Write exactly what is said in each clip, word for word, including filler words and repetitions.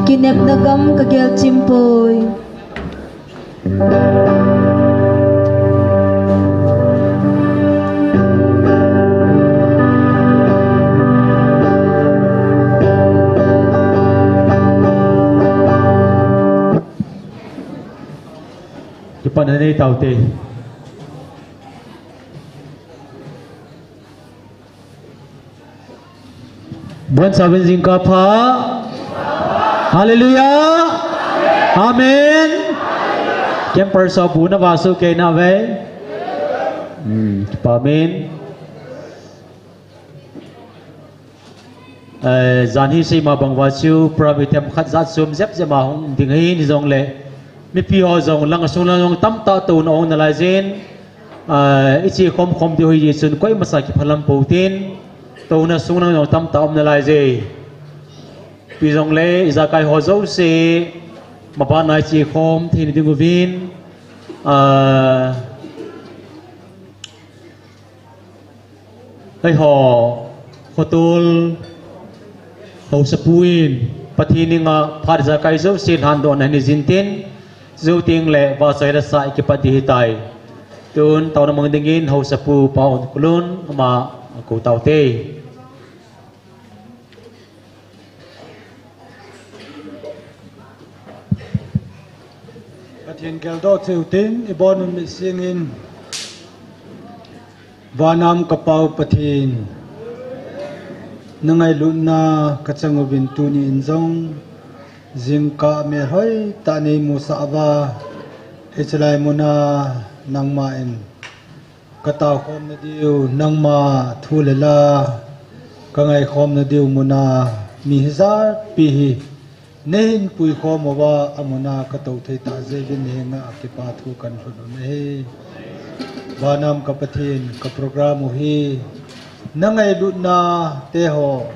Kinepna gam ka gelchim poi. Kipana nei taute. Bon sabin jingkah pha. Hallelujah. Amen. Camper sa bu na vasu ke na ve. Hmm, kipa amen. Eh, jan hi seima bang uva chu program item khat jat sum jep jep a hung ding ahi ni jongle. Mipi ho jong lang a sung lang jong tamtah touna um nalai jin. Eh, iche khom khom diu ahi jeh chun koima sa kiphalam pou tin. Touna sung lang jong tamtah um nalai je. Ipi jongle, ijakai ho jouse, maban a iche khom thei na ding uvin. Eh, Eiho, khotol, haosapu in, Pathen henga phat ijakai jouse lhandohna nei jin tin, jou teng le, vahchoi lasa ikipat ding ahitai. Tun, taona mang dingin, haosapu Pa Onkulun, ama kou taute. Pathen geldoh cheh u tin, ibon un mitsing in, Vanam ka Pa u Pathen, na ngailutna ka chang uvin tuni in jong, jingkah melhoi tah nei musah uva, hichelai muna nangma in, ka taokhomna diu, nangma thu le la, ka ngaikhomna diu muna, mi hijat pi hi, nei hin puikhom uva, amuna ka tou thei tah jeh uvin nei henga kipa thu kan lhut u ahi. Vanam ka Pathen, ka program u hi, na ngailutna te ho,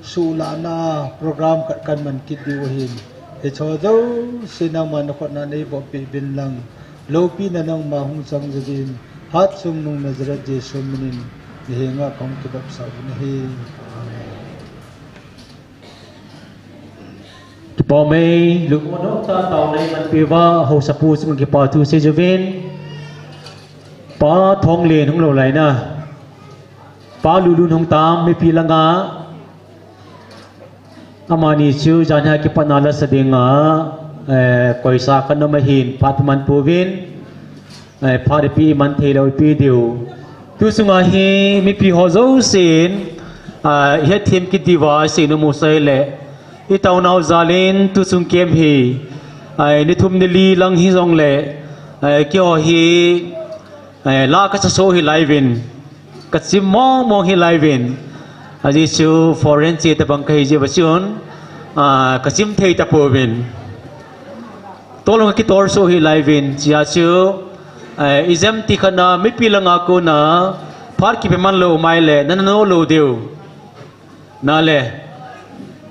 suhlahna program khat kan man kit diu ahin. Hicheho jouse nangma nakhutna nei bohpeh uvin lang. Loupina nangma hung chang jeh uvin. Hatchungnung Nazareth Jesu minin. Nei henga kahung kidopsah u ahi. Amen. Kipa ume, lungmon um tah taona nei manpeh uva, haosapu chunga kipa thu sei jeh uvin. Pa Thonglen hung lou lai na. Pa Lulun hung tam, mipi langa. Amani chu, janhi a kipatna lasa dinga, eh, koisa khat nom ahin, phat man pouvin, eh, phat ipi iman thei lou ipi diu. Tu chunga hi, mipi ho jousen, ah, ihet them kit diuva, sei nom u sei le, i taonau jalin, tu chung kem hi, ah, ni thum ni li lang hi jong le, eh, keiho hi, eh, la ka sa so hi lai uvin. Ka chim mong mong hi lai uvin. Ajeh chu foreign che tabang ka hi jeh uva chun, ah, ka chim thei tapouvin. Tolhung ka kitor so hi lai uvin. Chea chu, eh, ijemti khat na mipi langa kona phat kipe man lou mai le, na na no lou diu. Na le,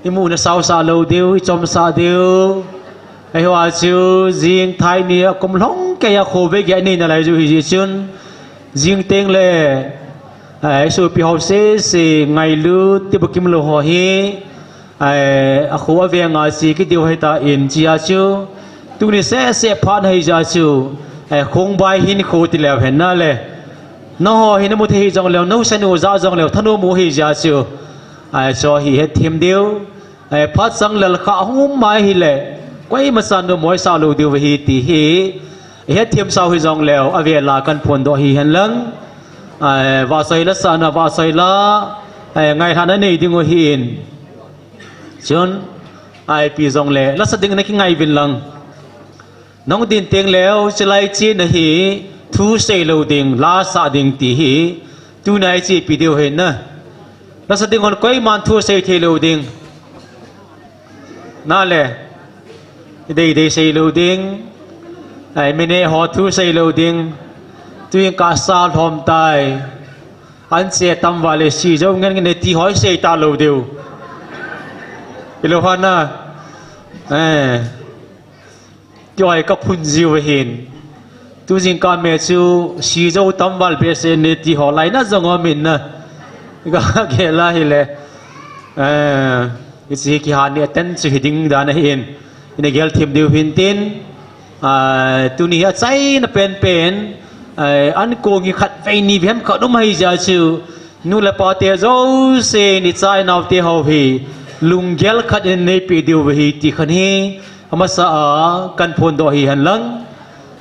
imu na sausah lou diu, ichomsah diu. Eiho a chu, jing thai ni a kum lhong keiya khovei gei nei nalai u hi jeh chun. Jing teng le, eh, isopi ho sese ngailut, ti bukim lou ho hi. Eh, akho avenga che kit diu ahitan chea chu. Tuni sese phat na hi jeh chu. Eh, khongbai hin kho ti leu hen na le. Nangho hi namu thei hi jong leu, nau sanu ja jong leu, thanom u hi jeh chu. Ai, chu hi hethem diu. Ai, phat chang lel kha hung mai hile. Koima chan nom u sa lou diu ahi ti hi. Hethem sau hi jong leu, avel a kan phondoh hi hen lang. Ai, vahchoi la sa na, vahchoi la. Ai, ngailhahna nei ding u ahin. Chun, ai, ipi jong le, la sa ding na kingai uvin lang. Nahung din teng leu, chulai chena hi, thu sei lou ding, la sa ding ti hi, tuna i chepi diu ahi na. La sa ding hon koiman thu sei thei lou ding. Na le, i deidei sei lou ding, ai, mine ho thu sei lou ding, tuin ka sa lhom tai, an che tam vale si jou ngen ngen ti hoi sei ta lou diu. I lou ha na, eh. Kihoi ka phun jiu ahin. Tu jingkah me chu si jou tam val behseh ne ti ho laina jong um in na. Ka gel a hile. Eh, Hiche hi kiha ni aten chu hiding dan ahin. Ina gel them diu hintin. Ah, tuni hi achaina penpen. Ah, ankong hi khatvei nivei ham khat um ahi jeh chun. Nu le pa te jousen icha inao te ho hi. Lunggel khat in neipe diu ahi ti khat hi. Amasa a kaphondoh hi henlang.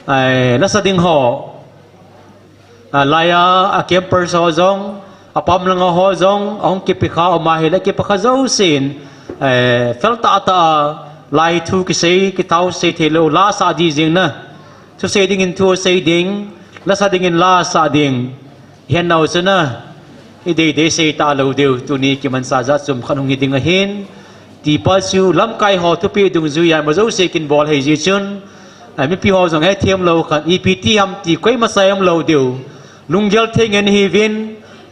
Ah, lasa ding ho. Ah, laiya, a campers ho jong, apam langa ho jong, ahung kipe kha, ama hile kipe kha jousen, eh, fel tah tah a, lai thu kisei, kithao sei thei lou, la sa di jing na. Thusei dingin thusei ding, lasa dingin lasa ding. Hen nau chu na, i deidei sei talou diu, tuni kimansa jat chom khat hung hi ding ahin. Tipa chu lamkai ho thupeh dungjuiya, ima jouse kin bol ahi jeh chun. Ah, mipi ho jong hethem lou khat, ipi ti ham ti koima sa umlou diu. Lunggel thei ngen hiuvin,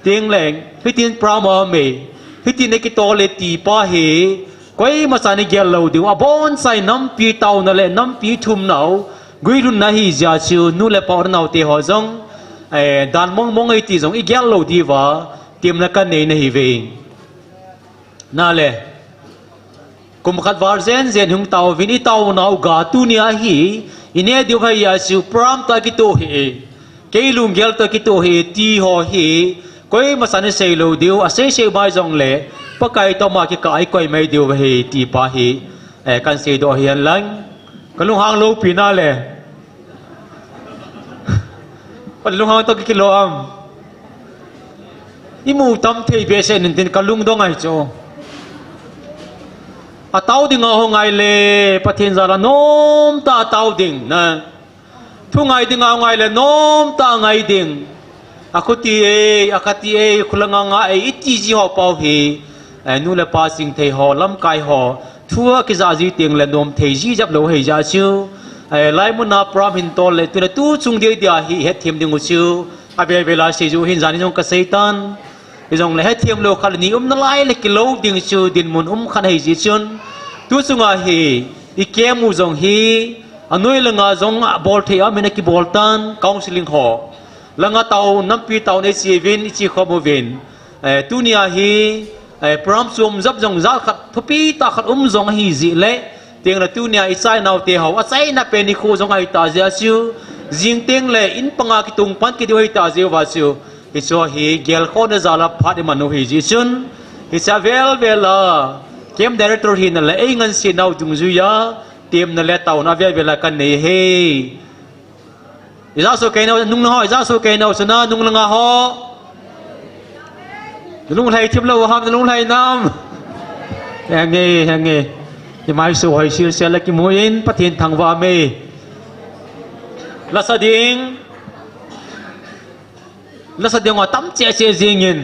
tengleng, hitin program a um e, hitin akitol e tipa hi, koima chan igel lou diu. Abonchai nampi taona le nampi thumnau, guilhunna ahi jeh chun, nu le pa u le nao te ho jong, eh, dan mong mong eiti jong igel lou diuva, temna kanei nahiuve. Nale. Kum khat val jen jen hung taovin itaonau ga tunia hi, ine diu ahi jeh chun program toh kitoh hih e. Kei lunggel toh kitoh hih e ti ho hi, koima chan isei lou diu, asei sei bai jongle, Pakai toh ama kikah a ikoi mai diu ahi tipa hi, eh, kahin seidoh hi henlang. Kalunghang lou pi nale. Kalunghang toh kikilo am. Imu tam thei behseh in tin kalungdong ahi chu. Atao ding a hung ngai le, Pathen jal a nomtah a tao ding na. Thu ngai ding a hung ngai le, nomtah a ngai ding. Akhuti e, akhati e, khulanga nga e, iti ji ho pau hi. Eh, nu le pa chingthei ho, lamkai ho. Thu akija ji tengle nom thei ji jep lou ahi jeh chun. Eh, laimun a program hin tol le, tule tu chung dia dia hi hethem ding u chu. Avel vel a seiju hin jan in jong kasei tan. Hijongle hethem lou khat ni um nalai le kilou ding chu dinmun um khat ahi jeh chun. Tu chunga hi, i camp u jong hi, anoi langa jong abol thei a min akibol tan, counseling ho. Langa tao, nampi tao nei chi uvin, ichi khom uvin. Eh, tunia hi, eh, program chom jep jong jal khat, thupi tah khat um jong ahi jeh le, tengle tunia icha inao te ho, achaina pen nikho jong ahi tah jeh chun, jing tengle in panga kitung pan kit diu ahi tah jeh uva chu, hichu hi gelkhohna jal a phat iman u ahi jeh chun, hiche avel vel a, camp director hina le, eingansei nau dungjuiya, temna le taona avel vel a kanei ahi. Ija so kei nau, nung langa ho, ija so kei nau, sana nung langa ho. Nalung lhai thim lou ham, nalung lhai nam. Henge, henge. Imai so hoi sil sil la kimu in, Pathen thangvah me. Lasa ding. Lasa ding ho tam che che jing in.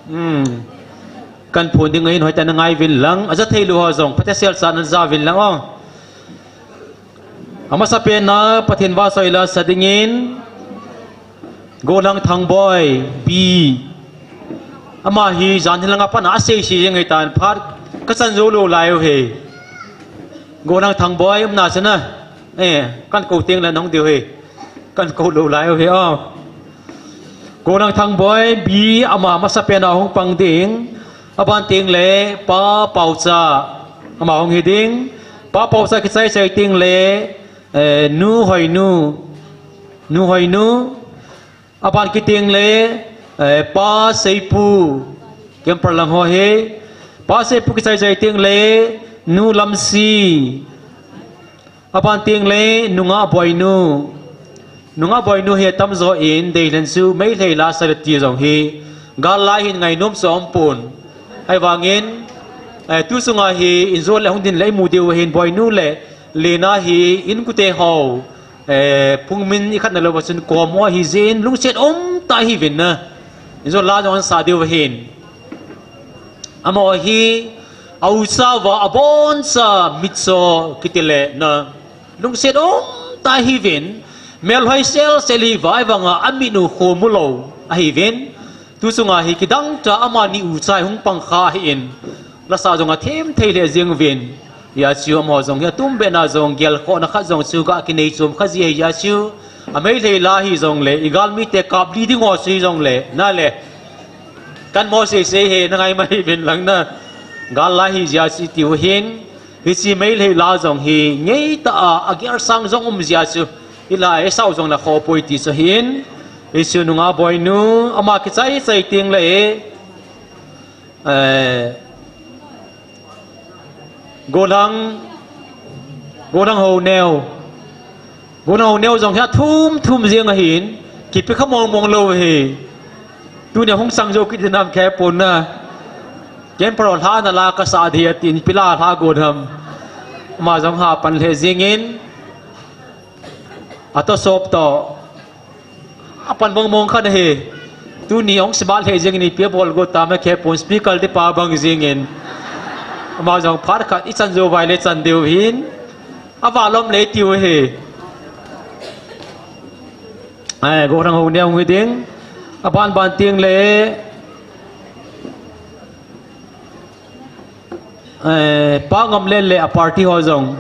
Hmm. Kaphon ding ahin hoitah in nangai uvin lang. Aja thei lou ho jong, phatecha sel sa naja uvin lang o. Amasapen a Pathen vahchoi la sa dingin, Golang Thangboi, B. Ama hi jan hilanga pat a asei sei jeng ahitan phat kachan jou lou lai u ahi. Golang Thangboi, umna chana. Eh, kakou tengle nahung diu ahi. Kakou lou lai u ahi, o. Golang Thangboi, B, ama amasapen a hung pang ding. Aban tengle, Pa Paocha, ama hung hi ding. Pa Paocha kichai chai tengle, eh, Nu Hoinu. Nu Hoinu. Aban kit tengle, eh, Pa Seipu. Camper lang ho hi. Pa Seipu kichai chai tengle, Nu Lamsi. Aban tengle, Nungah Boinu. Nungah Boinu hi atamjo in, deilhen chu, Meitei la sa le ti jong hi, gal lai hin ngainom chu aumpon. Ahivangin, eh, tu chunga hi, injo le hung din le imu diu ahin Boinu le, Lena hi, inkote ho, eh, phungmin ikhatna louva chun kom ho ahi jeh in, lungset umtah ahiuvin na. Injo la jong ansa diu ahin. Amaho hi, a ucha uva aboncha mitcho kiti le na. Lungset umtah ahiuvin, melhoi sel sel ahi uva ahivanga amit u khomu lou ahiuvin. Tu chunga hi kidang tah a amani ucha hi hung pang kha ahin. Lasa jong athem thei lheh jeng uvin. Hijeh chun amaho jong hi atumbeh na jong gelkhohna khat jong chu ga kinei chom kha ji ahi jeh chun. A Meitei la hijongle, i galmite kap li ding ho chu hijongle, nale. Kan mo sei sei hi, nangai mai uvin lang na. Gal la hi jia chu tiu hin, hiche Meitei la jong hi ngeitah a, agelsang jong um jia chu, hilai sau jong la khopoi ti chu hin, hiche nunga boinu, ama kichai chai ting le, eh, Golang, Golang Honeu. Golang Honeu jong hi athum thum jing ahin, kipe kha mong mong lou hi. Tunia hung sang jou kit nam khe pon na. Ken paro hla na la kasa di atin pila hla go nam. Ama jong ha pan le jingin. Ato sop to. Apan mong mong khan ahi. Tuni hung sibat le jingin ipi bol go tam khe pon speaker di pa bang jingin. Ama jong phat khat ichan jou vai le chan diu hin. Avalom le tiu hi. Ai, Golang Honeu hung hi ding. Aban ban ting le. Eh, Pa Ngamlen le a party ho jong.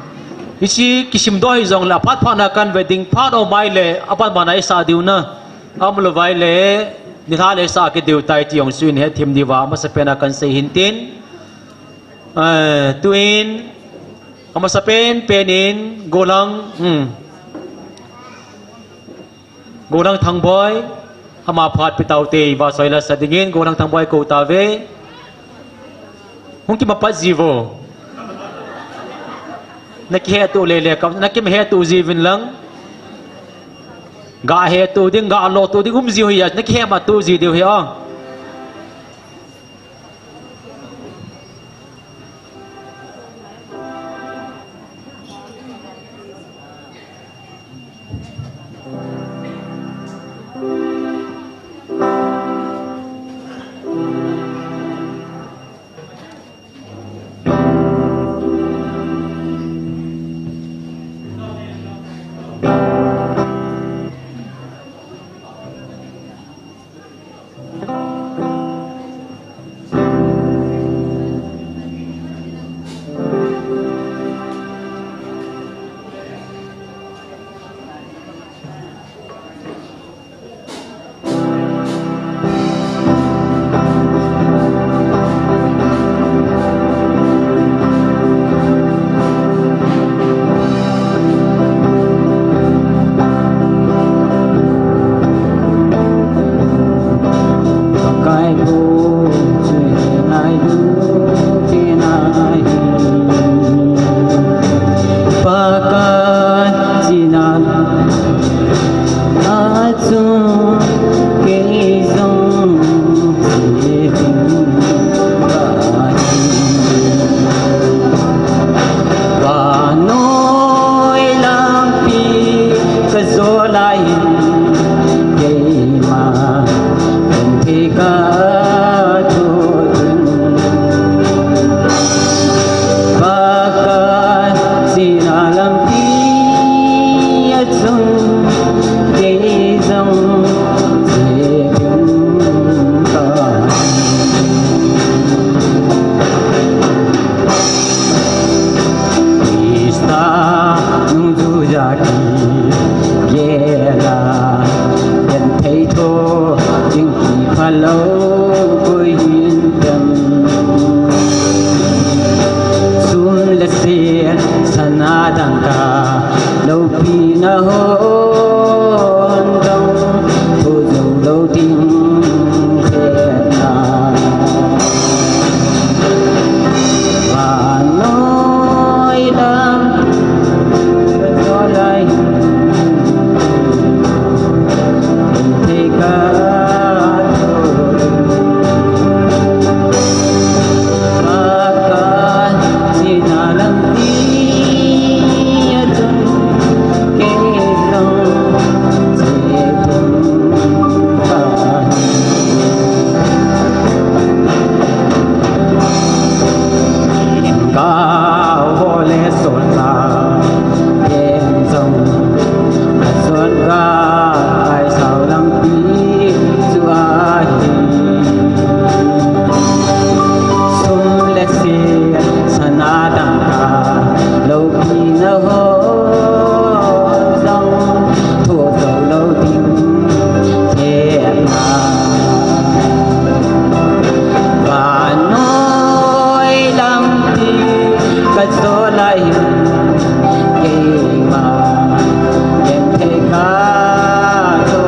Hiche kisim doh hi jong le aphat phat na kan ve ding phat o mai le aban ban a isa diu na. Amlo vai le nilha le sa ke diu tai ti jong suin he thim diu va masa pen a kan sei hin tin. Eh, tuin amasa pen pen in Golang, hmm. Golang Thangboi, ama phat pitau te, va soi la sa dingin, Golang Thangboi ko ta ve. Hung kimapat ji vo. Na kihe tu le le, ka, na kihe tu ji vin lang. Ga he tu ding, ga lo tu ding, um ji ho ya, na kihe ma tu ji diu hi a. Zolai keima ken thei kha to.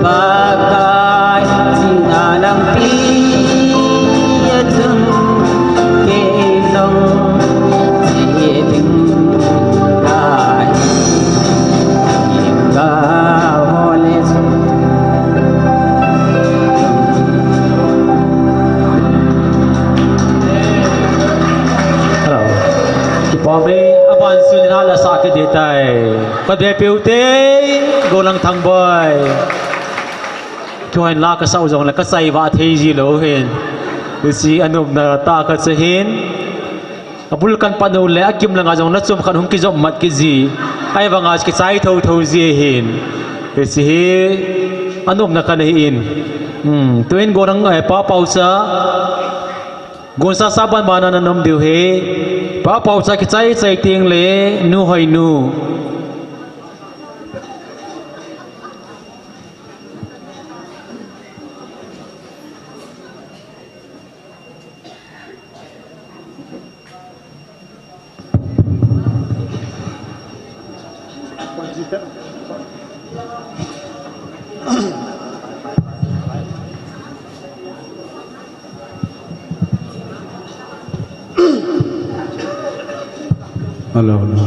Pakai sina langpi a chun kei jong che ding kahi. Ka hole Hello. Kipom e, aban sun hala sa ke de tai. Ka de peu te, Golang Thangboi. Kihon la ka sau jong le ka chai va thei ji lou hin. Hiche anopna tah khat chu hin. Abul kan pan u le akim langa jong nachom khat hung kijop mat kit ji. Ahivanga kichai tho tho ji hin. Hiche hi anopna khat ahin. Hmm, tuin Golang, eh, Pa Paocha. Gonsa sa ban bana na nom diu hi. Pa Paocha kichai chai teng le Nu Hoinu. Hello, hello.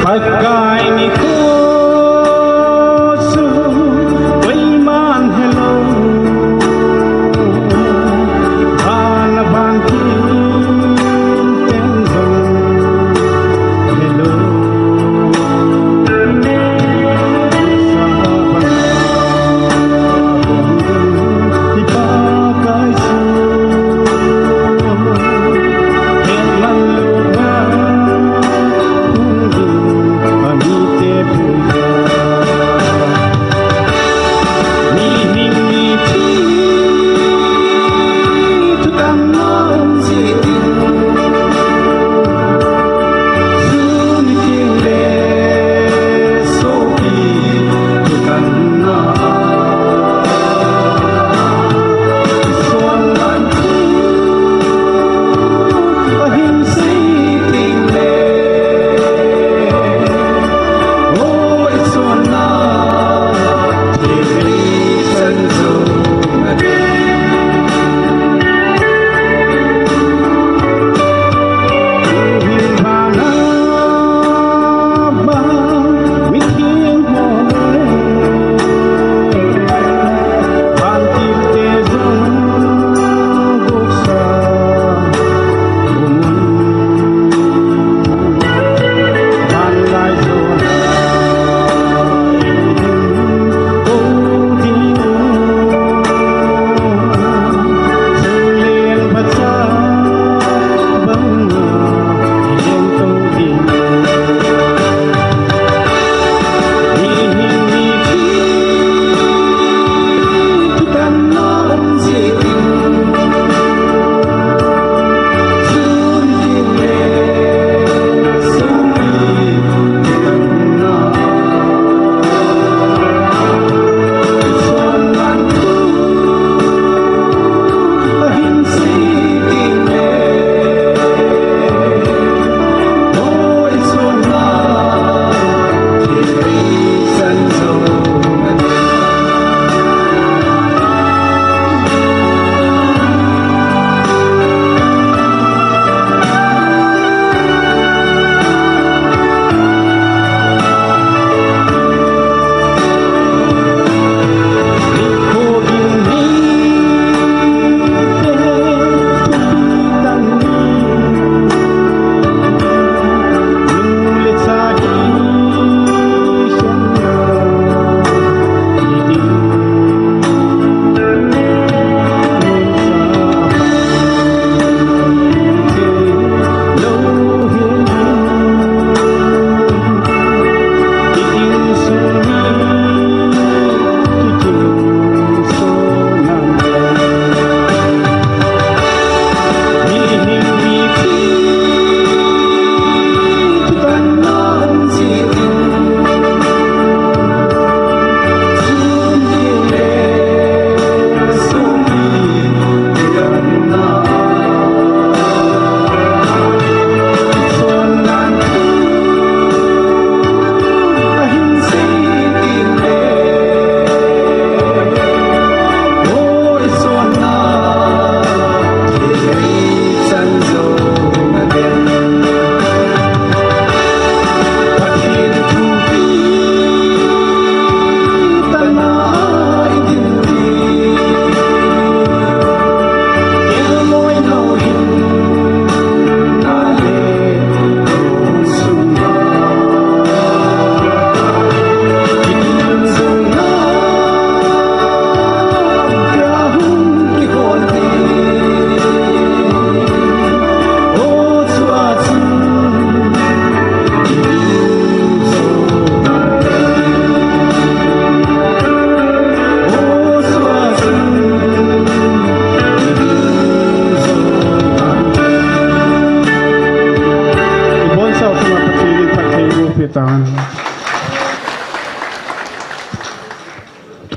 Pakai nikho chu koiman helou.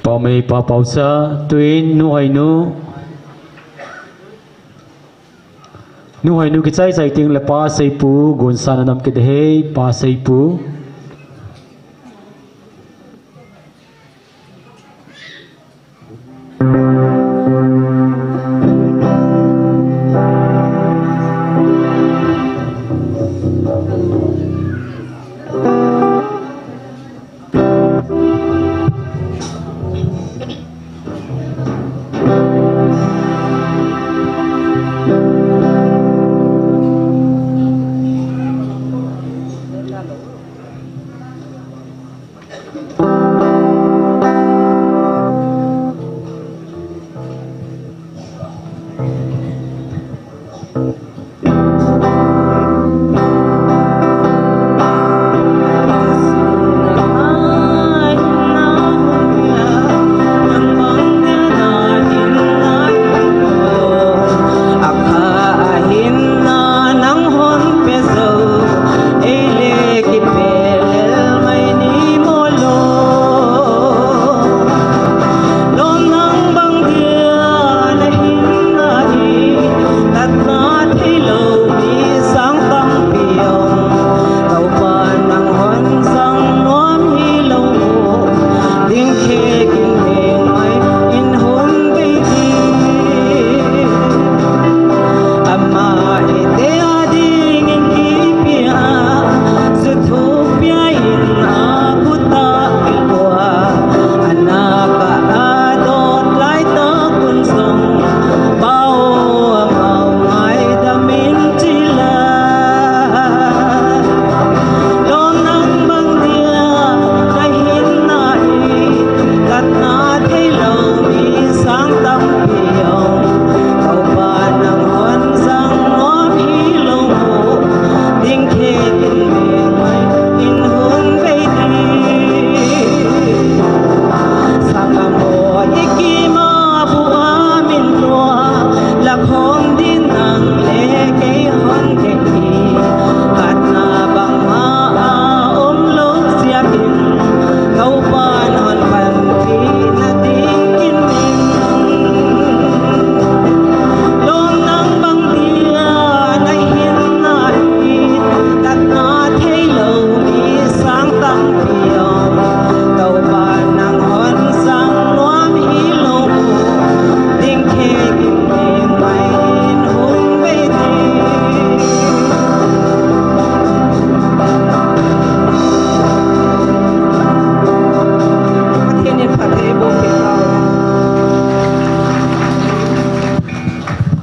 Pamei Pa Paocha, tuin Nu Hainu. Nu Hainu kichai chai teng le Pa Seipu, gonsan anam kit ding, Pa Seipu.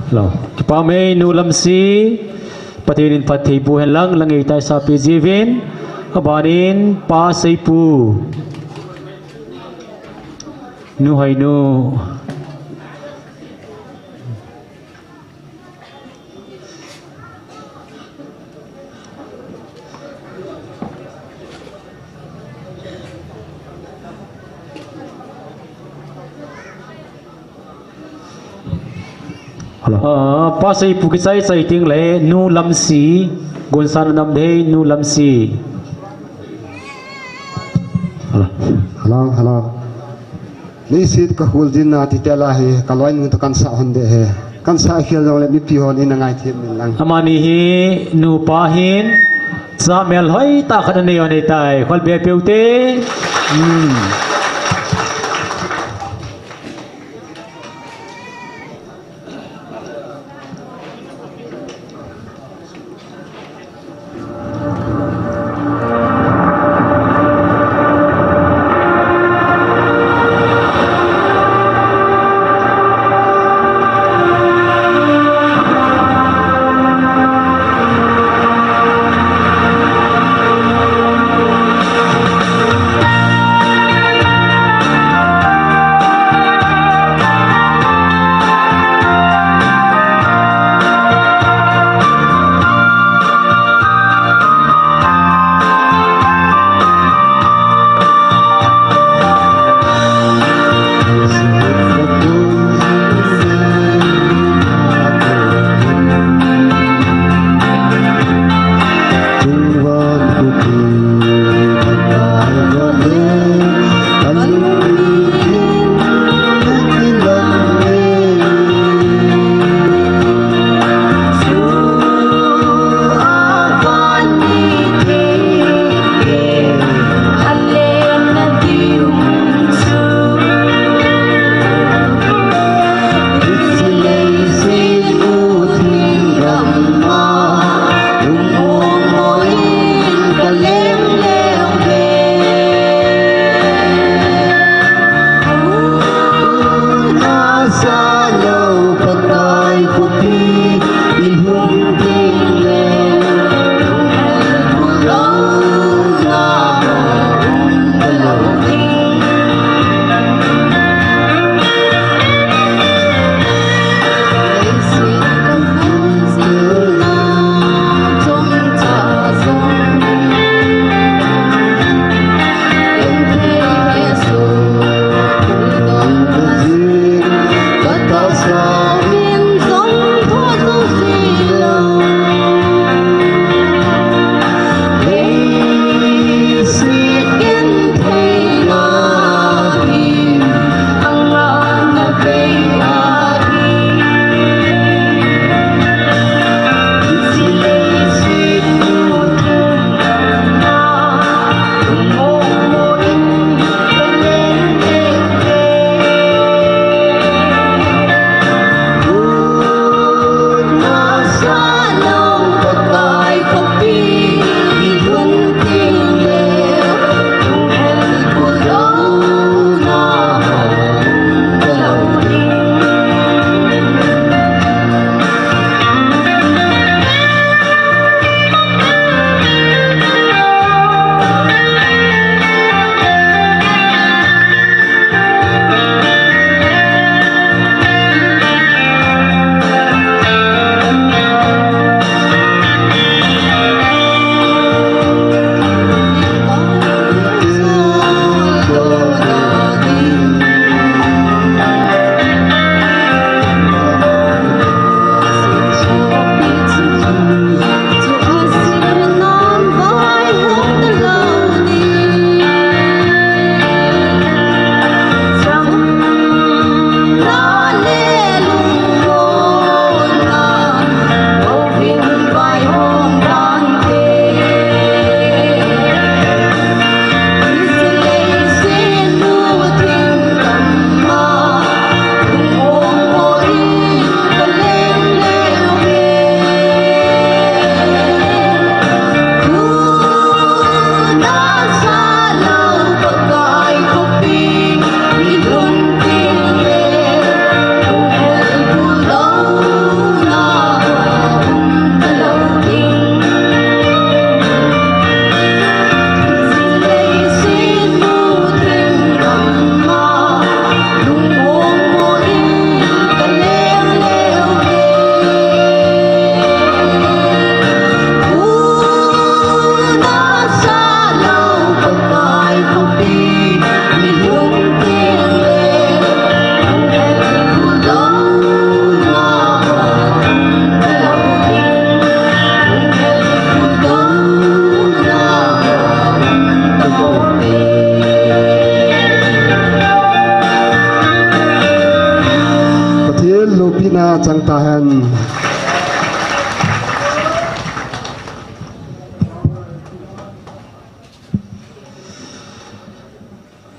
Hello. Kipa mei Nu Lamsi, Pathen in phatthei boh hen lang, lang ei tai sa pi jivin, abanin Pa Seipu. Nu Hainu. Hello. Ah, Pa Seipu kichai chai teng le, Nu Lamsi, gonsan anam dei, Nu Lamsi. Hello. Hello, hello. Leiset ka hul din na ti te la hi, ka loi nu to kan sa hon de he. Kan sa khel jong le mipi hon in a ngai thim min lang. Amani hi nupa hin, cha mel hoi ta khat anei hon ei tai. Khol be peu te. Hmm.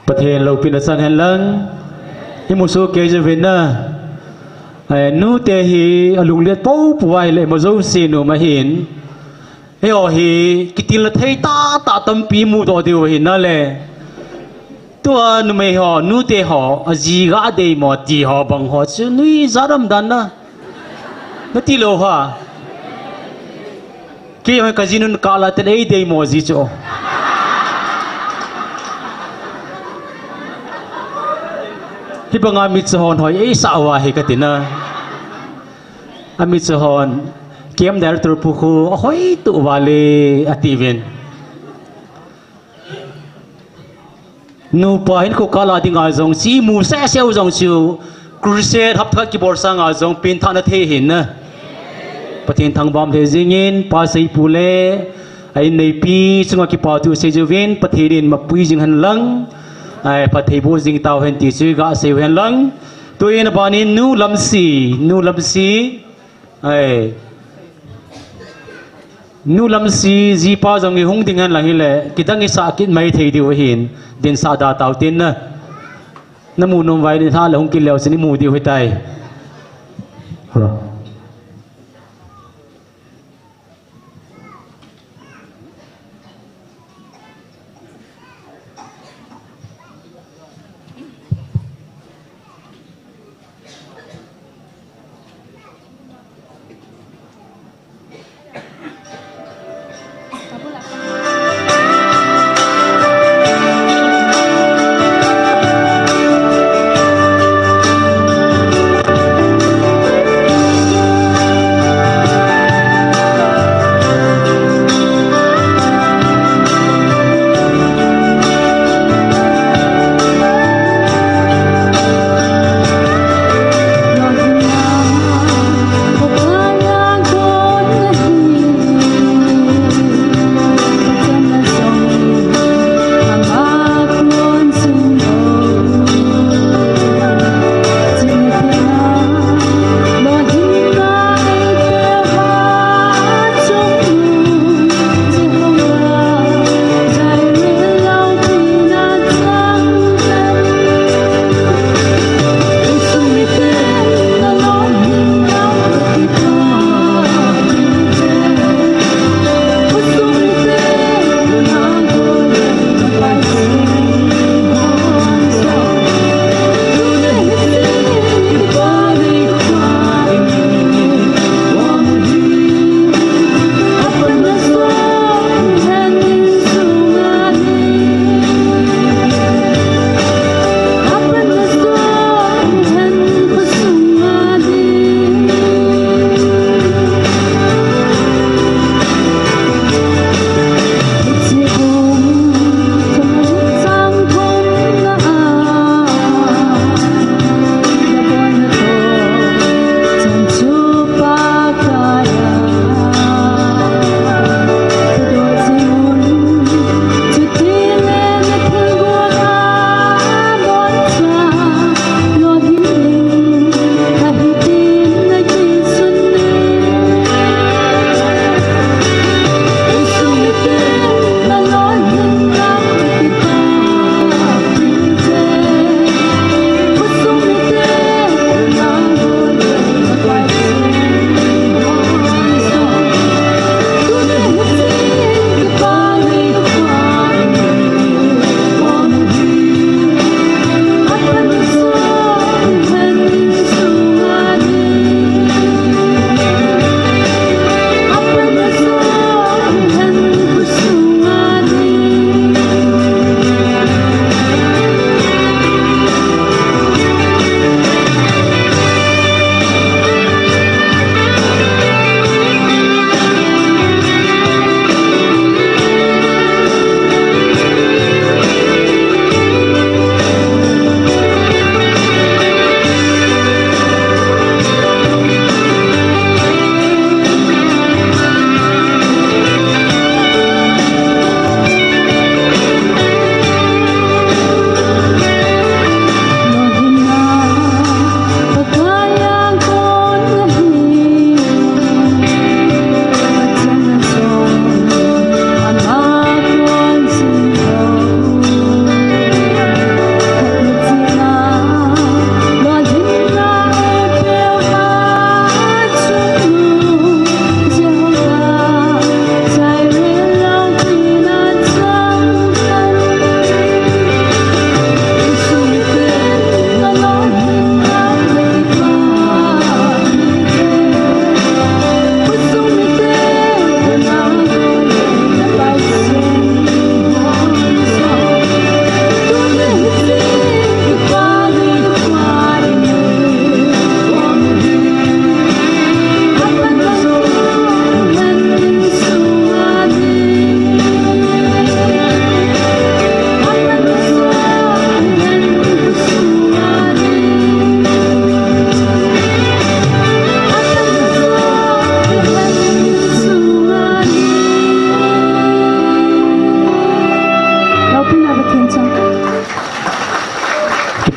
Pathen loupina chang hen lang. Imu soh kei jouvin na. Eh, nute hi alunglet poupou a ahile, imajouse nom ahin. Eiho hi kitilna thei tahtah tampi mudoh diu ahin nale. Tua numei ho, nute ho, aji ga deimo ti ho bang ho chu nuijat um dan na. Nati lou ha. Kei ho kajinun kala ten eideimo ji chu. Hibanga michahon hoi eisah uva hi kati na. Amichahon, K M director pu khu, ahoi tuh vale, atiuvin. Nupa hinkho kala dinga jong, chi mu sese u jong chu, crusade hapta kibol sanga jong, pengthahna thei ahin na. Pathen thangvah lheh jingin, pa seipu le, a inneipi chunga kipa thu seijouvin, Pathen in mapui jing hen lang, ai, phatthei boh jing tauhen ti chu gasei u hen lang. Tuin abanin Nu Lamsi, Nu Lamsi, ai, Nu Lamsi jipa jong ihung ding hen lang hile, kidang isah kit maithei diu ahin, dinsah da tau tin na. Namu nom uva ahile hung kit leu chun imu diu ahitai.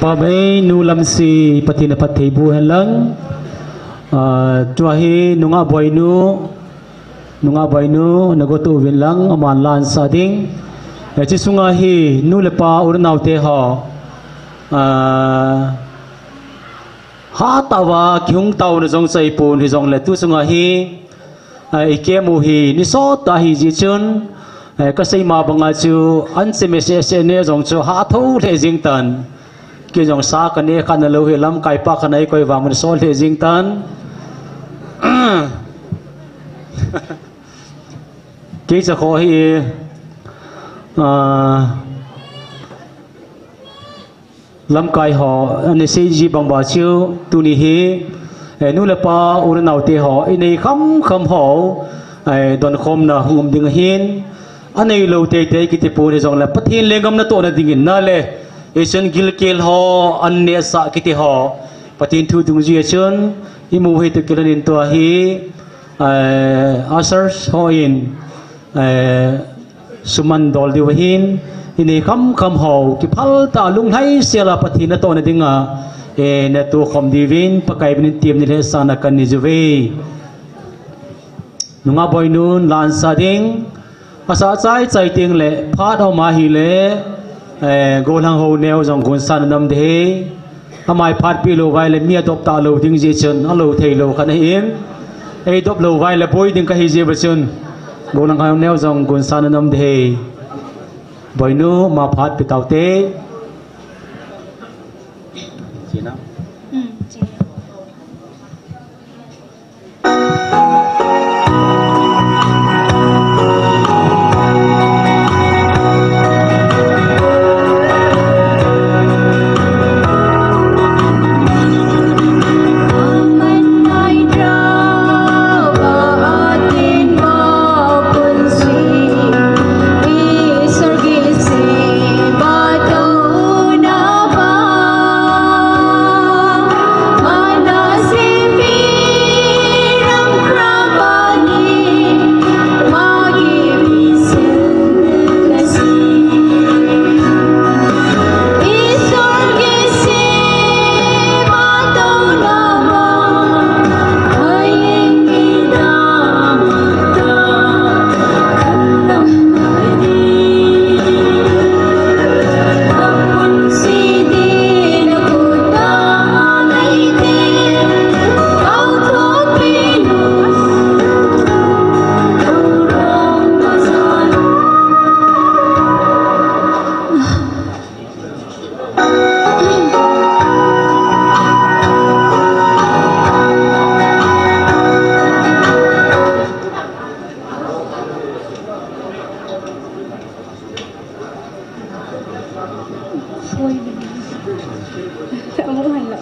Pamei nu Lamsi, Pathen in phatthei boh hen lang. Ah, tua hi nungah boinu, nungah boinu, na gotoh uvin lang, aman la ansah ding. Eh, hiche sunga hi, nu le pa, u le nao te ho. Ah, hatah uva, kihung taona jong chu ahipon hijongle, tu sunga hi, ah, i camp u hi, ni sot tah ahi jeh chun, eh, ka sei ma banga chu, an che mese se ne jong chu, hatah lheh jeng tan. Kei jong sa ka ne kha nalou hi lamkai pa khat nei koi vang mun so lheh jeng tan. Kei cha kho hi, ah, lamkai ho, ani sei ji bang ba chu, tuni hi, eh, nu le pa, u le nao te ho, i nei kham kham ho, eh, don khomna hung um ding ahin, anei lou teitei kiti pon hijongle, Pathen lenggam natohna dingin nale, hichun gilkel ho, an nehsah kiti ho, Pathen thu dungjuia chun, i mu hi tu kilhon in tua hi, eh, ushers hon, eh, suman dol diu ahin, i nei kham kham ho, kiphal tah lunglhaisel a Pathen natohna dinga, eh, natoh khom diuvin, Pakai min in temna le hetsahna kanei uve. Nungah boinun, la ansah ding. Asah chai chai tengle, phat aum ahile, eh, gollhang ho neo jong gonsa nanom ding ahi. Amai phat pe lou uva ahile, mi adop talou ding jeh chun, alou thei lou khat ahin. Ei dop lou uva ahile, boi ding kahi jeh uva chun, gollhang ho neo jong gonsa nanom ding ahi. Boinu, ama phat pe taute. China. Oi. Amu han la.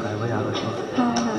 Kai ba ya. Ha, ha.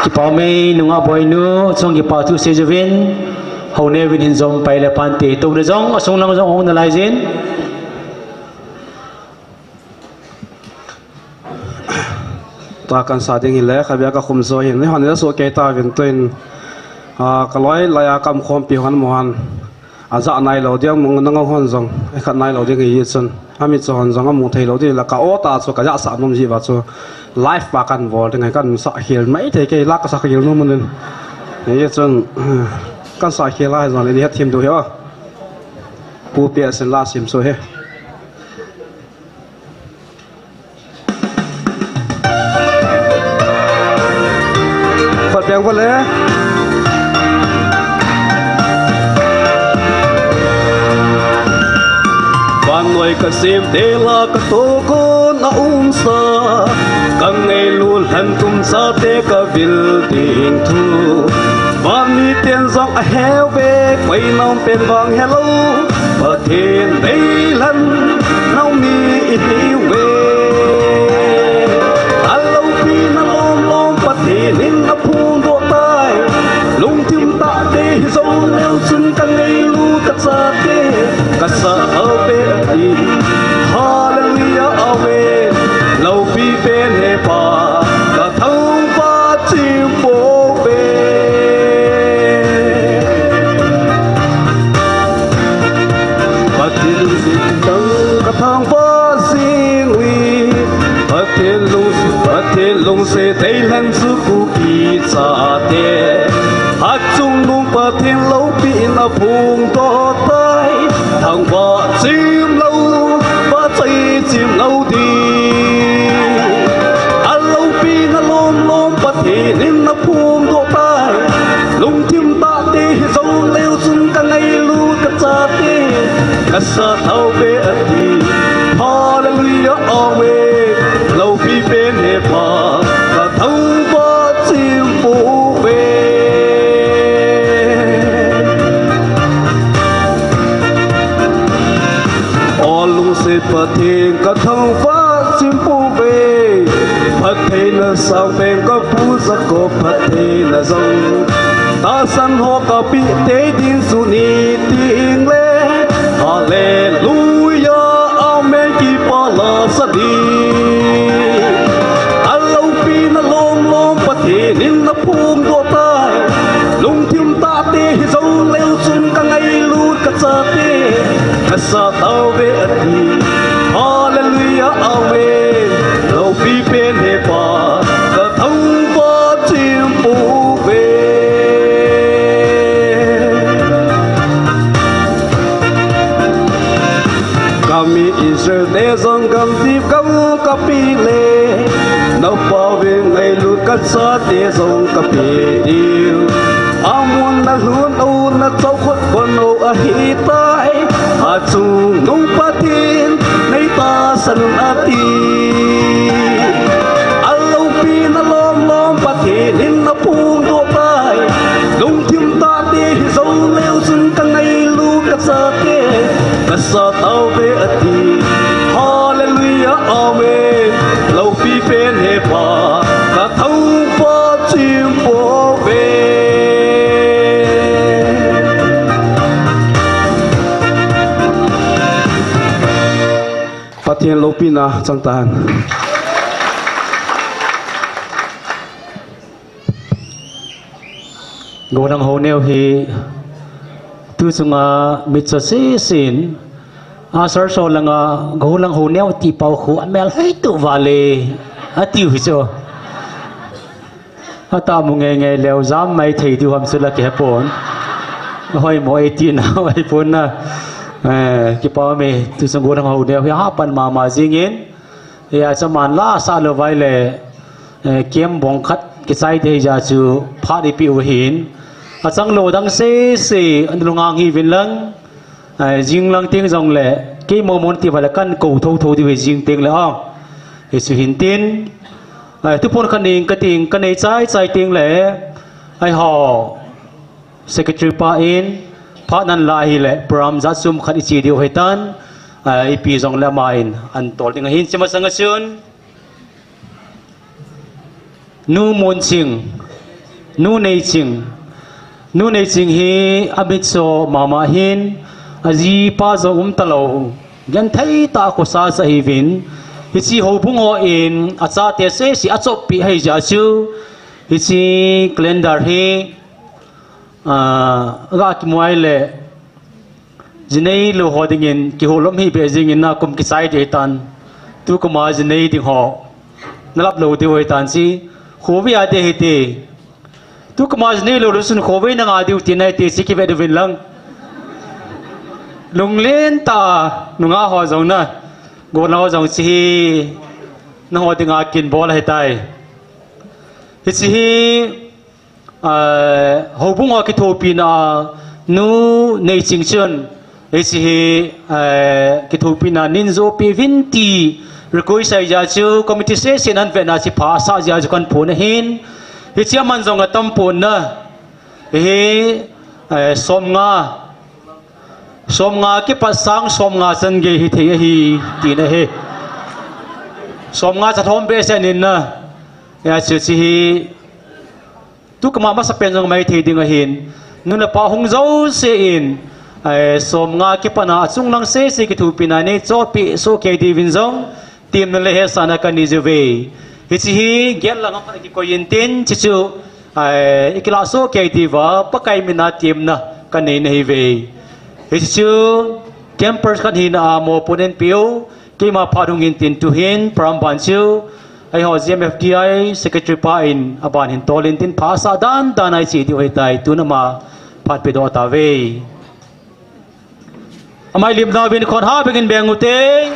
Paomei nungah boinu, chung kipa thu seijuvin, Houneo vin hin jom pai le pante, touna jong, asung lang jong hung nalai jin. Ta kan sa ding hile, khabia ka khum jo hin, ni han la so ke ta vin tuin, a, ka loi lai a kam khompi hon mo han. Aja nai lou ding, mong nang hon jong, e khat nai lou ding hi chun. Ami chu hon jong amu thei lou ding la ka o ta chu ka ja sa nom ji va chu. Live pa kan bol ding kan sa khel mai thei ke la ka sa khel nom mun. Hi chun kan sa khel lai jong ni het thim du hi o. Pu pe sin la sim so he. Khat peng vale. Vannoi ka sem te la ka to kon a um sa. Ka ngailu lhan tum sa te ka vil ding thu. Van mi ten jong a heu ve, koi nam pen vang hello. Pathen dei lhan nau mi i hi ve. A lopi na lom lom Pathen in a phung doh tai. Lungthim tah te hi zo leu chun ka ngailu ka chate. Ka sa au pe a ti. Hallelujah, amen. Lopi pen he pa. Ka thangvah chim po ve. Pathen lungset tang ka thangvah jing uve. Pathen lungset, Pathen lungset dei lhan chu Kuki chate. Hatchungnung Pathen lopi in a phung doh tai. Thangvah chim lou, vah chai chim lou ding. A lopi na lom lom Pathen in a phung doh tai. Lungthim tah te hi zo leu chun ka ngailu ka chate. Ka sa thau ve a ti. Hallelujah, amen. Lopi pen he pa. Ka thangvah chim po ve. O lungset Pathen ka thangvah chim po ve. Phattheina sang pen ka pu Jacob phattheina jong. Tahsan ho ka pe tei ding chu ni ting le. Hallelujah, amen, kipa la sa ding. A lopi na lom lom Pathen in a phung doh tai. Lungthim tah te hi zo leu chun ka ngailut ka chate. Ka sa tau ve a ti. Hallelujah, amen. Lopi pen he pa, ka thangvah chim po ve. Ka mi Israel te jong gamdip gam ka pe le, na pao ve ngailut ka chate jong ka pe diu. Amun na lhun u na chau khut bon u ahi tai. A chungnung Pathen nei tahsan un a ti. A lopi na lom lom Pathen in na phung doh tai. Lungthim tah te hi zo leu chun ka ngailut ka chate. Ka sa tau ve a ti. Hallelujah, amen. Lopi pen he pa, ka thangvah chim po ve. Pathen lopina chang tahen. Golang Houneo hi tu chunga mitcho sisin, a sar so langa Golang Houneo ti pao khu a mel hei tu vale a tiu hi chu. A ta mu ngei ngei leu jam mai thei diu ham chu la ke pon. Hoi mo ei ti na hoi pon na. Eh, kipa me tu chung Golang Houneo hi ha pan mama jingin. Hia chaman la sa lo vai le, eh, kem bong khat kichai te ja chu phat ipi u hin. A chang lo dang se se, an lungang hi vin lang. Eh, jing lang ting jong le, kei mo mon ti va le kan ko tho tho di ve jing ting le a. Hi chu hin tin. Eh, tu pon kan ning ka ting, ka nei chai chai ting le. Ai ho. Secretary pa in, phat nan la hi le, program jat sum khat i chi diu hi tan, ah, ipi jong le ama in, an tol ding ahin, chi masang a chun. Nu Mun Ching, Nu Neiching. Nu Neiching hi amitso mama hin, ajipa jong umtalou. Genthei tah a khosa sa hiuvin. Hiche houbung hon achate sese achoppeh ahi jeh chun. Hiche calendar hi, ah, ga kimu le. Jinei lou ho dingin, kiholom hi be jingin na kum kichai ding ahitan. Tukum a jinei ding ho. Nalap lou diu ahitan si. Khovei a ding hite. Tukum a jinei lou lou chun khovei na nga diu ti nai ti si kivet uvin lang. Lunglen tah a, nungah ho jong na. Golnao jong si hi. Nangho dinga kin bol ahitai. Hiche hi. Ah, houbung a kithopina, Nu Neiching chun, hiche hi, ah, kithopina nei joupeh uvin ti, request ahi jeh chun, committee sese in ahin vetna chu pha asah jeh chun kahin phon ahin, hiche a man jong atam pon na, hi, ah, somnga, somnga kipat sang somnga chan gei hithei ahi, tina ahi. Somnga chalhom behseh in na, hiche chu hi, Tukum a masapen jong maithei ding ahin, nu le pa hung jouse in, eh, somnga kipatna achung lang sese kithopina nei choppeh soh kei diuvin jong, temna le hetsahna kanei jiuve. Hiche hi, gel lang a pat kikoi intin, chuchu, eh, ikilah soh kei diuva, Pakai mina temna kanei nahiuve. Hiche chu, campers khat hina a mopohna eipeu, keima phat hung intin tuhin, program ban chu, Eiho G M F D I secretary pa in aban hin tol intin pha asah dan dan a iche diu ahitai, tun ama phat pedoh tauve. Amai limna uvin khut ha bengin beng ute.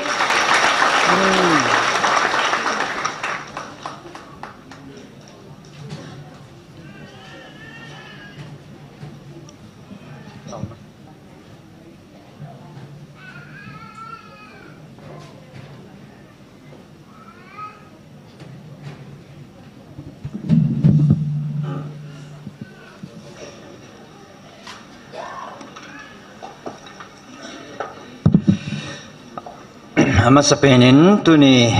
Amasapen in tuni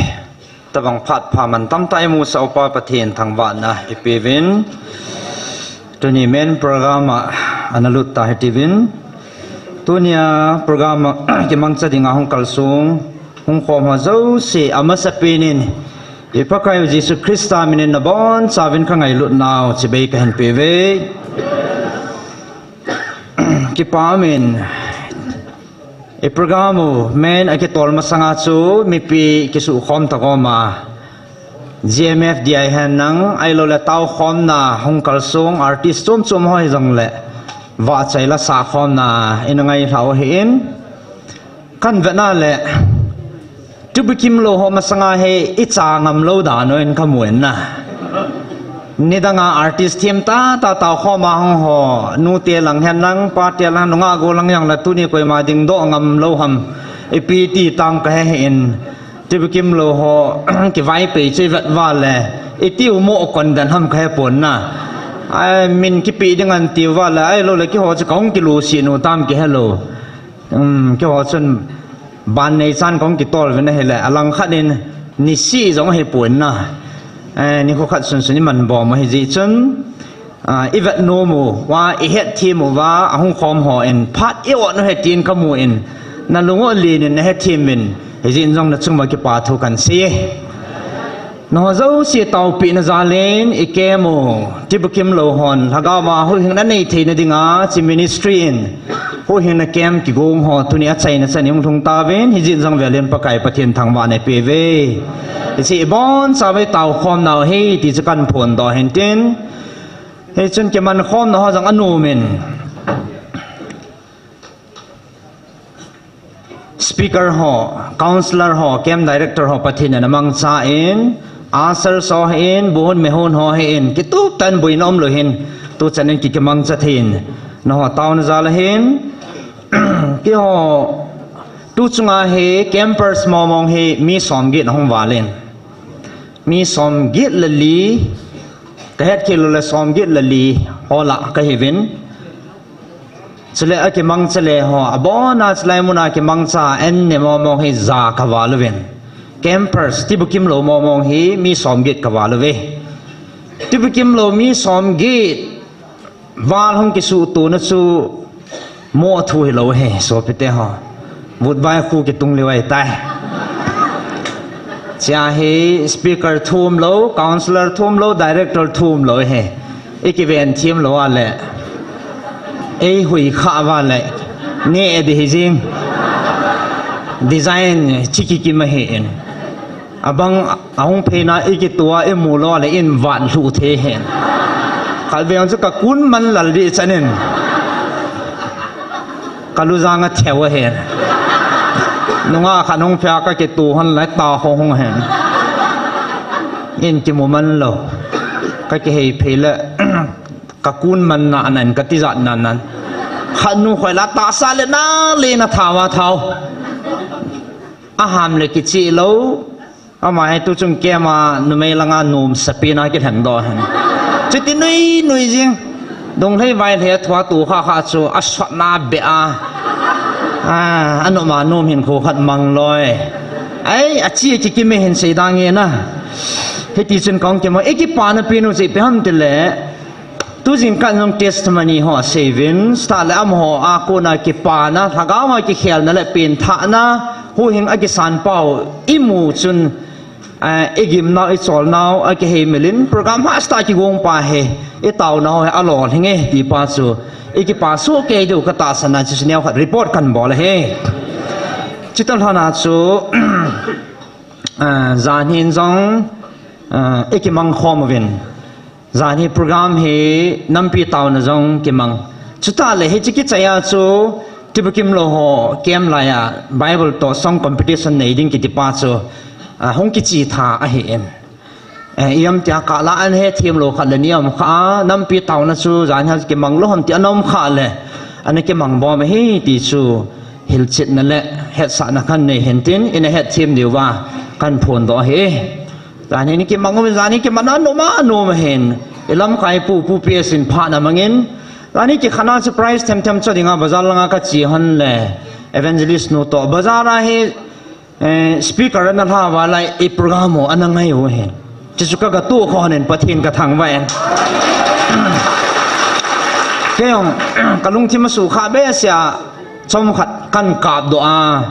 tabang phat pha mantam tah imusah upa Pathen thangvahna ipeuvin. Tuni main program a ana lut ta hitiuvin. Tunia program a kimangcha dinga hung kalsong, hung khom ho jouse amasapen in i Pakaiu Jesu Christa minin nabonchauvin kangailutnau chibai kahin peuve. Kipa umin, i program u main akitol masanga chu mipi kisuhkhom tagom a, G M F D I hen lang, ahilouleh taokhomna hung kalsong artist chom chom ho hijongleh, vahchoi la sakhomna ina ngailhah u ahin, kahin vetna le, Tibukim lou ho masanga hi icha ngam lou dan u in kamu in na. Nidanga artist them tah tah taokhoma hung ho, nute lang hen lang, pate lang, nungah go lang jongle tuni koima dingdoh ngam lou ham, ipi ti tam kahe hih in. Tibukim lou ho, kivaipi chu ivet uva le, itiu mo kon den ham kahepon na. Ai, min kipe ding ahin tiu va le, ahilouleh keiho chu kahung kilusi nu tam kihelou. Um, keiho chun ban neichan kahung kitol uvin ahile, alangkhat in nisih jong ahipon na. Eh, nikho khat sunsun iman bom u ahijeh chun, ah, ivet nom uva, ihet them uva, ahung khom hon phat i-ot u ahi tin kamu in, nalung u len in nahethem uvin, hijeh in jong nachung uva kipa thu kahin sei e. Nangho jouse taopehna jal in i camp u, Tibukim lou hon, lhagao a huhhingna nei theina dinga, hiche ministry in, huhhingna camp kigong ho, tuni achaina chan ihung lhung tauvin, hijeh in jong velin Pakai Pathen thangvahna ipeuve. Hiche ibonchauva itaokhomnau ahi, ti chu kahin phondoh ahin tin. Hichun kimankhomna ho jong anom in. Speaker ho, councillor ho, camp director ho, Pathen in amangcha in, ushers ho hin, buhun mehun ho hin, kitup tah in boina umlou hin, tuchan in ki, kimangcha thei in, nangho taona jal ahin, keiho, tu chunga hi, campers mong mong hi, mi somget ahung val in. Mi somget le li, kahet khel uleh somget le li, ho lah kahiuvin. Chule akimangcha le ho, abona chulai muna kimangcha, an ne mong mong hi ja kaval uvin. Campers, Tibukim lou mong mong hi, mi somget kaval uve. Tibukim lou mi som get val hung kisuh tuna chu mo thu hilou he, sopite ho. Vut vai khu kitung leu ahitai. Chia hi speaker thu umlou, councillor thu umlou, director thu umlou he. I kiven thim lou a le. Ei hui kha va le. Ne e di hi jing. Design chi kikim ahi in. Abang ahung pheina i kitua i mu lou le in vat hlu the hen. Kal veng chu ka kun man lal di chanin. Ka lu jang a theu a hen. Nunga khan hung phia ka kitu hon lai ta ho hung hen. In kimu man lou. Ka kihei phei le ka kun man na nan ka tijat na nan. Khat nu khoi la ta sa le na le na thawa thau. A ham le kichi lou. Ama hi tu chung kema numei langa nom sapina kilhen do hen. Chuti nui nui jing. Dong lhei vai lhei thua tu kha kha chu a sot na be a. A, a nom a nom hin khu khat mang loi. Ai, a chi a chi ki me hin sei dang e na. Hiti chun kong kema e ki pa na pinu chi pe ham ti le. Tu jing kan jong testimony ho a seivin, sta le amaho a kona kipana, lhagao a kikhelna le pengthahna, huhhing a kisan pau, i mu chun, eh, i gimnau, i cholnau, a kihei melin, program ha sta kigong pa he, i tauna ho he, a lolhing e, ti pa chu, i kipa soh kei diu ka tahsan a chu neo khat report kan bol ahi. Chuti lhon a chu, eh, jan hin jong, eh, i kimang khom uvin. Jan hi program hi nampi tauna jong kimang. Chuta le hichi kichai a chu Tibukim lou ho kem lai a Bible to song competition nei ding kiti pa chu, a, hung kichi tha ahi in. Eh, iam tia ka la an he thim lou khat le ni um kha nampi tauna chu jan hi kimang lou ham ti an um kha le an kimang bom ahi ti chu hilchetna le hetsahna khan nei hen tin in a het thim diu va kan phon do ahi. Jan hi ni kimang um, jan hi kimang a nom a nom hen. I lamkai pu, pu P S in pha na mangin. Jan hi kikhana surprise them them cho dinga bazar langa ka chi hon le. Evangelist nu to. Bazar a hi, eh, speaker ana lha va lai i program ho ana ngai u hen. Chuchu ka ga tu kho nen Pathen ka thangvah in. Kei jong, ka lungthim a sukha be sia. Chom khat kan kap do a.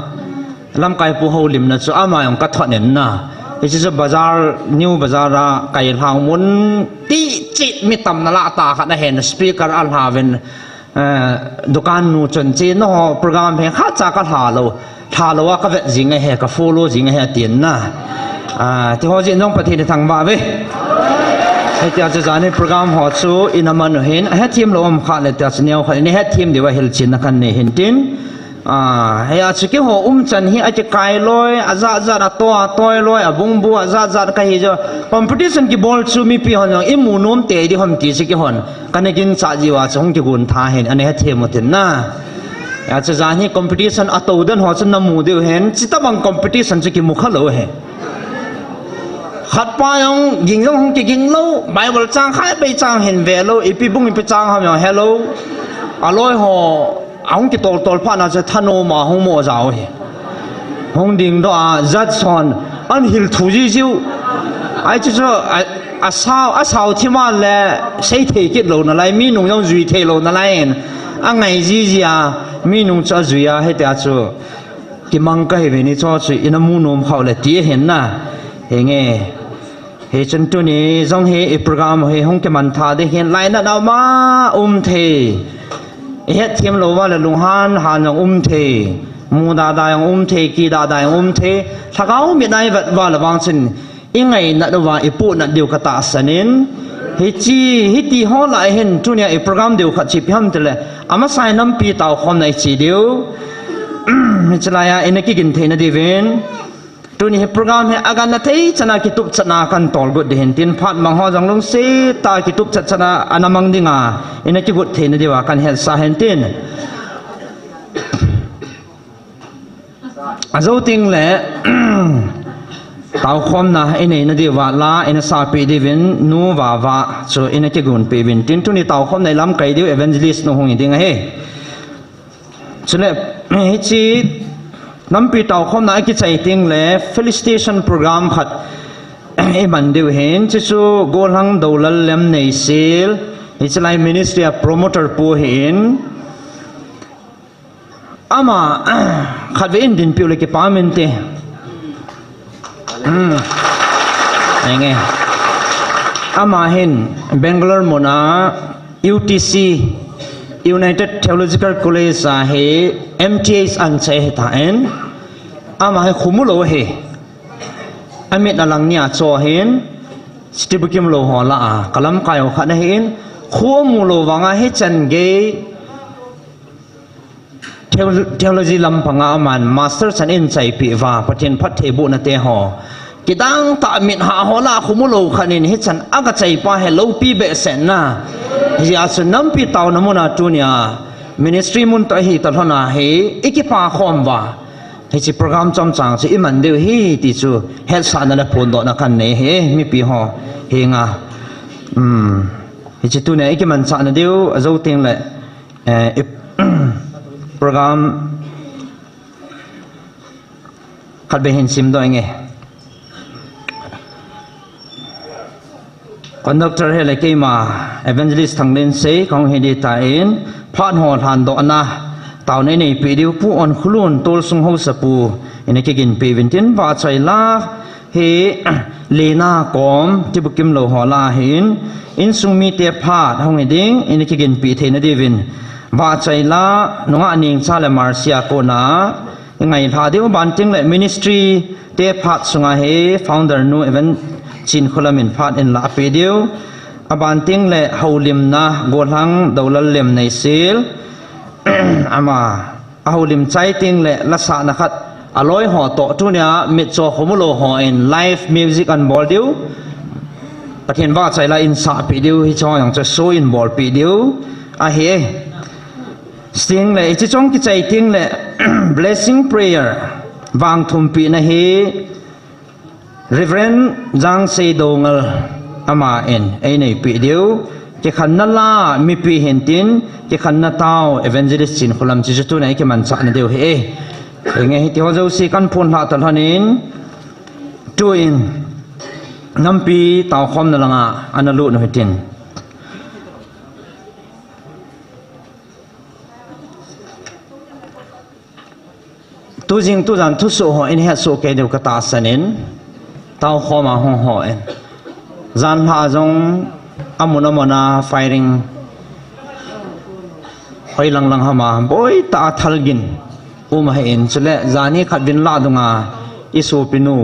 Lamkai pu holimna chu ama jong ka thot in na. Hichi chu bazar, New Bazar a kai lhang mun ti chi mi tamna la ta khat na hen speaker a lha vin, eh, dukan nu chun chi no program he kha cha ka lha lou. Lha lou a ka vet jing ahi, ka follow jing ahi tin na. Ah, ti ho jin jong Pathen thangvah ve. Hitia chu jan hi program ho chu in a man u hin, a het thim lou um kha le tia chu neo kha, in a het thim diu a hilchetna kan nei hen tin. Ah, hia chu keiho umchan hi a kikai loi, a jat jat a to, a toi loi, a bungbu, a jat jat ka hi jo. Competition kibol chu mipi hon jong i mu nom tei di hom ti chu keihon. Kana ginchat jiu a chu hung kigon tha hen, ana het thim u tin na. Hia chu jan hi competition a to den ho chu na mu diu hen, chuti bang competition chu kimu kha lou hen. Khat pa jong ging jong hung kiging lou, Bible chang khai pei chang hin ve lou, ipi bung ipi chang ham jong he lou. A loi ho, a hung kitol tol phat na chu thanom a hung mo jao hi. Hung ding do a, jat son, an hil thu ji jiu. Ai chu chu, a, a sao, a sao thim a le, sei thei kit lou na lai, mi nung jong jui thei lou na lai in. A ngai ji ji a, mi nung chu a jui a, hitia chu. Kimang ka hi ve ni cho chu, in a mu nom khau le ti hen na. Henge. Hichun tuni jong hi i program hi hung kiman tha ding hin lainat a um a um thei. I het thim lou va le lunghan han jong um thei. Mu da da jong um thei, ki da da jong um thei. Lhagao mit a i vet va le vang chun i ngainat uva i puhnat diu ka tahsan in. Hichi, hiti ho lai hin tunia i program diu khat chu ipi ham ti le. Amasa i nampi tao khomna i chi diu. Hichi lai a i na kigin theina diuvin. Tuni hi program hi a ganna thei chan a kitup chan a kan tol got ding hin tin phat mang ho jong lungset a kitup chat chan a ana mang ding a, i na kigot theina diu a kan hetsa hen tin. A jou teng le, taokhomna i neina diu va la, i na sapi diuvin, Nu Vava chu i na kigonpi uvin tin tuni taokhomna i lamkai diu evangelist nu hung hi ding ahi. Chule, hichi nampi taokhomna a kichai teng le felicitation program khat, iman diu hin, chuchu Golhang Dolal Lemneisil, hiche lai ministry a promoter pu ahin, ama, khatvei in dinpiu le kipah inte. Hmm. Enge. Ama hin Bangalore muna U T C, United Theological College a hi M T H anchai ahitan. Ama hi khumulou ahi. Amit alang nia chu ahin, Tibukim lou ho lah a kalamkai ho khat ahin, khumulou vanga hichan gei Theo-, theology lampanga aman master chan in chaipi uva, Pathen phattheibohna te ho. Kidang tah mit ha ho lah khumulou khat in hichan aga chaipa hi loupi behseh na. Hijeh a chu nampi taona muna tunia ministry mun toh ahi talhona hi, ikipa khom uva. Hiche program chomcha chu iman diu ahi ti chu hetsahna le phondohna kanei ahi, mipi ho henga. Um, hiche tunia ikimanchahna diu, ajou tengle, eh, i, program khatvei hin simdoh inge. Conductor hi le keima Evangelist Thanglinsei kahung hi ding tan, phat ho lhandohna taona ineipi diu Pu Onkholun Tolsung Haosapu in akiginpi uvin tin, vahchoi la hi Lena kom Tibukim lou ho lah a hin, insung mite phat hung hi ding in akiginpi theina diuvin, vahchoi la nungah Nengcha le Marcia kona ingailha diu, aban tengle ministry te phat sunga hi founder nu Evan Chinkholam in phat in lahpeh diu. Aban tengle houlimna Golhang Dolal Lemneisil. Ama, ahoulim chai tengle lasahna khat aloi ho toh tunia mitcho khumulou hon live music anabol diu. Pathen vahchoi la insahpi diu, hiche ho jong chu show inbolpi diu ahi. Tengle, hiche chong kichai tengle, blessing prayer, vangthumpina hi, Reverend Jangsei Doungel aman eineipi diu, kikhenna la mipi hintin, kikhenna tao Evangelist Chinkholam, chuchu tunia ikimanchahna diu ahi. Henge, hitiho jouse kaphondoh talhon in, tuin nampi taokhomna langa analut u hitin. Tujing tujan thusoh ho in hetsoh kei diu katahsan in, taokhoma hung hon. Janhi a jong amun amuna firing hoilang lang hama boitah a thalgin um ahin, chule janhi khat vin lah dunga isopinu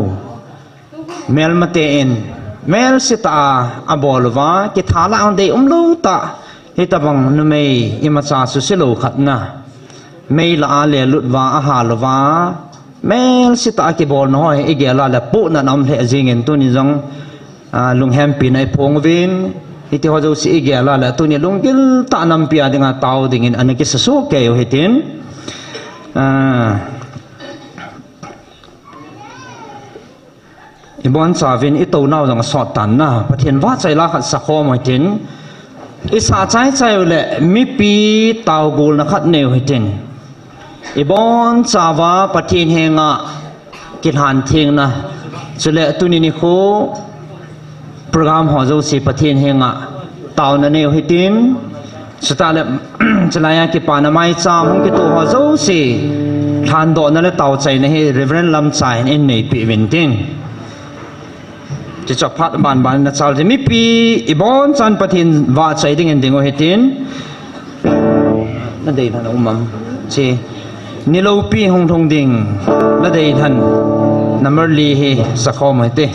melmaten melsetah a abol uva, kitha lah a deium lou tah, hitobang numei imacha suse lou khat na, mei lah a lelut uva, ahal uva, melsetah a kibolna ho hi igel a le pohnat aum lheh jengin, tuni jong, a, lunghempina iphong uvin, hitiho jouse igel a le tuni lunggil tah nampi a dinga tao dingin ana kisa soh kei u hitin. A, Ibonchauvin itounau jong asot tan na, Pathen vahchoi la khat sakhom u hitin, isah chaichai u le mipi taogolna khat nei u hitin, ibonchauva Pathen henga kilhan thengna, chule tuni nikho program ho jouse Pathen henga taona nei u hitin, chutah le, chulai a kipana maicham hung kitoh ho jouse lhandohna le taochaina hi Reverend Lamcha in eineipi uvin tin. Chuche phat banban in achal jin mipi ibonchan Pathen vahchoi dingin ding u hitin. Nadei lhon um am? Che. Ni loupi hung lhung ding. Nadei lhon. Number li hi sakhom u hite.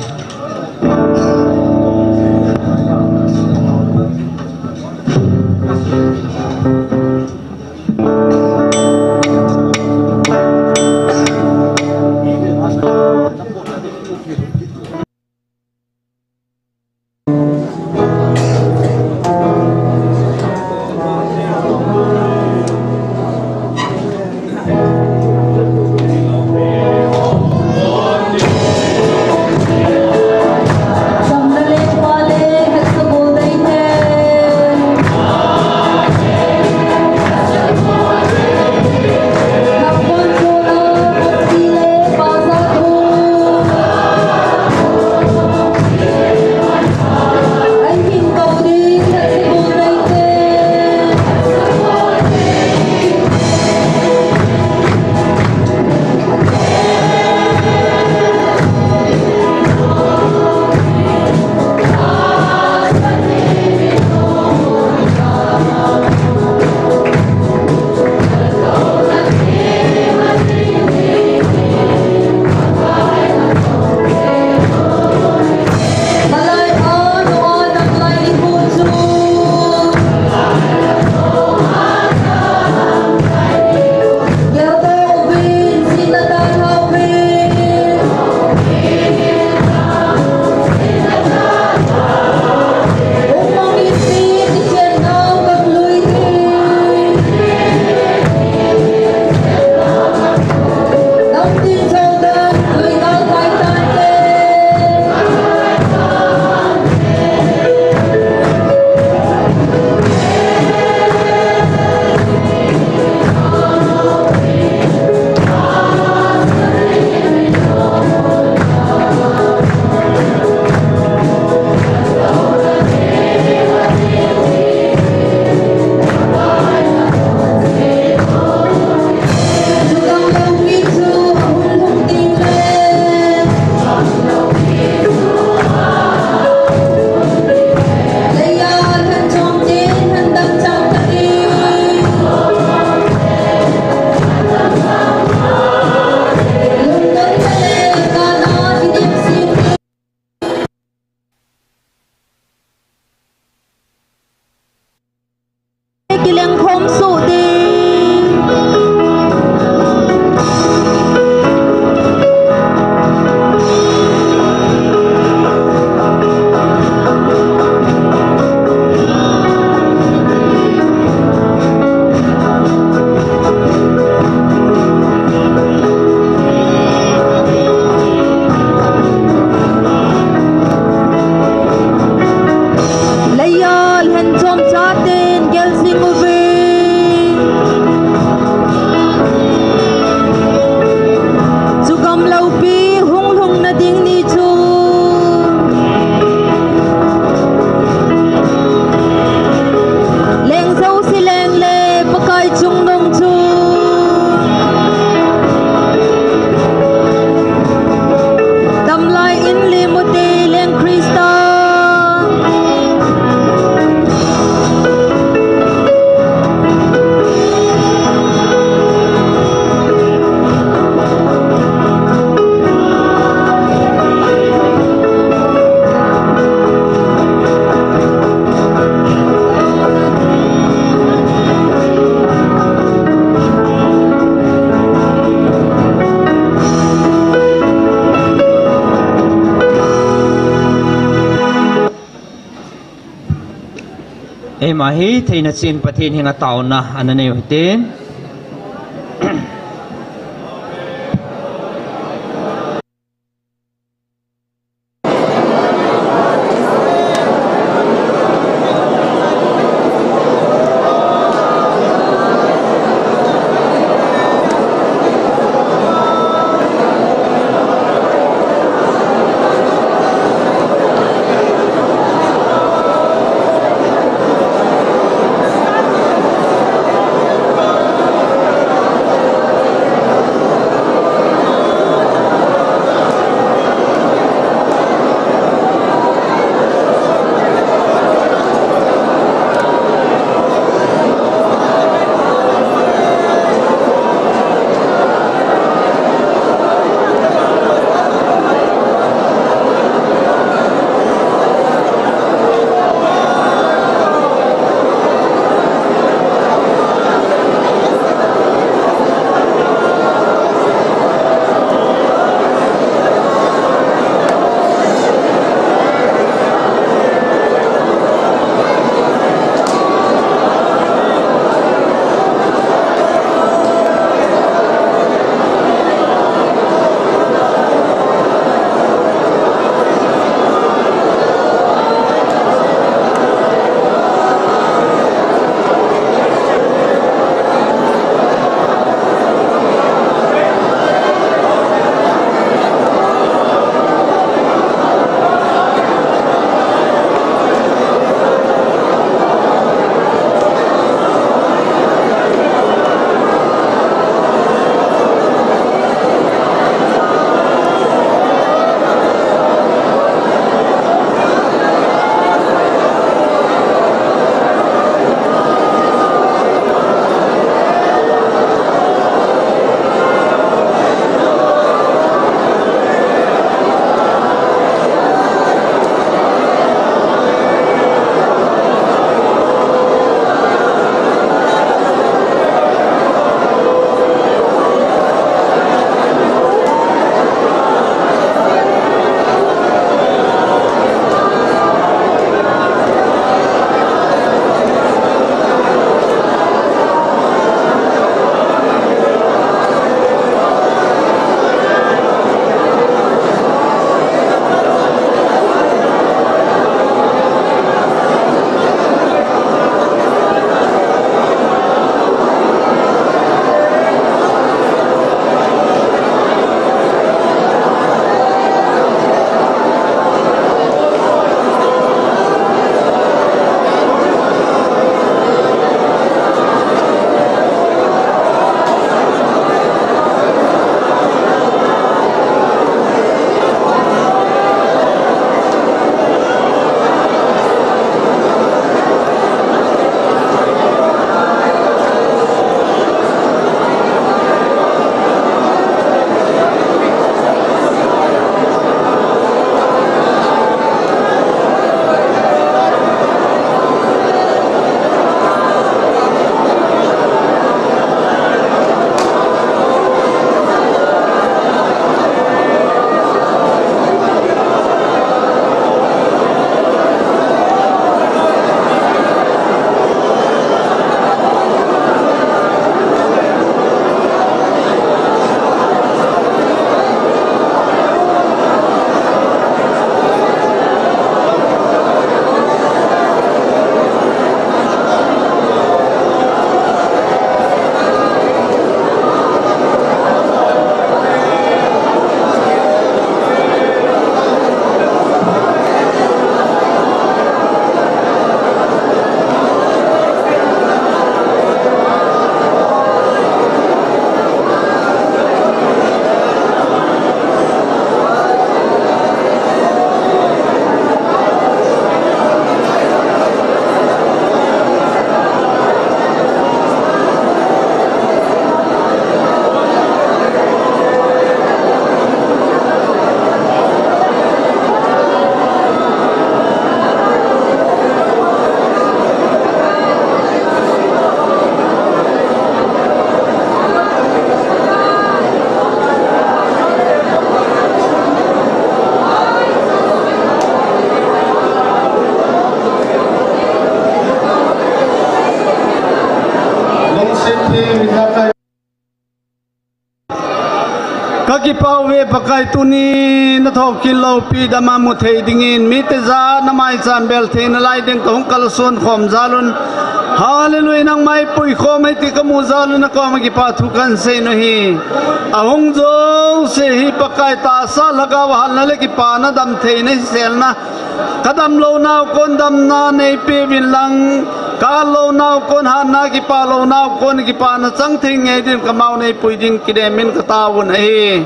Eima hi theina chin Pathen henga taona ana nei u hite. Akipah uve Pakai, tuni na thokit loupi dam a mu thei dingin, mite jat na maicham bel theina lai ding kahung kalson khom jal un. Hallelujah, nangma eipui khom e ti kamu jal un, na koma kipah thu kahin sei nahi. Ahung jouse hi Pakai, tahsa, lhagao halna le kipana, damtheina, hiselna, kadam lounau kon damna neipeuvin lang, kahat lounau kon hatna, kipah lounau kon kipana chang thei ngei din kamau neipui ding kinem in kataovun ahi.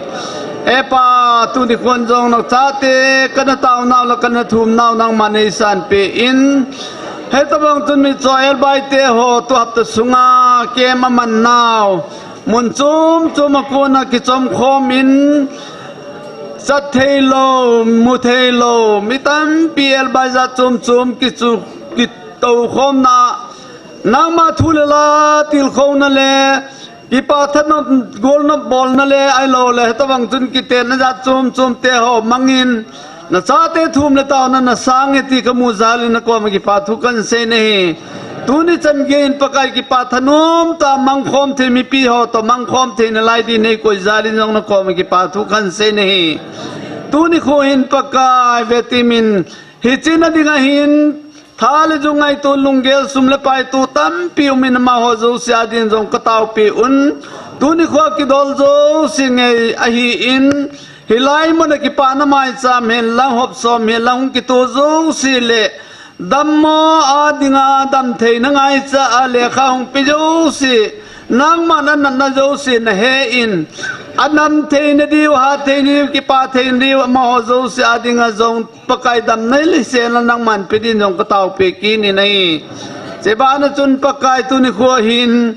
He Pa, tuni khon jong nachate kana taonau le kana thumnau nangman neisanpeh in. Hitobang chun Mitcho Elbai te ho tu hapta sunga camp aman nau, mun chom chom a kona kichom khom in, chat thei lou, mu thei lou, mi tampi Elbai jat chom chom kichu, kitou khomna, nangma thu le la tilkhouna le, kipah thanop, golnop bolna le, ahilou le, hitobang chun kitenna jat chom chom te ho mangin, nachate thum le taona na sang e ti kamu jal in, na koma kipah thu kahin sei nahi. Tuni chan geiyin Pakai, kipah thanom tah a mangkhom thei mipi ho toh mangkhom theina lai din neikoi jal in jong na koma kipah thu kahin sei nahi. Tuni kho hin Pakai, vetem in, hiche na dinga hin tha le jung ngaito, lunggel, sum le pai to tampi um in, amaho jouse a din jong kataopeh un. Tuni kho kidol jouse ngei ahin, hilai mun a kipana maicham hen lang, hop som hen lang, hung kito jouse le dammo a dinga damtheina ngaicha a lekha hung pe jouse, nangman anatna jouse nahen, anam theina diu, hat theina diu, kipah theina diu, amaho jouse a dinga jong Pakai, damna le hiselna nangman pe din jong kataopeh kit in ahi. Chubana chun Pakai, tuni kho hin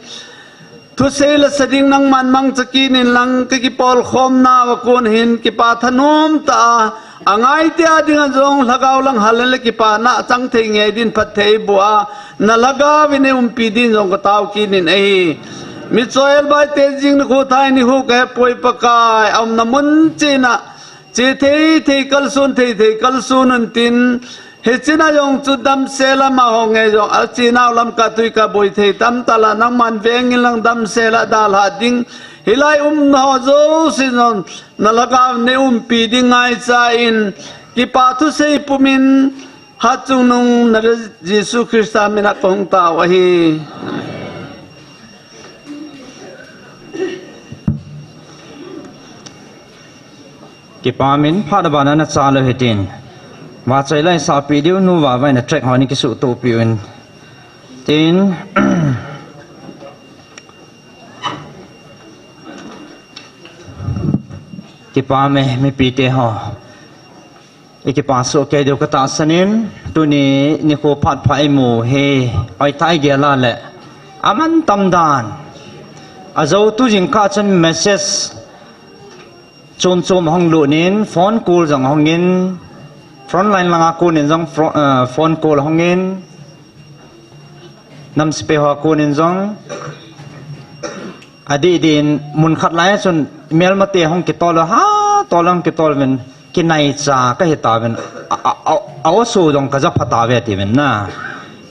thusei la sa ding nangman mangcha kit in lang, kakipolkhomnau a kon hin kipah thanom tah a, angaite a dinga jong lhagao lang halna le kipana chang thei ngei din phatthei eiboh a, na lhagao in eiumpi din jong katao kit in ahi. Mitcho Elbai te jing nikho, thai nikho kahepoi Pakai, aumna mun cheh a che thei thei kalson, thei thei kalson untin, hiche a jong chu damsel a, amaho ngei jong achenau lamkai tui kaboi thei tamtah a, nangman veng in lang damsel a dalha ding, hilai umna ho jouse jong na lhagao in neiumpi ding ngaicha in, kipah thusei pum in, hatchungnung Nazareth Jesu Christa min a kahung tao ahi. Kipah in, phat abana nacha lou hitin, vachoi la isahpeh diu, Nu Vava in a track ho nei kisuhtohpeh uvin tin. Kipah e, mipite ho, ikipah soh kei diu katahsan in, tuni nikho phat pha imu hi, hoitah a igel a le, amantam dan, ajou tu jingkah chun message chom chom ahung lut in, phone call jong ahung in, frontline langa kon in jong phro-, eh, phone call ahung in, nam sepai ho a kon in jong, adih dih in mun khat lai a chun melmate hung kitol, ha, tol hung kitol uvin, kinaicha kahi tauvin, a, a, a, a-o so jong kaja pha tauve atiuvin na.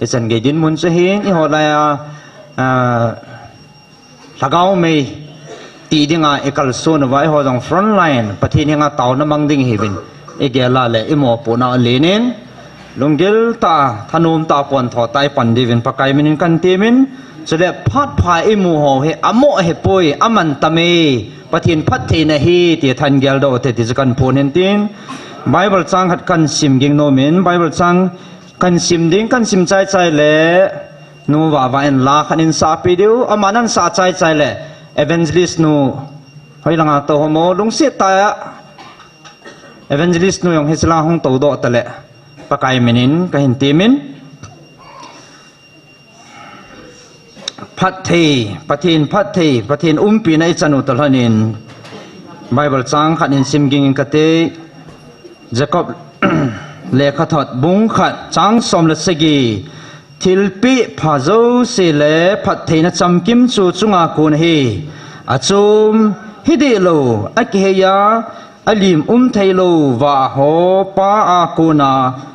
Hichan gei dinmun chu hin, eiho lai a, a, lhagao mei ti dinga ikalson uva, eiho jong frontline, Pathen henga taona mang ding ihiuvin, igel a le imopohnau alen in, lunggel tah a, thanom tah a, pontho tah a ipan diuvin Pakai min in kahin temin, chule phat pha imu ho hi amoh ahipoi, amantam e, Pathen phattheina ahi ti thain geldoh ute ti chu kahin phon in tin, Bible chang khat kahin sim ging nomin, Bible chang kahin sim ding, kahin sim chai chai le, Nu Vava in la khat eihin sahpeh diu, aman ahin sah chai chai le, Evangelist nu, hoilanga tou ham o, lungset tah a, Evangelist nu jong hiche lang hung toudoh tale, Pakai min in kahin temin. Phatthei, Pathen phatthei, Pathen umpina ichan u toh lhonin, Bible chang khat in sim ging inge kate, Jacob lekhathot bung khat chang som le sagi, thilpeh pha jouse le phattheina chamkim chu chunga kon ahi, achom hideh lou, akihei a, alim um theilou vah ho Pa a kona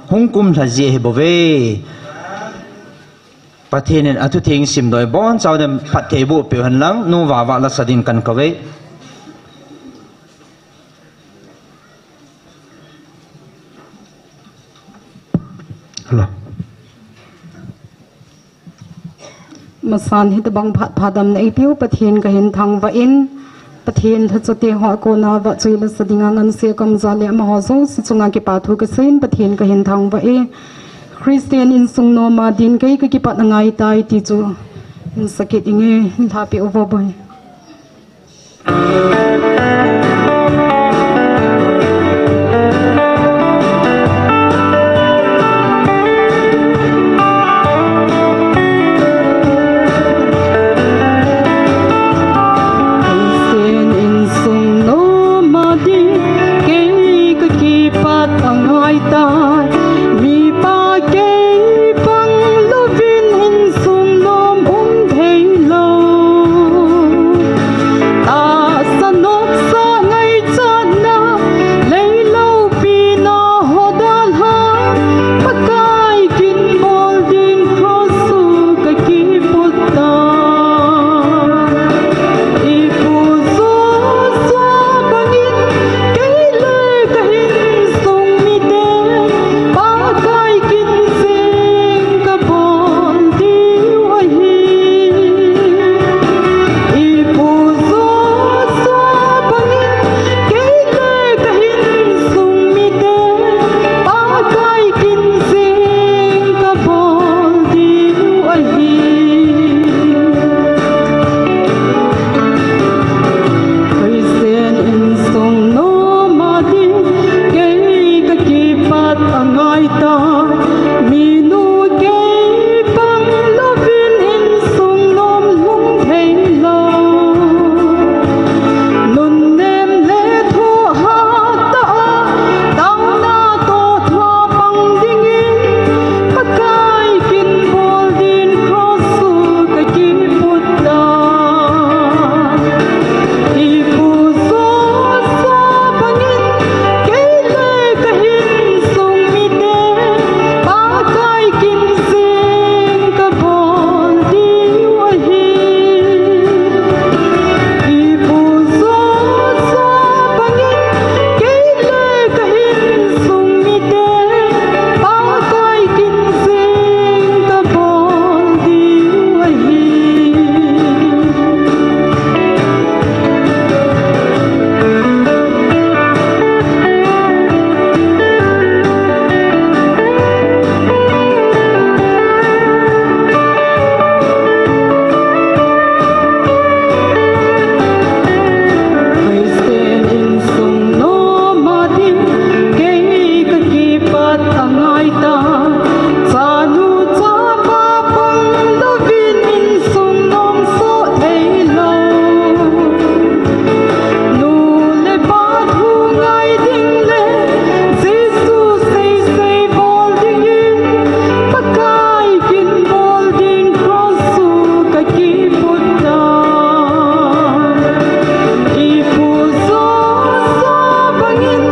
hung kumlha ji ahibouve. Pathen in athutheng simdoh a ibonchauvin phatthei boh peh uhen lang, Nu Vava lasa din kahin kouve. Masan hitabang phat phadamna eipeu Pathen kahin thangvah in, Pathen lhacha te hoa kona vahchoi lasa dinga ngansea kaum jal le amaho jouse chunga kipathu kaseiyin Pathen kahin thangvah e. Christian insung noma din kei kakipat angaitai ti chu hin sakit inge, lhapeh uvo boi. Christian insung noma din kei kakipat angaitai. Mipa kei pang louvin insung nom um theilou. Tahsa nopsa ngaichatna, lei loupina ho dalhan, Pakai kin bol din cross u kakiput tai. Ipu Joshua bangin kei le kahinsung mite, Pakai kin jing kabol diu ahi. Ipu Joshua bangin kei le kahinsung mite, Pakai kin jing kabol diu ahi. Christian insung noma din kei kakipat angaitai. Minu kei pang louvin insung nom lhung theilou. Nunnem le thohhat tah a, taona toh thapang dingin, Pakai kin bol din cross u kakiput tai. Ipu Joshua bangin kei le kahinsung mite, Pakai kin jing kabol diu ahi. Ipu Joshua bangin kei le kahinsung mite, Pakai kin jing kabol diu ahi. Christian insung noma din kei kakipat angaitai. Chanu chapa pang louvin insung nom soh theilou. Nu le pa thu ngai ding le Jesu seisei bol dingin, Pakai kin bol din cross u kakiput tai. Ipu Joshua bangin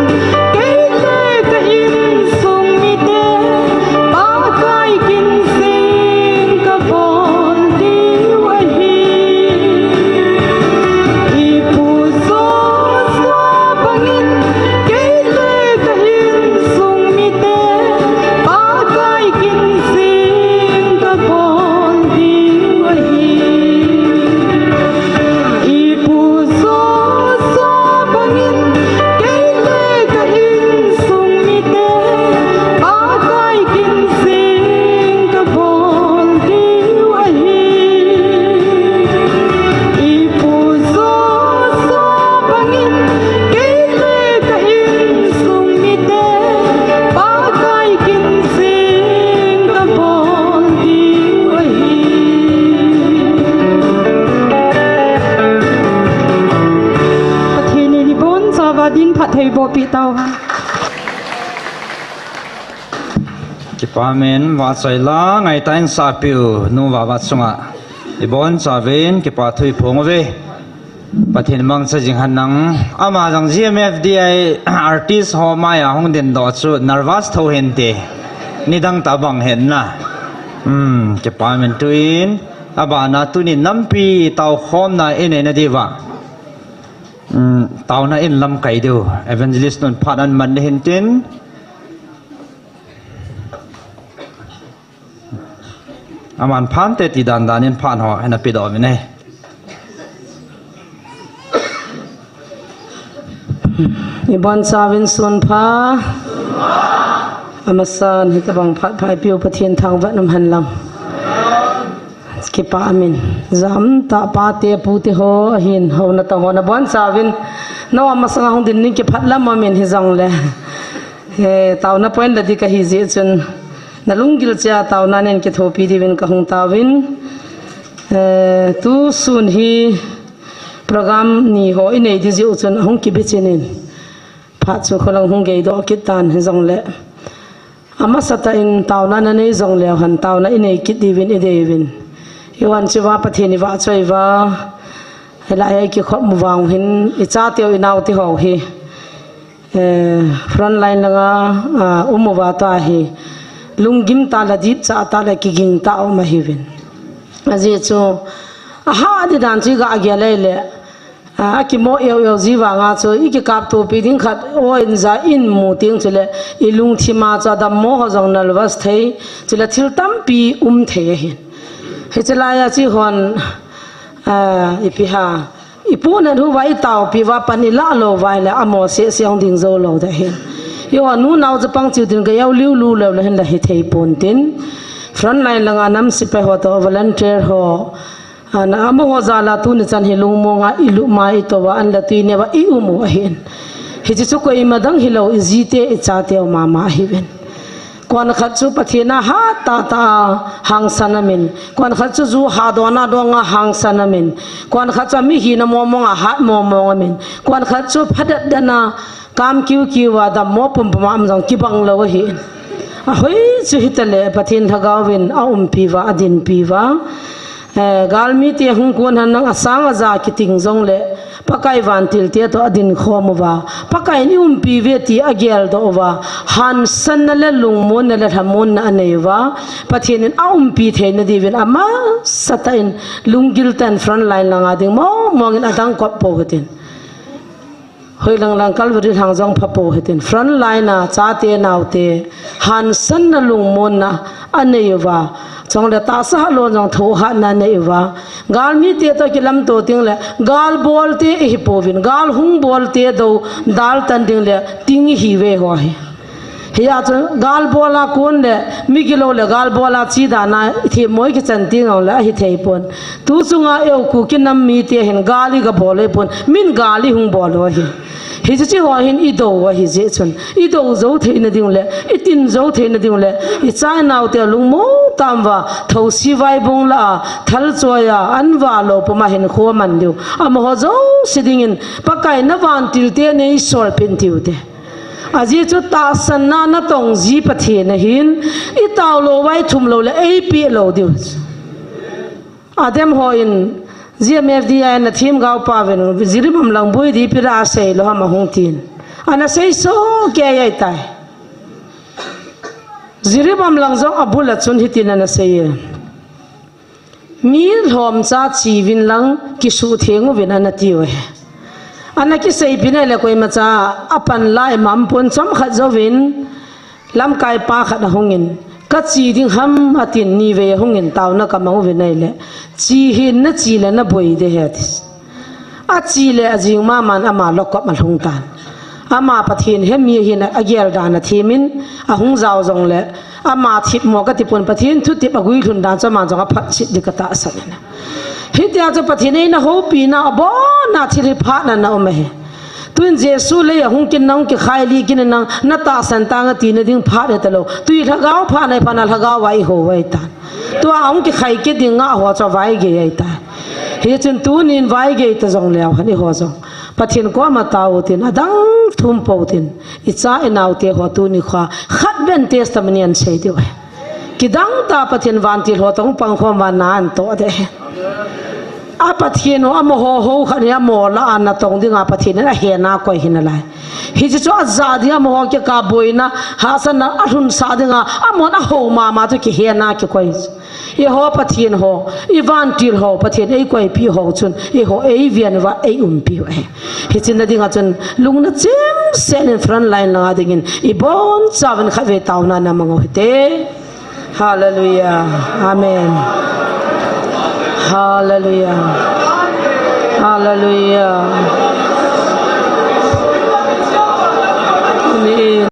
kei le kahinsung mite, Pakai kin jing kabol diu ahi. Ipu Joshua bangin kei le kahinsung mite, Pakai kin jing kabol diu ahi. Ipu Joshua bangin kei le kahinsung mite, Pakai kin jing kabol diu ahi. Ipu Joshua bangin kei le kahinsung mite, Pakai kin jing kabol diu ahi. Pathen in ibonchauva din phattheiboh peh tauhen. Kipa men, vahchoi la, ngaitah in sahpiu nu Vava chunga ibonchauvin kipa thu iphong uve. Pathen mangcha jing hen lang. Ama jong G M F D I artist ho maiya hung dingdoh chu nervous thou hinte. Nidang tah bang hen na. Hmm, kipa men tuin. Abana tuni nampi taokhomna inei nadiuva, hmm, taona in lamkai diu Evangelist nun phat aman ding hintin. Aman phante ti dan dan in phat ho ana pedoh uvin ahi. Ibonchauvin sun pha. Amasan hitabang phat pha ipiu Pathen thangvah in umhen lang. Kipa amin. Jamtah pate pute ho ahin houna tang ho nabonchauvin. Nao masanga hung ding ning kiphat lam amin hijongle. Eh, taona point la di kahi jeh chun. Nalunggil cheh a taona nei kithopi diuvin kahung taovin. Eh, tusun hi program ni ho inei di jeh u chun ahung kibichinin. Phat chu kholang hung geidoh kit tan hijongle. Amasatah in taona nanei jongleu hen taona inei kit diuvin ideiyuvin. Ivan chiva Pathen ivahchoi uva. Hilai a ikikhop u vang hin ichateu inaoteu ho hi. Eh, front line langa, ah, um uva tua hi. Lunggim tah le dipchat tah le kiging tah a um ahiuvin. Ajeh chu, aha di dan chu iga gel lele. Ah, akimo eu eu ji vanga chu, ikikaptopi ding khat, o inja in mu ting chule, ilungthim a chu adammo ho jong nervous thei, chule thil tampi um thei ahin. Hiche lai a chi hon, ah, ipi ham. Ipu nat hu uva itaopi uva pan ilah lou uva ahile amo seh seh hung ding jou lou ding ahi. Iho nu nao chapang chiu tin ka iau liu lu lou le hin la hithei pon tin. Front line langa nam sepai ho toh volunteer ho. Ana amaho jal a tuni chan hi lungmonga ilup ma itouva an la tui neo a i um u ahin. Hiche chu koima dang hilou ijite ichateu mama ahiuvin. Konkhat chu Pathen a hat tah tah a hangsan amin. Konkhat chu ju hadon a donga hangsan amin. Konkhat chu mihin a momong a hat momong amin. Konkhat chu phadet den a kam kiu kiu a dammo pum pum a um jong kibang lou ahin. Ahoi chu hitale Pathen lhagao vin aumpi uva, adinpi uva. Eh, galmite hung kon hen lang asang aja kiting jongle, Pakai vantilte toh adin khom uva, Pakai in umpi uve ti ageldoh uva, hansanna le lungmonna le lhamonna anei uva, Pathen in aumpi theina diuvin amasatah in lunggil tah in front line langa ding mong mong in adang kop pou hitin. Hoilang lang Calvary lhang jong pha pou hitin. Front line a chate naote, hansanna lungmonna anei uva. Chule tahsa hat lou jong thohhatna anei uva. Galmite toh kilamto ding le, gal bolte ihi pouvin. Gal hung bolte dou, daltan ding le, ting ihiuve ho hi. Hia chu gal bol a kon le, migilou le gal bol a chi dan a, ithemmo kichan ting le, ahithei pon. Tu chunga eiho Kuki nam mite hin gal iga bol u ahipon, min gal ihung bol u ahi. Hiche chi ho hin idou u ahi jeh chun. Idou jou theina ding le, itin jou theina ding le, icha inaote lungmong tah uva, thosi vaibong lah a, thalchoi a, an va lou pum a hin kho man diu. Amaho jouse dingin, Pakai na vantilte nei solpeh in tiu te. Ajeh chu tahsanna natong ji Pathen ahin, itao lou uva ithum lou le, eipeh lou diu. Adem hon, G M F D I na themgao pa uvin, Jiribam lang boi di pira asei lou ham ahung tin. Ana sei soh kei ahitai. Jiribam lang jong abul a chun hitin ana sei e. Mi lhomcha che uvin lang kisuhtheng uvin ana tiu ahi. Ana kiseipeh in ahile koimacha apan lai mama pon chomkhat jouvin lamkai pa khat ahungin, kache ding ham atin nivei ahungin taona kamang uvin ahile, che hih in nache le naboi ding ahi ati. Ache le ajing maman ama lokop alhung tan. Ama Pathen hemi ahin agel dan athemin, ahung jao jongle, ama thipmo katipon Pathen thutep aguilhun dan chu ama jong aphatchet ding katahsan in. Hitia chu Pathen in eina houpina abonna thil hi phatna na um ahi. Tuin Jesu lei a hung kin nang kikhai li kin nang natahsan tang atina ding phat ahitalou. Tui lhagao phat na iphat na lhagao a ihou ahitan. Tua ahung kikhai kit ding ngah ho chu vaigei ahitan. Hichun tunin vaigei ta jongleu hen eiho jong Pathen koma tao utin adang thum pou tin. Icha inaote ho tuni kho khat beh in testimony ahin sei diu ahi. Kidang tah a Pathen vantil ho toh pangkhom uva na ahin toh ding ahi. A Pathen ho amaho ho khat hi amaho lah a natong dinga Pathen in ahetna akoi ahi nalai. Hiche chu ajah ding amaho kikah boina, hahsatna alhunsah dinga amahon ahou mama chu kihetna kikoi. Eiho Pathen ho, ivantil ho, Pathen eikoipeh ho chun, eiho eiven uva eiumpi u ahi. Hiche na dinga chun, lungna chimset in front line langa dingin, ibonchauvin khatvei taona namang u hite. Hallelujah. Amen. Hallelujah. Hallelujah. Amen.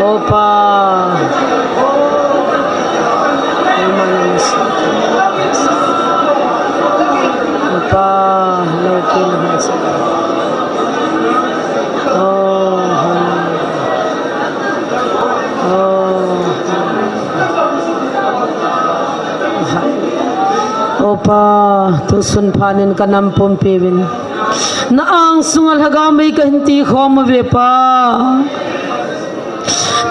Opa. Opa, lo kin ha sa. Oh, hallelujah. Oh, hallelujah. Opa, tusun phanin ka nam pumpi uvin. Na angsunga lhagao mei kahin tikhom uve Pa.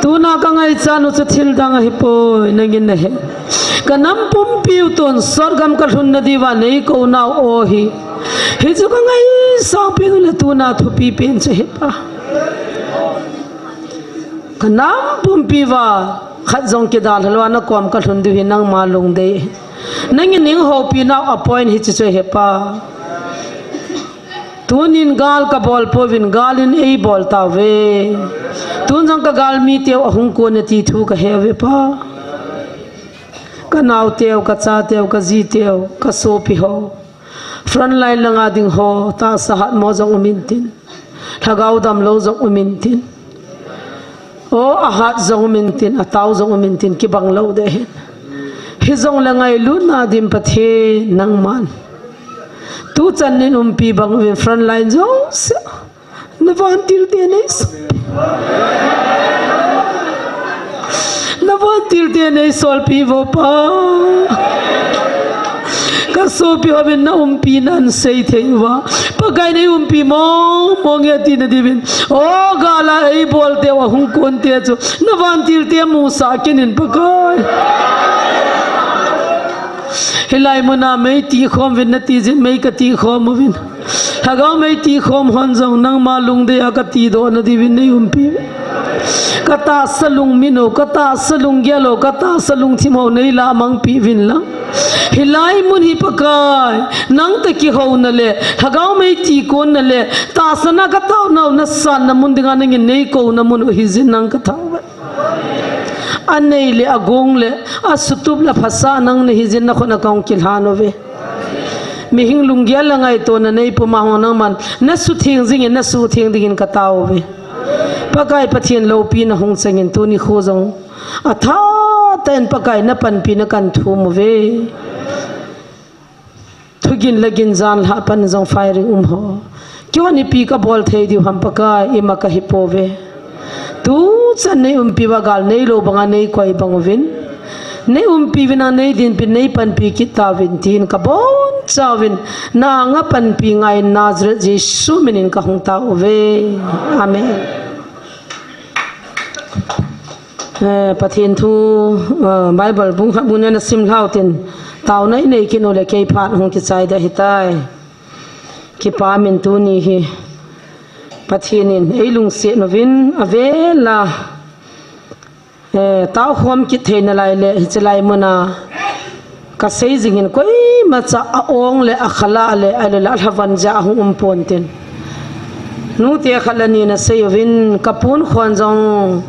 Tuna ka ngaichat u chu thil dang ahipoi, nangin nahe. Ka nam pumpi u tonsot gam kalhun nadiuva nei kou nau ahi. Hichu ka ngaisang pen u le tuna thupi pen chu ahi Pa. Ka nam pumpi uva khat jong kidalha lou a na kom kalhun diu hi nangma lungdei. Nangin ning houpi nau a point hi chu chu he pa. Tunin gal ka bol pouvin, gal in ei bol tauve. Tun jong ka gal mi teu ahung kon e ti thu ka he ve pa. Ka nau teu, ka cha teu, ka ji teu, ka sopi ho. Front line langa ding ho, tahsa hat mo jong um intin. Lhagao damlou jong um intin. O, ahat jong um intin, atao jong um intin, kibang lou deh hin. Hijong le ngailutna dim Pathen nangman. Tuchan nin umpi bang uvin front line jouse. Na vantil te nei s-, na vantil te nei solpi vo pa. Ka sopi hovin na umpi nan sei thei uva. Pakai nei umpi mong mong e tina diuvin. O gala ei bol teu ahung kon te chu. Na vantil te musa kinin Pakai. Hilai muna mei ti khom uvin na ti jin mei ka ti khom uvin. Lhagao mei ti khom hon jong nangma lungdei a ka ti doh na diuvin nei umpi. Ka tahsa lungmin ho, ka tahsa lunggel ho, ka tahsa lungthim ho nei lamang pi uvin lang. Hilai mun hi Pakai, nang ta kihouna le, lhagao mei ti konna le, tahsa na ka taona u na sanna mun dinga nangin nei kouna mun u hi jin nang ka thau. Anei le, agong le, asutup le, phasa nang nahi jin na khut na kong kilhan uve. Mihing lunggel le ngaitona nei puma hong nangman, na sutheng jingin, na sutheng dingin ka tao uve. Pakai Pathen loupina hung changin tuni kho jong. Atha tah in Pakai na panpina kan thum uve. Thugin le gin jan lha pan jong firing um ho. Kihon ipi ka bol thei diu ham Pakai ima ka hi pouve. Tuchan nei umpi uva gal neilou banga nei koi bang uvin. Nei umpi uvin a nei dinpi nei panpi kit tauvin tin ka bonchauvin. Na anga panpi ngai Nazareth Jesu minin ka hung tao uve. Amen. Eh, Pathen thu, eh, Bible bung khat bung ni na sim lhau tin, taona i nei kit u le kei phat hung kichai ding ahitai. Kipa min tuni hi, Pathen in ei lungset uvin, avel a, eh, tao khom kit thei nalai le, hiche lai muna, Ka sei jingin koimacha a-ong le akhala le, ahilou le alhavan jeh a hung um ponte. Nute khat le ni na sei uvin ka pon khon jong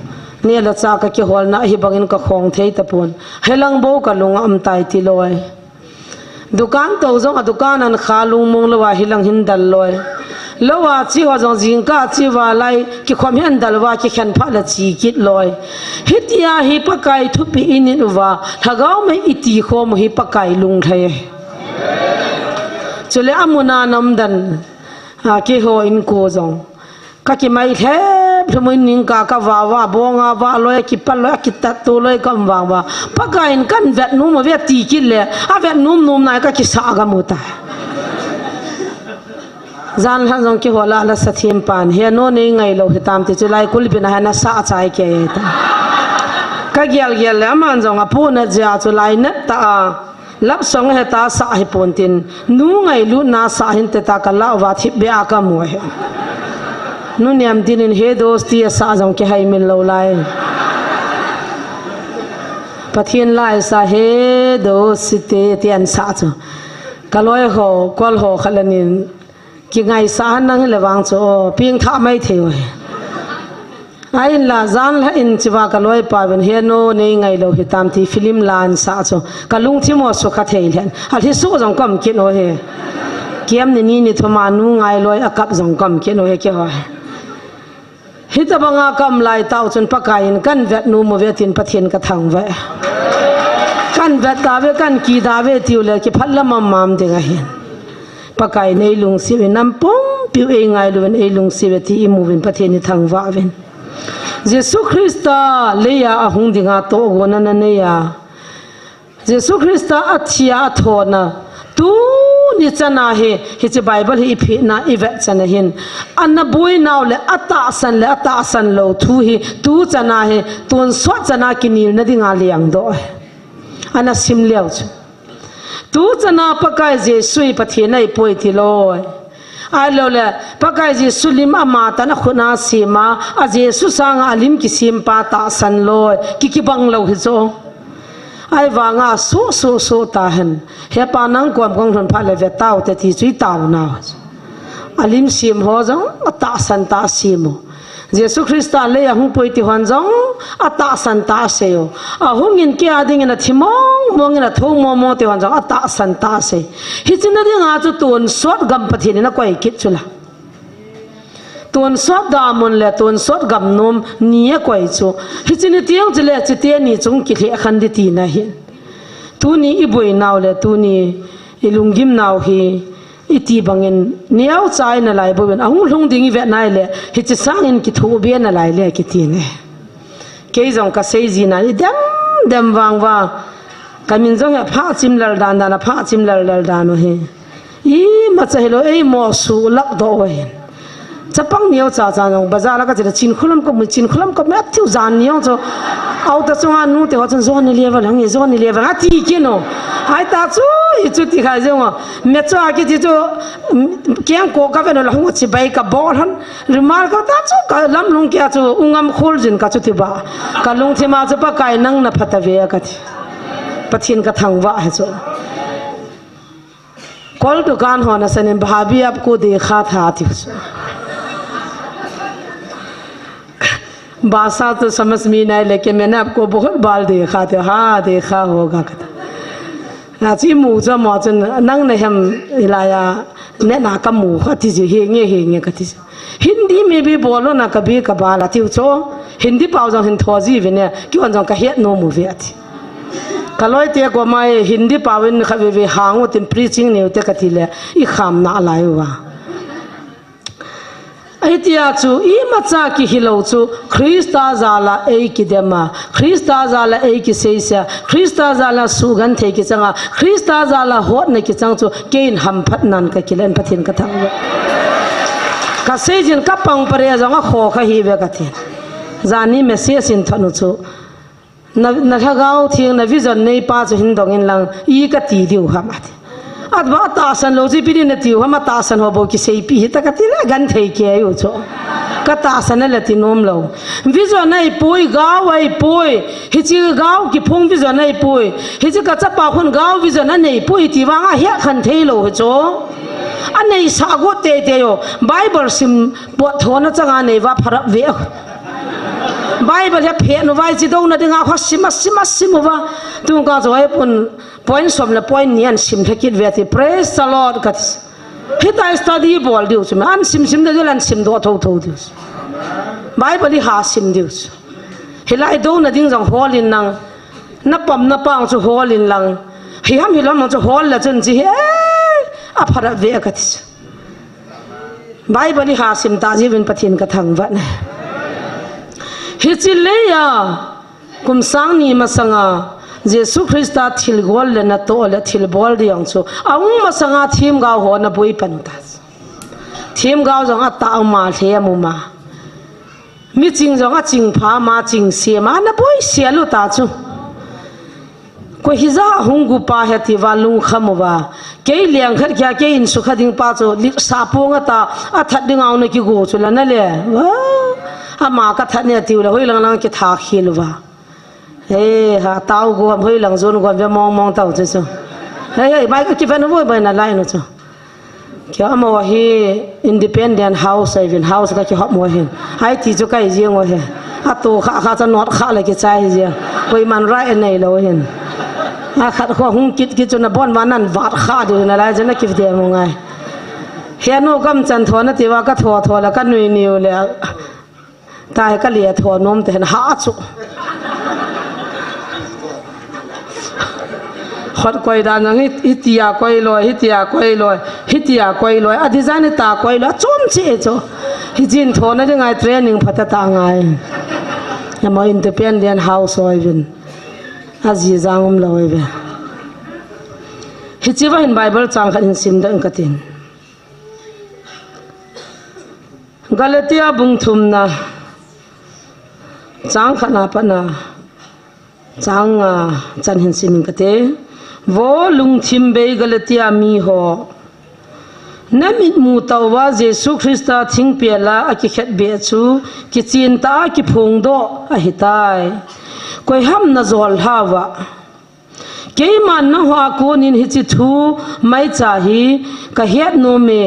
neh le chah ka kiholna hibangin ka khong thei tapon. Hilang bou ka lung a um tai ti loi. Dukan tou jong a dukan an kha lungmong lou a hilang hin dal loi. Lou a chi ho jong jingkah chi uva lai, kikhom hi an dal uva, kikhen phat le chi kit loi. Hitia hi Pakai thupi i nit uva, lhagao mei i ti khom u hi Pakai lunglhai. Chule amun a na um dan, a, keiho inko jong. Ka kimai lhep lhum in ning ka ka va va, bong a va loi, kipat loi, kitat tu loi ka um vang uva. Pakai in kan vet nom uve ti kit le, a vet nom nom nai ka kisa gam u tai. Jan lhan jong kihol a la sa thim pan, he nu nei ngai lou hitam ti chu lai kulbin a hana sa chai kei ta. Ka gel gel le aman jong a pu na jia chu lai nat ta a. Lap song he ta sa hi pon tin, nu ngai lu na sa hin te ta ka la uva thip be a ka mu he. Nu niam tin in he dos ti a sa jong kihai min lou lai. Pathen lai sa he dos si te ti an sa chu. Ka loi ho, kol ho khat le nin, kingaisah a nang hile vang chu, o, ping tha mai thei uve. Ahin la, jan lha in chiva ka loi pa uvin, he nu, nei ngai lou hitam ti film la an sa chu. Ka lungthim u sukha thei lhen. A lhi su jong ka um kit u he. Kiam ni ni ni thum a nu ngai loi a kap jong ka um kit u he keiho. Hitabanga ka um lai tau chun Pakai in kan vet nom uve tin Pathen ka thangvah e. Kan vet tave, kan ki tave tiu le kiphat la mam mam ding ahin. Pakai in ei lungset uve, nam pumpi u ei ngailu uvin ei lungset uve ti i mu uvin Pathen i thangvah uvin. Jesu Christa leiya ahung dinga tohgon ana nei a. Jesu Christa a thi a, a thona, tuni chana hi, hiche Bible hi i phina, i vet chana hin, ana boinau le, a tahsan le, a tahsan lou thu hi, tu chana hi, tonsot chana kinelna dinga liang doh. Ana sim leu chu. Tu chana Pakai Jesu hi Pathen ahi poi ti loi. Ahilou le, Pakai Jesu lim ama tan a khut a sem a, a Jesu sanga a lim kisem pa tahsan loi, ki kibang lou hi chu. Ahivanga su su su tahen. He pa nang kom kong lhun phat le ve tau te ti chu i tau nau. Alim sim ho jong atahsan tah sim u. Jesu Christa lei a hung pui ti hon jong atahsan tah sei u. Ahung in kei a dingin athi mong mong in atho mong mong ti hon jong atahsan tah sei. Hichina dinga chu tonsot gam Pathen in akoi kit chu la. Tonsot damun le tonsot gamnom ni akoi chu. Hichini tiang chu le chite ni chung kilheh khan di tina hin. Tuni i boinau le tuni i lunggimnau hi i ti bangin neocha in alai bouvin ahung lhung ding i vet nai le hichi sangin kithoh be nalai le kiti ne. Kei jong ka sei jina i dem dem vang va. Ka min jong he pha chim lal dan dan a pha chim lal lal dan u hi. Imacha hilou, ei mo su lak doh u hin. Chapang neocha cha jong bazar la ka chila chin khulam ka mu chin khulam ka mu a thiu jan ni jong chu. Auta chunga nute ho chun Johnny Lever lang e, Johnny Lever lang ati kit u. Ai ta chu, i chu ti khai jong u. Me chu a kiti chu, mm, kiang ko ka ven u la hung chibai ka bol hon. Rumal ka ta chu ka lam lung kia chu ungam khul jin ka chu ti ba. Ka lungthim a chu Pakai nang na phat a ve ka ti. Pathen ka thangvah he chu. Kol dukan ho na sanin bhabi apko dekha tha ti chu. भाषा तो समझ में नहीं, लेकिन मैंने आपको बहुत बार देखा था। हाँ, देखा होगा, कहता। Na chi mu cha mo chun nang na hem ilaya ne na ka mu kha ti ji hi nge hi nge ka ti. Hindi mein bhi bolo na kabhi kabhar ati u cho. Hindi pao jong hin tho ji ve ne ki on jong ka het nom u ve ati. Ka loi te ko mai Hindi pao in kha ve ve hang u tin preaching neu te ka ti le i kham na lai u va. Ahi tia chu imacha kihilou chu Christa jala ei kidema, Christa jala ei kiseisa, Christa jala sugenthei kichanga, Christa jala hotna kichang chu keiin hamphat nan ka kilen Pathen ka thangvah. Ka seijin ka pang pare jong a kho kha hi ve ka ti. Jani message in thanu chu. Na, na lhagao theng na vision nei pa chu hin dong in lang i ka ti diu ham ati. At ba tahsan lou chi pi ni na tiu ham a tahsan ho bou kisei pi hi ta ka ti le genthei kei u chu. Ka tahsan a le ti nom lou. Vision nei pui gao ai pui. Hichi gao kiphung vision nei pui. Hichi ka chapa khun gao vision a nei pui ti vang a hia khan thei lou hi chu. A nei sa go te te yo. Bible sim pot thona changa nei va pharap ve. Bible hi a phet nu vai chi dona dinga kho sim a sim a sim uva. Tung ka choi pun point som le point ni an sim thakit ve ti. Praise the Lord ka ti. Hita study bol diu chu. An sim sim de an sim do tho tho diu. Bible hi ha sim diu chu. Hilai dona ding jong hol in lang. Na pam na pang chu hol in lang. Hi ham hi lam chu hol la chun chi he. A pharap ve ka ti chu. Bible i ha sim ta jiuvin Pathen ka thangvah ne. Hichi leia, kum sang ni masanga, Jesu Christa thilgol le natoh le thilbol ding chu. Ahung masanga themgao ho na boi pan u ta. Themgao jong a ta ma hle mu ma. Mi ching jong a ching pha ma ching se ma na boi se lu ta chu. Koi hija hung gu pa he ti va lungkham uva. Kei leng khat kia kei in sukha ding pa chu lik sa pong ata a that ding au na ki gu chu la na le. Wa, ama ka that ne ti u la hoi lang lang ki tha khil uva. He ha tau gu ham hoi lang zon gu ham ve mong mong tau chu chu. Hei hei mai ka ki ven u boi boi na lai nu chu. Kio amo hi independent house ai vin house ka kihop mo hin. Hai ti chu kai jing o he. A to kha kha cha not kha le ki chai jing. Koi man rai nei lo hin. A khat kho hung kit kit chu na bon ma nan vat kha di na lai chu na ki de mo ngai. He no kam chan tho na ti va ka tho tho la ka nui niu le. Tai ka lia tho nom te hen ha chu. Hot koi dan jang hi, hitia koi loi, hitia koi loi, hitia koi loi. A design hi ta koi loi, a chom chi e chu. Hi jin tho na ding ai training phat ta ngai. Amo independent house oi vin. A ji jang um loi ve. Hichi va hin Bible chang khat hin sim dang ka tin. Galatia bung thumna, chang khatna patna, chang nga chan hin simin kate. Vo lungthim bei Galatia mi ho. Na mitmu tauva Jesu Christa thingpel a akikhet beh chu, kichin ta a kiphong doh ahitai. Koi ham na jol hauva. Keiman nangho a konin hiche thu maicha hi kahet nom e.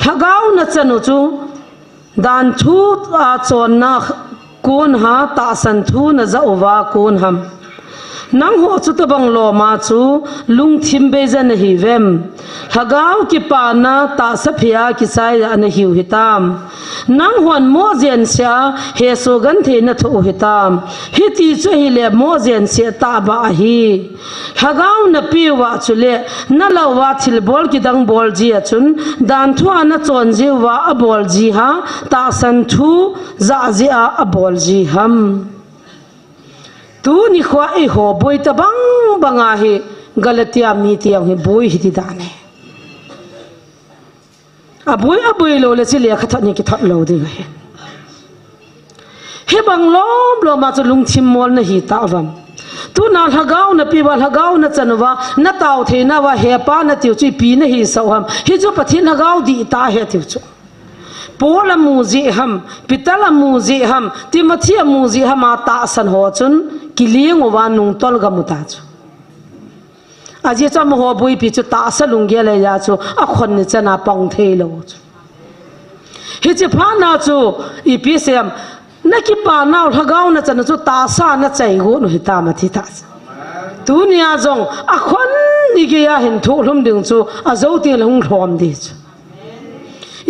Lhagao nachan u chu dan thu a chonna kon ham, tahsan thu naja uva kon ham? Nangho chutabang loma chu lungthim beija nahiuvem? Lhagao kipana tahsa phei a kichai a nahiu hitam? Nanghon moh jensia hesoh genthei nathoh u hitam? Hiti chu ahile moh jensia tahbeh ahi. Lhagao napeuva chule nalah uva thilbol kidang bol jia chun, dan thu a nachon jeh uva abol ji ham, tahsan thu jah jeh a abol ji ham? Tuni khoa eiho boi tabang banga hi Galatia mite jong hi boi hiti dan e. Aboi, aboi lou le chule khathot ni kithot lou ding ahi. Hibang lom loma chu lungthim mol nahi tauvam? Tuna lhagao napeuva, lhagao nachan uva, natao theinauva, He Pa natiu chu ipi nahisah u ham? Hichu Pathen lhagao dihtah ahi tiu chu. Paul amu jeh ham, Peter amu jeh ham, Timothy amu jeh ham a tahsan ho chun kiling uva nungtol gam u ta chu. Ajeh chu amaho boipi chu tahsa lunggel ahi jeh chu akhon ni chana pang thei lou chu. Hiche phat na chu ipi seiyem, nakipa nau lhagao nachan u chu tahsa nachai got u hitam ati ta chu. Tunia jong akhon ni geiya hin thohlum ding chu ajo teng le hung lhom ding chu.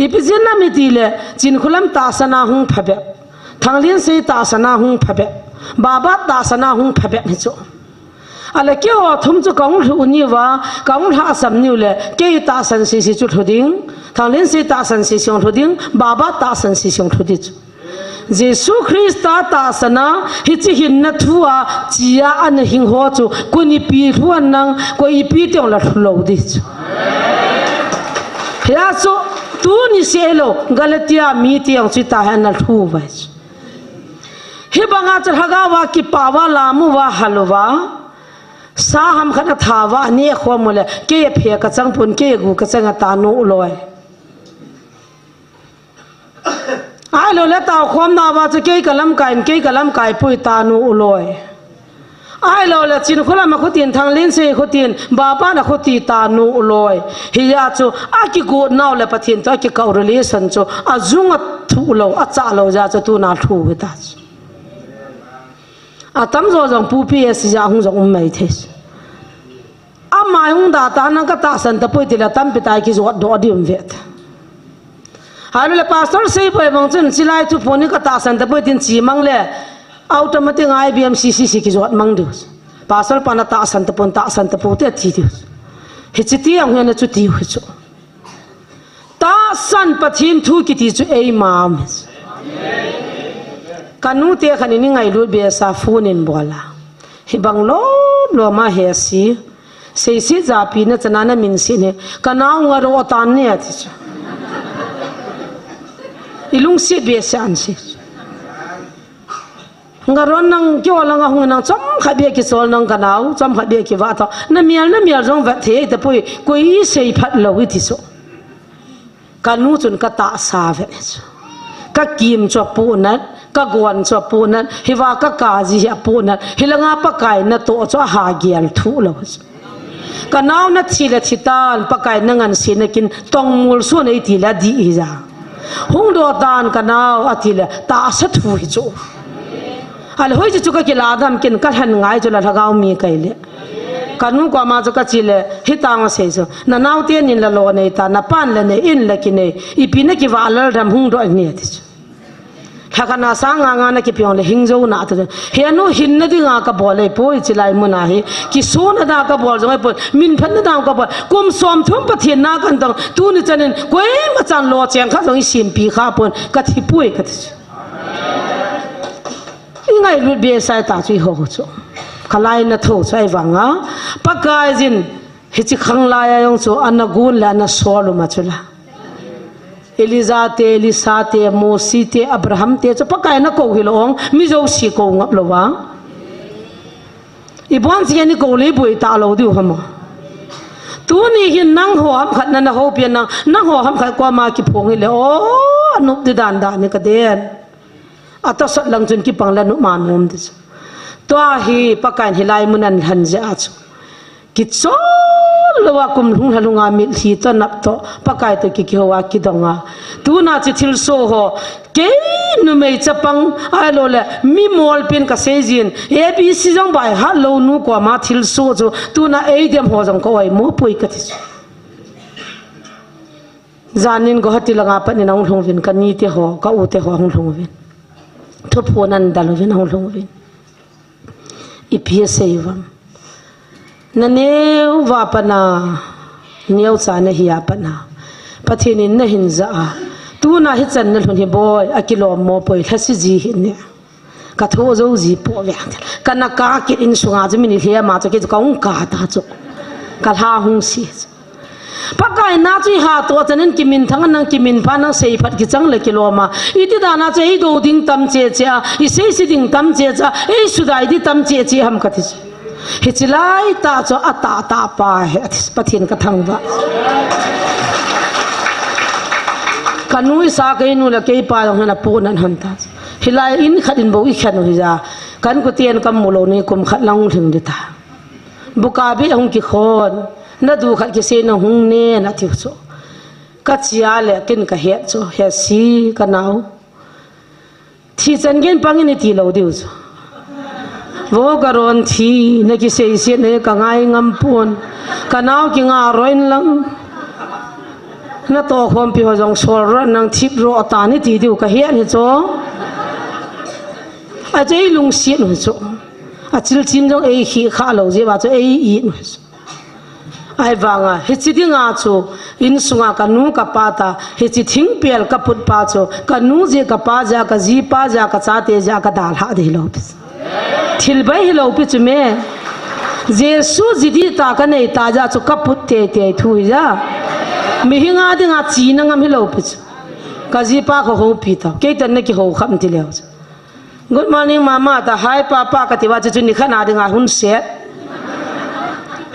Ipi jeh ham itile, Chinkholam tahsan a hung phabep, Thanglensei tahsan a hung phabep, Babat tahsan a hung phabep hi chu. Ahile keiho thum chu kahung lhu niuva, kahung lhahsam niu le, kei tahsan sese chu lhu ding, Thanglensei tahsan sese jong lhu ding, Babat tahsan sese jong lhu ding chu. Jesu Christa tahsan a, hiche hinna thu a, chia ana hing ho chu, koi in ipi lhu ham nang, koi ipi teng le lhu lou ding chu. Hia chu, tuni seh lou, Galatia mite jong chu tua hi ana lhu uve chu. Hibanga chu lhagao va kipa uva, lam uva, hal uva, sa ham khat atha uva, aneh khom u le, kei aphe kachang pon, kei agu kachang a tanu u loi. Ahilou le taokhom nauva chu kei kalamkai in, kei kalamkai poi tanu u loi. Ahilou le Chinkholam a khutin, Thanglensei khutin, Babat a khuti tanu u loi. Hia chu akigot nau le Pathen toh akikah u relation chu ajung athuh lou, achah lou jeh chu tuna lhu u hita chu. Atamjo jong pupi e si jeh a hung jong um mai thei. Amai hung da ta nang katahsan tapoi tile tampi tah kijot doh ding um ve ta. Ahilou le pastor sei poi bang chun chilai thu pon in katahsan tapoi tin chi mang le automatic a I B M C C C kijot mang diu. Pastor pan atahsan tapon, tahsan tapon te ati diu. Hiche ti jong hi ana chu tiu hi chu. Tahsan Pathen thu kiti chu eima um hi chu. Kanu te khat in eingailut behseh a phone in bol a. Hibang lom lom a hesi. Seiset japi nachan a namin sih ne. Kanao ngaroh tan ne ati chu. Ilungset behseh an si. Ngaroh nang kio langa hung nang chomkhat beh kisol nang kanao, chomkhat beh kiva tho. Namial, namial jong vet thei tapoi, koi sei phat lou iti chu. Kanu chun katahsa vet chu. Kakim chu apohnat, kagon chu apohnat, hiva kaka ji hi apohnat, hilanga Pakai natoh chu ahagel thuh lou chu. Kanao nathi le thitan, Pakai nangansena kin tongmul sun eiti le adih hija. Hung doh tan kanao ati le tahsa thu hi chu. Ahile hoiche chu kakilah dam kin kalhen ngai chu la lhagao mi kai le. Kanu koma chu kache le, hitang asei chu. Nanao tenin la lo nei ta, napan la nei in la kinei. Ipi nakivah lel dam hung doh in ati chu. Lhakhat na sang nga nga nakipe le hing jou na ta. He nu hinna dinga kabol ahipoi chilai muna hi. Kisona da kabol jong ahipoi. Minphatna da kabol. Kum som thum Pathen na kandong. Tuni chanin koima chan lo cheng khat jong isimpi kha pon. Kathi poi kati. Ingailut behseh ta chu iho chu. Kalai na tho chu ahivanga. Pakai jin hiche khanglai a jong chu ana gun le ana sol uma chu la. Elijah te, Elisha te, Mose te, Abraham te, chu Pakai in akou hilou ong, mi jouse kou ngap lou va. Ibon cheh in ikou le iboi talou diu ham. Tuni hin nangho ham khat nana houpi nang, nangho ham khat koma kiphong hile, o, anop di dan dan ni kaden. Atosot lang chun kipang le anop ma nom di chu. Tua hi Pakai in hilai mun ahin lhen jeh a chu. Kichol lou a kum lhung lha lhung a mitlhi toh nap toh Pakai toh ki, kihou a kidong a. Tuna chu thilsoh ho, kei numei chapang, ahilou le mi molpin ka sei jin, A B C jong baihat lou nu koma thilsoh chu, tuna eidem ho jong ka oimo poi ka ti chu. Janin Guwahati langa pat in ahung lhung uvin, ka nite ho, ka ute ho ahung lhung uvin. Thuphon ahin dal uvin, ahung lhung uvin. Ipi asei uvem? Na neo va pat na, neocha na hi a pat na, Pathen in na hin ja a. Tuna hichan na lhun hi boi, akilom mo poi, lhase ji hih in. Ka tho jou ji po ve. Ka na ka kit in sunga chu min i lhem a chu, kei chu ka hung ka ta chu. Ka lha hung si chu. Pakai na chu i hatoh chan in kiminthang a nang kiminpha nang seiphat kichang le kilom a. Iti dan a chu ei do ding tam cheche a, i seise ding tam cheche a, ei sudai ding tam cheche ham ka ti chu. Hiche lai tah chu atah tah pa hi, ati, Pathen ka thangvah. Ka nu i sa kei nu le kei pa jong hin apohnat hon ta chu. Hilai in khat in bou i khen u hi ja. Kan kuten ka mu lou ni kum khat lang lhing di ta. Buka beh hung kikhon, na du khat kisei na hung nen, ati u chu. Ka chia le ken ka het chu, he si ka nao. Thi chan gen pang in i ti lou diu chu. Vo ka ron thi, na kisei siet na ka ngai ngam pon. Ka nao kinga roin lang. Na tohkhompi ho jong sol ro nang thip ro ta ni ti diu ka het hi chu. A chei lungsiat u chu. A chilchin jong ei khi kha lou jeh uva chu ei i nu. Ahivanga, hiche dinga chu, insunga ka nu ka pa ta, hiche thingpel ka put pa chu, ka nu jeh ka pa jeh, ka ji pa jeh, ka chate jeh, ka dalhah ding hilou pi. Thil bai hilou pi chu me. Jesu ji ding ta ka nei ta jeh chu ka put teitei thu hi ja. Mihinga dinga china ngam hilou pi chu. Ka ji pa ka houpi ta, kei tan na kihou kham ti leu chu. Good morning, mama, ta, hi, papa, ka ti uva chu, chu nikhat na dinga hun set.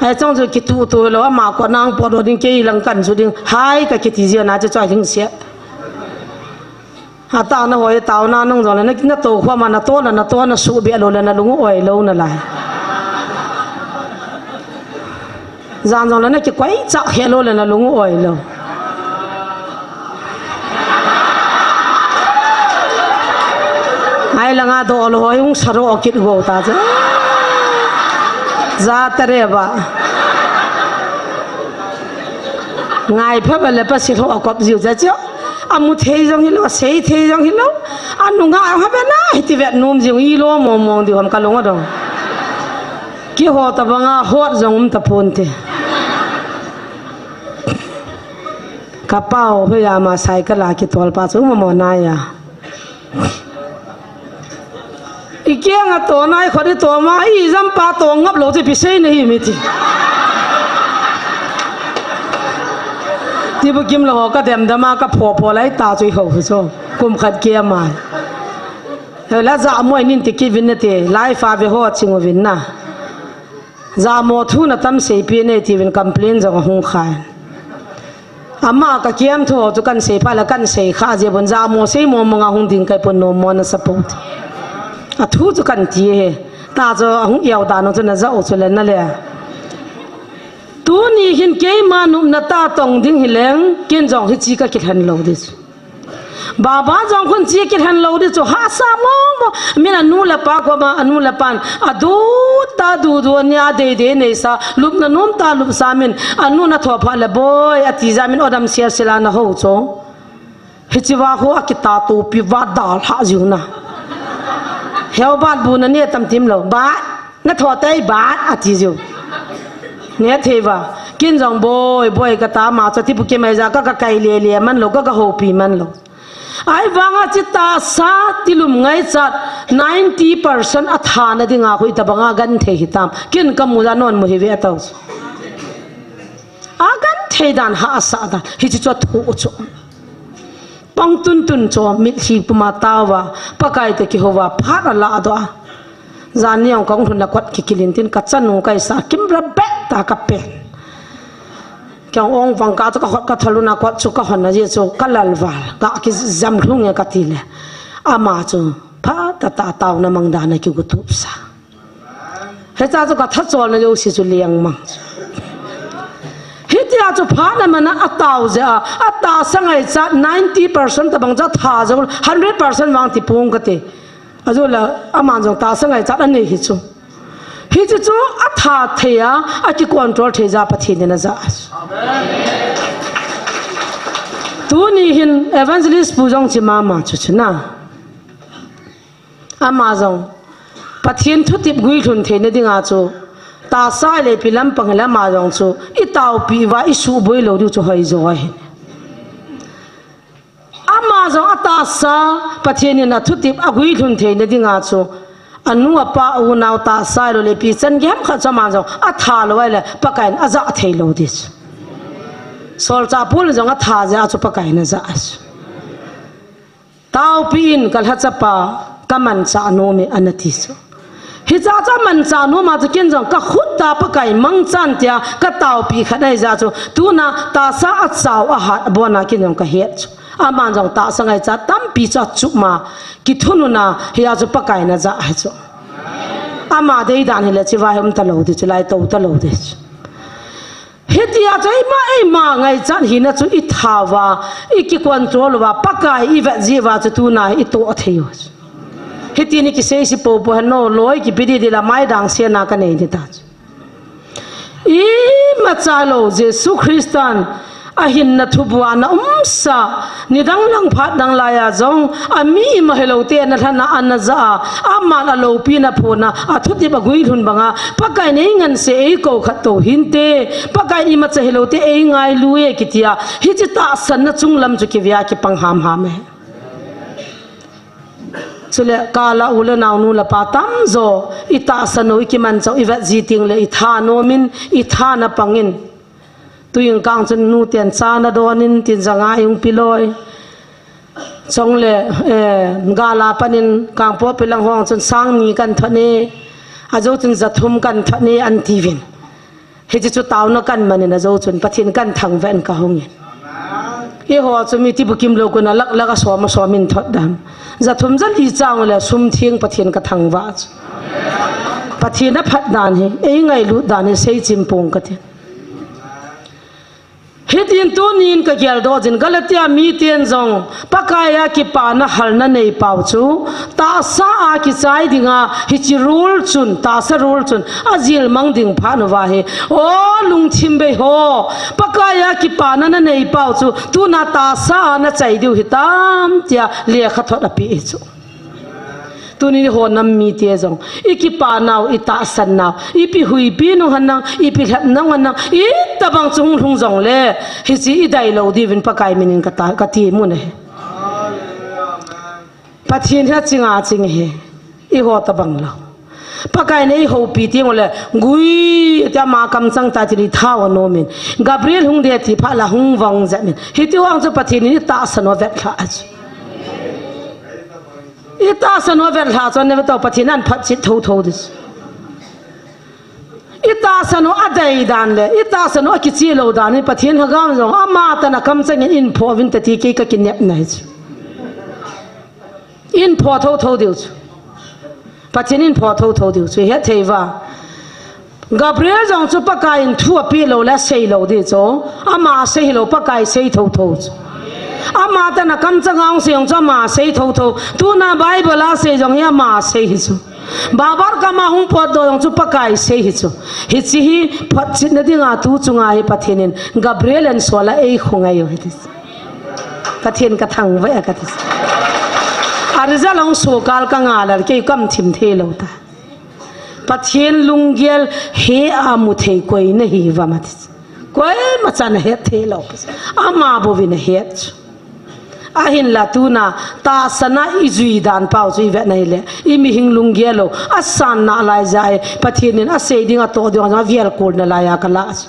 Hiche chu kitu tu lou, ama kot na pot lou ding, kei lang kan chu ding, hi, ka kiti jia na chu, chu ding set. Atah na hoi, tao na nung jong le, na, na tohkhom a, na toh na, na toh na suhbeh lou le, na lung u oi lou nalai. Jan jong le na kikoi chah khe lou le na lung u oi lou. Ai langa doh lou hoi hung sa ro kit go ta chu. Ja ta re ba. Ngai pha ba le pa si lou a kop jiu ja chu. Amu thei jong hilou, asei thei jong hilou. Anunga ha be na hiti vet nom jiu i lou mong mong diu ham ka lung u dong. Kiho ta banga hot jong um ta pon te. Ka pau hoi ama cycle a kitol pa chu mamo na ya. I kiang a to nai khodi to ma i jam pa to ngap lou che pi sei na hi mi ti. Ti bu kim lou ho ka dem dam a ka pho pho lai ta chu i ho hu chu. Kum khat kia mai. He la ja mo nin ti ki vin na te, life a ve ho ching u vin na. Jamo thu na tam seipi nei tiuvin complain jong ahung khai. Ama ka kiam thu chu kan sei pha le kan sei kha jeh un jamo sei mo mong a hung ding kai pon nom mo na support. A thu chu kan ti he. Ta chu ahung iau dan u chu na ja u chu le na le. Tuni hin keima nopna ta tong ding hileng ken jong hiche ka kilhen lou di chu. Baba jong khun che kilhen lou di chu hahsa mong mong. Min anu le pa koma, anu le pan adu ta du du nia dei dei nei sa, lupna nom ta lup sa min, anu na tho pha le boi, ati ja min odam sia sila na ho chu. Hiche va ho akita topi va dalha jiu na. Heu bat bu na ne tam tim lou. Ba Na tho tai ba, ati jiu. Ne thei va. Kin jong boi, boi ka ta ma chu ti bu ke mai ja ka, ka kai le le man lou, ka, ka houpi man lou. Ahivanga chi ta sa ti lum ngai chat ninety percent a tha na dinga hui ta banga gan thei hi tam. Kin ka mu ja non mu hi ve tau. A gan thei dan hahsa dan. Hichi chu thu chu. Pang tun tun chu mitlhi puma tao va, Pakai toh kihou va, phat a ladoh a. Jan ni ong kong lhun a kot kikilin tin ka chanu kai sa kim ra bet ta ka pen. Kong ong vang ka chu ka hot ka thalu na kot chu ka hon na ji chu ka lal val. Ka ki jam lhung e ka ti le. Ama chu phat ta ta tao na mang dan a ki gu tup sa. Hicha chu ka tha chol na jo si chu liang mang. Hitia chu phat na mana atao jeh a, atahsa ngaichat ninety percent tabang chu atha jou, hundred percent vang ti pong kate. Ajou la, aman jong tahsa ngaichat anei hi chu. Hichu chu atha thei a, akicontrol thei jeh a Pathen in ajah. Tuni hin evangelist pu jong chi mama chu chu na. Ama jong Pathen thutep guilhun theina dinga chu, tahsa le ipi lampang le ama jong chu, itaopi uva isuhboi lou diu chu hoijo ahi. Ama jong atahsa Pathen in athutep aguilhun theina dinga chu, anu apa unau tahsa lou le ipi chan gei ham khat chu ama jong atha lou ahile Pakai in ajah thei lou ding chu. Solchah Paul in jong atha jeh a chu Pakai in ajah chu. Taopi in kalhachapa kamanchah nom e, ana ti chu. Hichea chu amanchah nom a chu ken jong kakhut a Pakai mangchan tia kataopi khat ahi jeh a chu. Tuna tahsa achao ahat abona ken jong kahet chu. Aman jong tahsa ngaichat tampi chu achup ma, kithunun a, hia chu Pakai in ajah ahi chu. Ama deidan hile chiva hi um talou ding chu, lai tou talou ding chu. Hitia chu eima, eima ngaichat hina chu itha uva, ikicontrol uva, Pakai ivet jeh uva chu tuna itoh thei u chu. Hiti ni kisei si popo hen, loi kipe didi la maidang sena kanei ding ta chu. Imacha lou Jesu Christan ahinna thubuana umsa, nidang lang phat dang laiya jong, ami ima hilou te ana lhana ana jah a, aman aloupina phona, athutep aguilhun banga, Pakai in einganse eikou khat tou hinte, Pakai in imacha hilou te eingailu e kitia, hiche tahsanna chunglam chu kivea kipang hamham e. Chule kala u le nao nu le pa tamjo, itahsan u ikimanchah u ivet ji tengle itha nom in, ithana pang in. Tuin kang chun nuten cha nadon in tin janga ihung pe loi. Chule, eh, gala panin Kangpokpi lang hung chun sang ni kan thot e. Ajou chun ja thum kan thot e antiuvin. Hiche chu taona kan manin ajou chun Pathen kan thangvah in kahung in. Eiho chu mi tibukim lou kona lak lak a som a som in thot dam. Ja thum ja li chang le sum theng Pathen kathangvah chu. Pathen aphat dan hi, eingailut dan hi seichim pong kati. Hitin tunin kageldoh jin Galatia miten jong Pakaiya kipana halna neipau chu tahsa a kichai dinga hiche rule chun, tahsa rule chun ajilmang ding phat uva hi, o lungthim bei ho, Pakaiya kipana naneipau chu tuna tahsa a nachai diu hitam tia lekhathot apeh hi chu. Tunin eiho nam mite jong, ikipanau, itahsannau, ipi huipi nung henlang, ipi lhep nung henlang, itobang chu hung lhung jongle, hiche idai lou diuvin Pakai minin kati, kati mun ahi. Pathen hi achinga ching ahi, eiho tobang lou. Pakai in eihoupi teng ule, gui, tia ama kamchang tai tin ithao anomin. Gabriel hung de ti phat la hung vang jep in. Hiti vang chu Pathen in itahsan u avetlhah chu. Itahsan u avetlhah chu, nevetou Pathen in ahin phatchet thotho ding. Itahsan u adei dan le, itahsan u akiche lou dan in Pathen lhagao jong, amatah in akamchang in, eiphoh uvin tia ti kei kakinepna hi chu. Eiphoh thotho diu chu. Pathen in eiphoh thotho diu chu, hethei uva. Gabriel jong chu Pakai in thu apeh lou le asei lou ding chu. Ama sei hilou, Pakai sei thotho chu. Amatah in akamchang a hung sei jong chu ama sei thotho. Tuna Bible a sei jong hi ama sei hi chu. Babar kama hung potdoh jong chu Pakai sei hi chu. Hiche hi phatchetna dinga tu chunga hi Pathen in Gabriel ahinsol a eikhongai u hiti. Pathen kathangvah e kati. A result hung sokal kangah le kei kamthim thei lou ta. Pathen lunggel hi amu thei koi nahi uvam ati. Koima chan ahet thei lou. Ama bouvin ahet chu. Ahinla tuna tahsan a ijui dan pau chu ivet na hile, imihing lunggel u asan nalai jeh a, Pathen in asei ding atoh ding a avel kol nalai a kalah chu.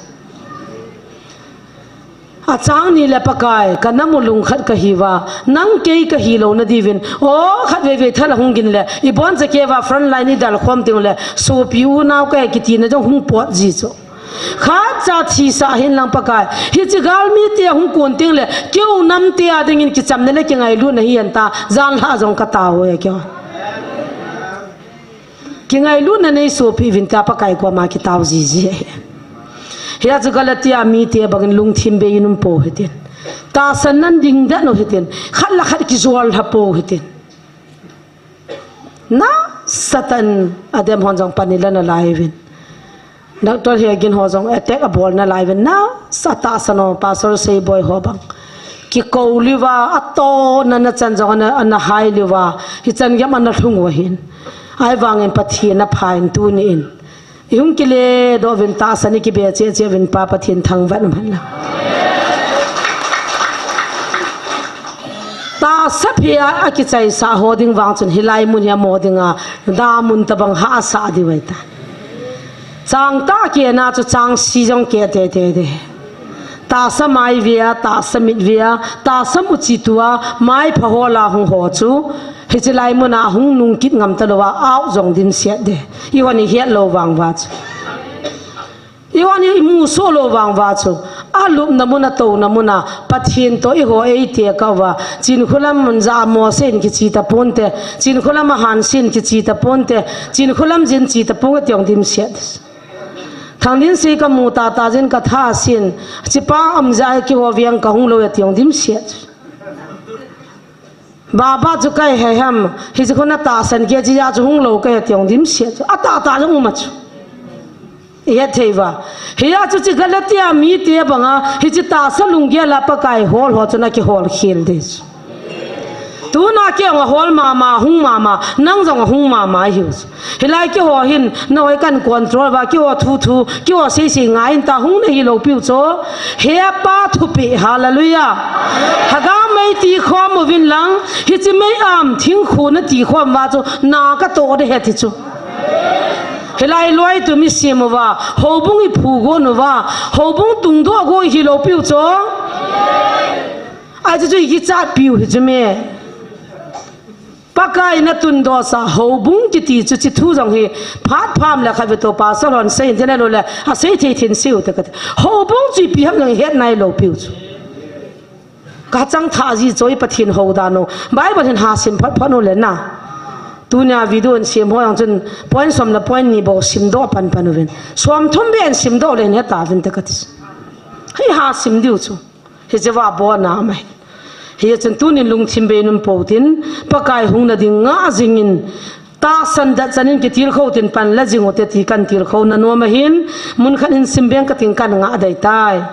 Achang ni le Pakai, kanam u lungkhat kahi uva, nang kei kahi louna diuvin, o khatvei vei thal ahung gin le, iboncha kei uva front line idel khom teng ule, sopi unau kahi kitina jong hung pot ji chu. Khatcha thisah henlang Pakai. Hiche galmite ahung kon teng le, keu namte a dingin kichamna le kingailutna hihen ta, janhi jong katao e keu. Kingailutna nei sopi uvin tia Pakai koma kitao jiji ahi. Hia chu Galatia mite bangin lungthim beiyin um pou hitin. Tahsan nan ding den u hitin. Khat le khat kijol lha pou hitin. Nasatah in adem hon jong pan ilah nalai uvin. Doctor Hegin ho jong attack abol nalai uvin. Nasatah in tahsan u Pastor Seiboi ho bang. Kikou liuva, atohna nachan jong ana, ana hai liuva. Hichan geiyin ana lhung uva hin. Ahivangin Pathen aphan tuni in. Ihung kile doh uvin tahsan in kibe cheh cheh uvin Pa Pathen thangvah in umhen lang. Tahsa phe a akichaisa ho ding vang chun hilai mun hi amo dinga damun tabang hahsa diu ahitai. Chang tah keh na chu chang si jong keh tete te. Tahsa mai vea, tahsa mit vea, tahsa muchi tua, mai pha ho la hung ho chu. Hiche lai muna hung nung kit ngam talou a, au jong dimset de. Ihon ihet lou vang uva chu. Ihon imusoh lou vang uva chu. Alupna muna, atouna muna, Pathen toh iho eite kah uva. Chinkholam mun ja Mose in kichi taponte. Chinkholam a Hanse in kichi taponte. Chinkholam jin chi taponte ti jong dimset. Thangdinsei kamu tata jin katha sin. Chipang am ja kihou veng kahung lou e ti jong dimset. Baba chu kahe ham, hiche khun atahsan kei jeh a chu hung lou kahe ti jong dimset chu. Atahsa jong um a chu. Ihet thei uva. Hia chu hiche Galatia mite banga, hiche tahsa lunggel a Pakai hol ho chun akihol khel ding chu. Tuna kei jong ahol mama, hung mama, nang jong ahung mama ihiu chu. Hilai keiho hin, nahoi kan control uva, keiho thu thu, keiho sei sei ngai in ta hung nahi lou piu chu. He Pa thupeh, hallelujah. Lhagao mei tikhom uvin lang, hiche mei am thingkhu natikhom uva chu, na katoh ding ahi ti chu. Hilai loi tu mi sem uva, houbung iphu gon uva, houbung tungdoh go ihi lou piu chu. Ahi chu chu ikichat piu hi chu me. Pakai in atundoh sa houbung kiti chu hiche thu jong hi phat pham le khat ve toh Pastor hon sei in tin ahilou le asei thei thei in sei u te kati. Houbung chu ipi ham jong ihet nai lou piu chu. Kachang thah ji chu Pathen hou dan u. Bible hin ha sim phat phat u le na. Tunia video in sem ho jong chun point som le point ni bou simdoh pan pan uvin. Som thum beh in simdoh le hin heta uvin te kati. Hei ha sim diu chu. Hiche va abon a mai. Hichun tunin lungthim beiyin um pou tin, Pakai hung na ding ngah jingin, tahsan dat chan in kitilkhou tin pan la jing u te ti kan tilkhou na nom ahin, mun khat in sim beng kating kan ngah dei tai.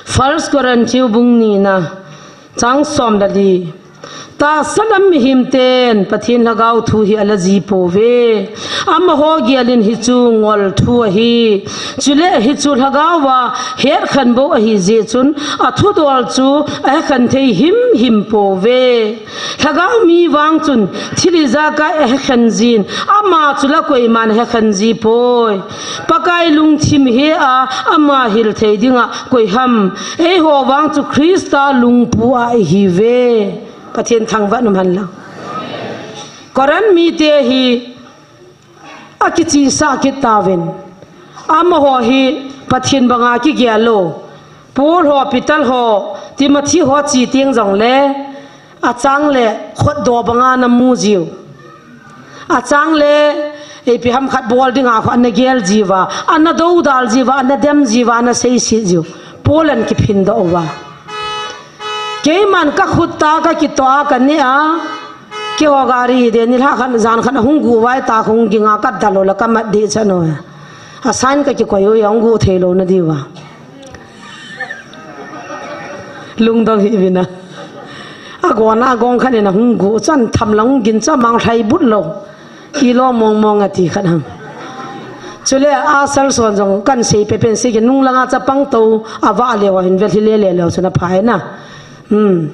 First Corinthians bung ni na, chang som le li. Tahsa lam mihem ten Pathen Lhagao thu hi ala ji pouve. Amaho gel in hichu ngol thu ahi. Chule hichu Lhagao a het khen bou ahi jeh chun athudol chu ahe khen thei him him pouve. Lhagao mi vang chun thil ijakai ahe khen jin, ama chu la koiman ahe khen ji poi. Pakai lungthim he a ama hil thei dinga koi ham. Eiho vang chu Christa lungpu a ihiuve. Pathen thangvah in um hen lang. Corinth mite hi akichihsah kit tauvin. Amaho hi Pathen banga kigel lou. Paul ho, Peter ho, Timothy ho chi teng jongle, achang le khutdoh banga ana mu jiu. Achang le, ipi ham khat bol dinga khu ana gel jiuva, ana doudal jiuva, ana dem jiuva, ana seiset jiu. Paul in kiphin doh uva. Keiman kakhut tah kakitoh a kaneh a, keiho gari de nilhah khat jan khat ahung guh uva, ita hung ging a kadal u le kamat deh chan u. Asan kakikoi u, ahung guh thei lou na diuva. Lungdong hih uvin a. Agong a, agong khat in ahung guh, chan tham lang hung gin cha mang lhai but lou. Kilo mong mong ati khat ham. Chule asal son jong kan sei pepen sei ke nung langa chapang tou, avah leu ahin vel hi le le leu chun apha e na. Hmm.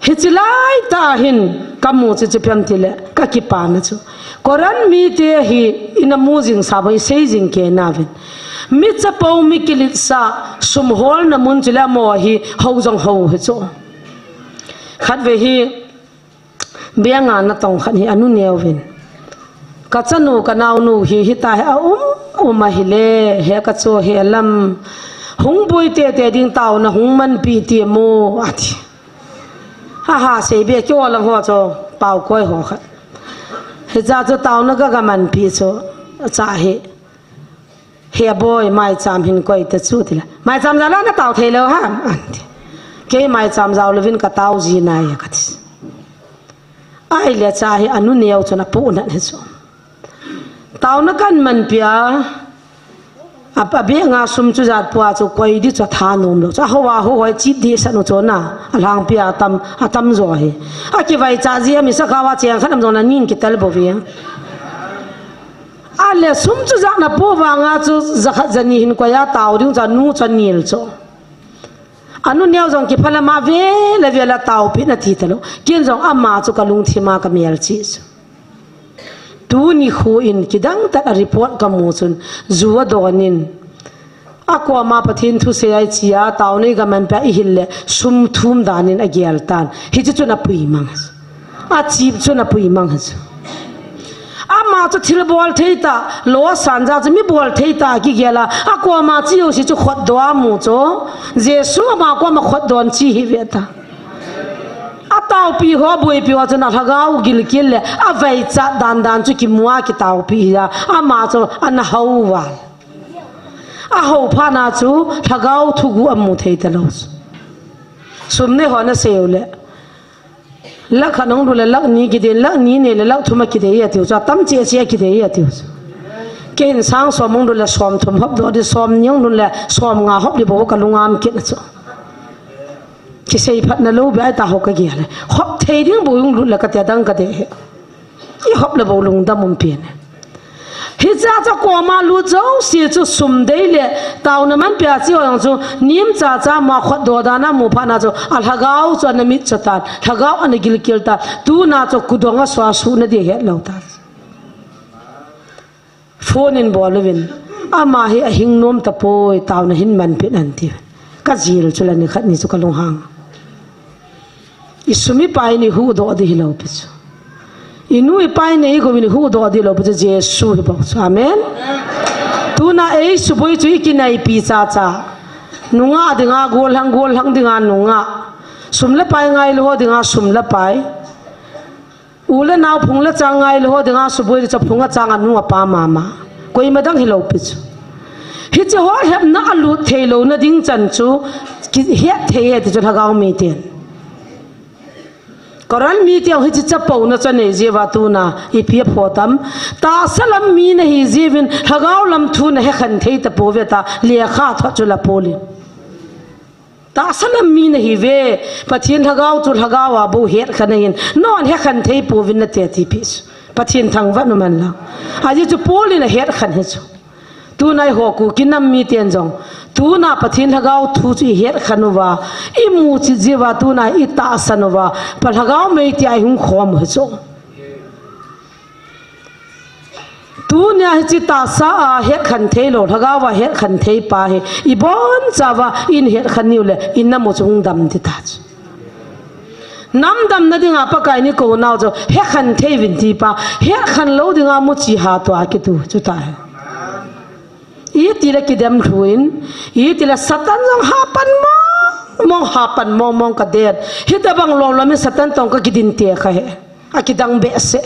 Hiche lai tah hin kamu chu chu ipi ham tile, kakipana chu. Corinth mite hi ina mu jing sa bou isei jing kei nauvin. Mi chapo mi kiletsah, sum holna mun chule amaho hi hou jong hou hi chu. Khatvei hi, beng a natong khat hi anu neuvin. Kachanu, kanaonu hi, hita hi aum, um ahile, he kachu hi alam. Hung boi tete ding taona hung manpi ti mo, ati. Aha, sei be kio lang ho chu, pao koi ho khat. Hicha chu taona ka, kamanpi chu, acha hi. He boi, maicham hin koi ta chu tile. Maicham jao la na tao thei lou ham? An ti. Kei maicham jao louvin ka tao ji nai kati. Ahile cha hi anu neo chun apohnat hi chu. Taona kahin manpi a, a, a bag a sum chu jat pua chu koi di chu atha nom lou. Chu ahou a hou hoi chip di san u chu na, alhangpi a tam, atam jo hi. Akivaicha ji a mi sakha a cheng khat am jong na ning kitel bou ve. Ahile sum chu jat na po vang a chu jakhat jani hin koi a tao ding chu anu chu anel chu. Anu neo jong kiphalam a vele vele taopi na ti talou. Ken jong ama chu ka lungthim a ka melchih chu. Tuni khu in kidang tah a report ka mu chun, ju adon in, akoma Pathen thusei a ichi a, taona i ga manpi a i hil le, sum thum dan in agel tan. Hichu chun apui mang. Achip chun apui mang chu. Ama chu thil bol thei tah, lo asan jeh chu mi bol thei tah kigel a, akoma chi jouse chu khotdoh a mu chu. Jesu ama koma khotdoh in chi hi ve ta. Ataopi ho, abuipi ho chun alhagao gilkel le, avaicha dan dan chu kimu a kitaopi hi a, ama chu ana hou val. Ahou phat na chu lhagao thuguh amu thei talou chu. Sum nei ho na sei u le. Lakh khat hung lut le lakh ni kidei, lakh ni nei le lakh thum akidei atiu chu, atam cheh cheh akidei atiu chu. Kei hin sang som hung lut le som thum hop doh di, som ni hung lut le som nga hop di bou ka lungam kit na chu. Kisei phatna lou beh ahi ta ho ka gel le. Hop thei ding bou hung lut le kati a dang ka dei hi. I hop le bou lungdam um pen. Hiche a chu koma lut jouse chu sum dei le taona manpi a chi ho jong chu nim cha cha ma khotdoh dan a mu phat na chu alhagao chu ana mit cha tan, lhagao ana gilkel tan, tuna chu kudong a sua su na di het lou tan. Phone in bol uvin, ama hi ahing nom tapoi, taona hin manpi in an ti. Ka jil chu la ni khat ni chu ka lunghang. I sum i pai in i huhdoh di hilou pi chu. I nu i pai in i kou in i huhdoh di lou pi chu Jesu hi bou chu. Amen. Tuna ei suboi chu i kinaipi cha cha. Nungah dinga gollhang, gollhang dinga nungah. Sum le pai ngailou ho dinga sum le pai. U le nao phung le chang ngailou ho dinga suboi di chu phung a chang a nu a pa mama. Koima dang hilou pi chu. Hiche ho lhepna a lut thei louna ding chan chu kihet thei e ti chu lhagao miten. Koran mite hiche chapouna chu anei jeh uva tuna ipi aphoh tam. Tahsa lam mi nahi jeh uvin lhagao lam thu na hekhen thei tapou ve ta, lekha thot chu la pol in. Tahsa lam mi nahi ve, Pathen lhagao chu lhagao a bou hetkhen ahin, non hekhen thei pouvin nate ti pi chu. Pathen thangvah in um hen lang. Ajeh chu Paul in ahetkhen hi chu. Tuna eiho Kuki nam miten jong. Tuna Pathen lhagao thu chu i hetkhen uva, i muchit jeh uva, tuna i tahsan uva, pa lhagao mei tia i hung khom u hi chu. Tunia hiche tahsa a hetkhen thei lou, lhagao a hetkhen thei pa hi, i boncha uva, in hetkhen niu le, i nam u chu hung dam ti ta chu. Nam damna dinga Pakai in i kou nau chu, hetkhen thei uvin ti pa, hetkhen lou dinga muchi ha tua kitu chu ta hi. Iti le kidem lhu in, iti le Satan jong hapan mong mong, hapan mong mong ka den. Hitabang lom lom in Satan toh ka kidin te ka he. Akidang behseh.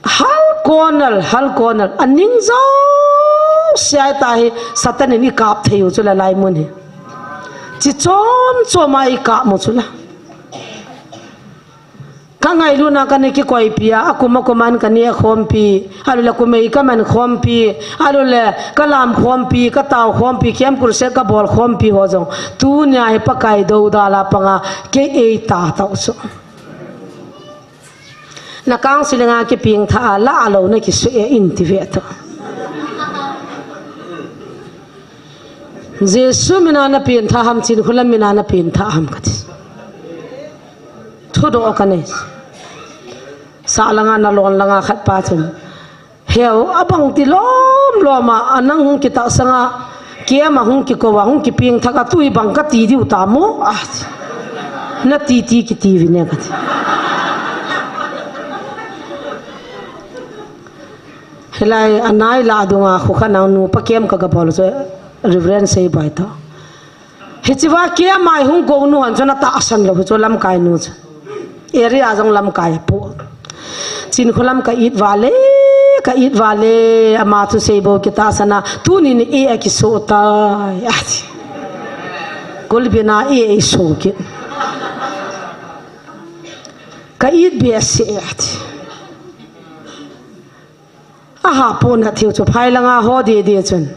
Hal konal, hal konal. Aning jouse a ta hi Satan in i kap thei u chu la lai mun hi. Chi chom chom a i kap mu chu la. Ka ngailutna ka na kikoipi a, akum akum a ka neh khompi, ahilou le kum ei ka man khompi, ahilou le ka lam khompi, ka tao khompi, camp crusade ka bol khompi ho jong. Tunia hi Pakai doudal a panga kei ei ta tau chu. Na kang siling a kipeng tha a la a lou na kisui e in ti ve to. Jesu mina na pen tha ham, Chinkholam mina na pen tha ham ka ti. Thudoh ka nei. Sah langa na lon langa khat pa chun. Heu, abang ti lom lom a, a nang hung kitahsang a, kem a hung kikou a, hung kipeng thak a, tui bang ka ti diu ta mo? A, na ti ti kiti vin e ka ti. Hilai, a nai la dunga khu kha nang nu pa kem ka ga bol chu Reverend Seiboi to. Hiche va kem a hung kou nu hon chu na tahsan lou chu lamkai nu chu. Area jong lamkai a pu. Chinkholam ka it va le Ka it vale, ama thusei bou kitahsan a, tunin e a kiso tai, ati. Kulbin a e a iso kit. Ka it behseh, ati. Aha pona theu chu phai langa ho dede chun.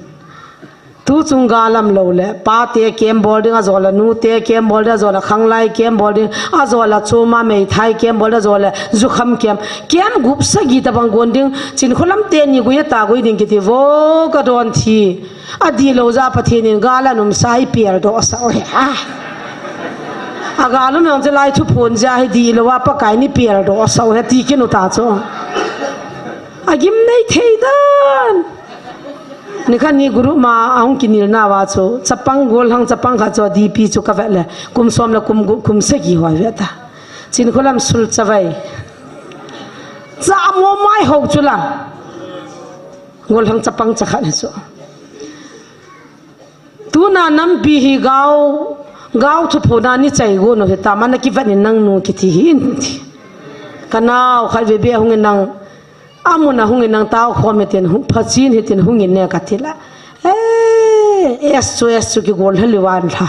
Tu chung ga lam lou le, pa te kem bol ding a, zola nu te kem bol ding a, zola khanglai kem bol ding a, zola chuma meithai kem bol ding a, zola jukham kem. Kem gup sagi tabang gon ding, Chinkholam teni gui a ta gui ding kiti vo ka don thi. A di lou ja Pathen in ga la num sai pial do sa o he. A ga lum yong che lai thu phun ja he di lou a Pakai ni pial do sa o he ti kinu ta chu. A gim nei thei dan. Ni khan ni guru ma a hung kinil na va chu. Chapang gol hang chapang kha chu D P chu ka vet le. Kum som le kum gu-, kum sagi hoi ve ta. Chinkholam sul chavai. Cha mo mai ho chu la. Gol hang chapang cha khat chu. Tuna nampi hi gao, gao thu phona ni chai go no he ta mana ki vet ni nang nu kiti hi in ti. Ka nau khat ve be hung in nang, amun a hung in nang tao khom he tin hung, phachin he tin hung in ne ka ti la. Eh, es chu, es chu ki gol hali wan tha.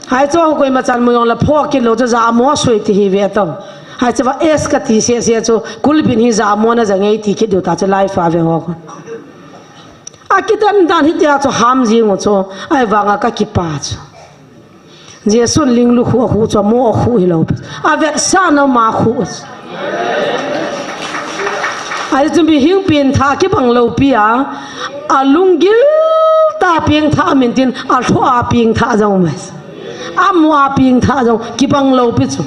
Hai chu ho koi ma chan mu yong la pho ki lo chu ja mo sui ti hi ve to. Hai chu va es ka ti se se chu kulbin hi ja mo na ja ngei ti ki du ta chu lai fa ve ho ko. A kidan dan hi tia chu ham jing u chu, ai vanga ka kipa chu. Jesun linglu khu a khu chu, mo a khu hi lo. A vet sa na ma khu. Ai chu mi hing pin tha kibang lo pi a, a lunggil ta ping tha min tin, a thu a ping tha jong mai. A mu a ping tha jong kibang lo pi chu.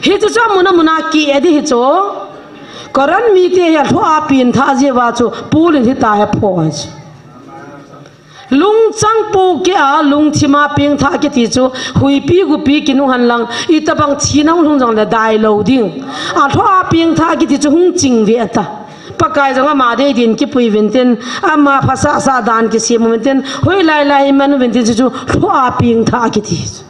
Hi chu chu muna muna ki e di hi chu. Koran mi te hi a thu a pin tha je va chu, pulin hi ta he pho chu. Lungchang pu ke a, lungthima ping tha kiti chu, huipi gupi kinu han lang, i tabang thina hung lhung jong le dai lo ding. A thua ping tha kiti chu hung ching ve ta. Pakai jong ama dei din kipui vin tin, ama phasa sa dan kisim vin tin, hui lai lai man vin tin chu, chu thua ping tha kiti chu.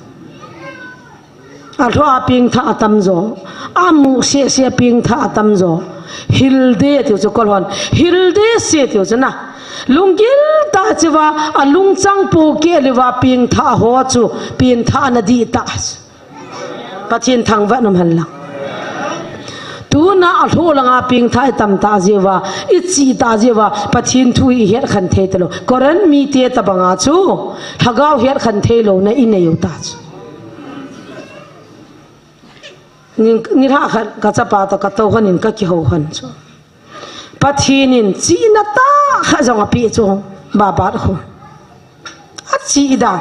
A thua ping tha a tam jo, a mu se se ping tha a tam jo, hilde tiu chu kolhon, hilde se tiu chu na, lunggil ta chiva, a lungchang pu ke liva ping tha ho chu, ping tha na di ta. Pathen thangvah nom hen lang. Tuna a lhu langa ping tha i tam ta jiva, i chi ta jiva, Pathen thu i het khan thei talo. Koran mi te tabanga chu, lhagao het khan thei lo na i nei u ta chu. Ni, ni lha khat ka chapa to ka to khan in ka kiho khan chu. Pathen in chihna tah khat jong a pe chu, Babat khu. A chi dan.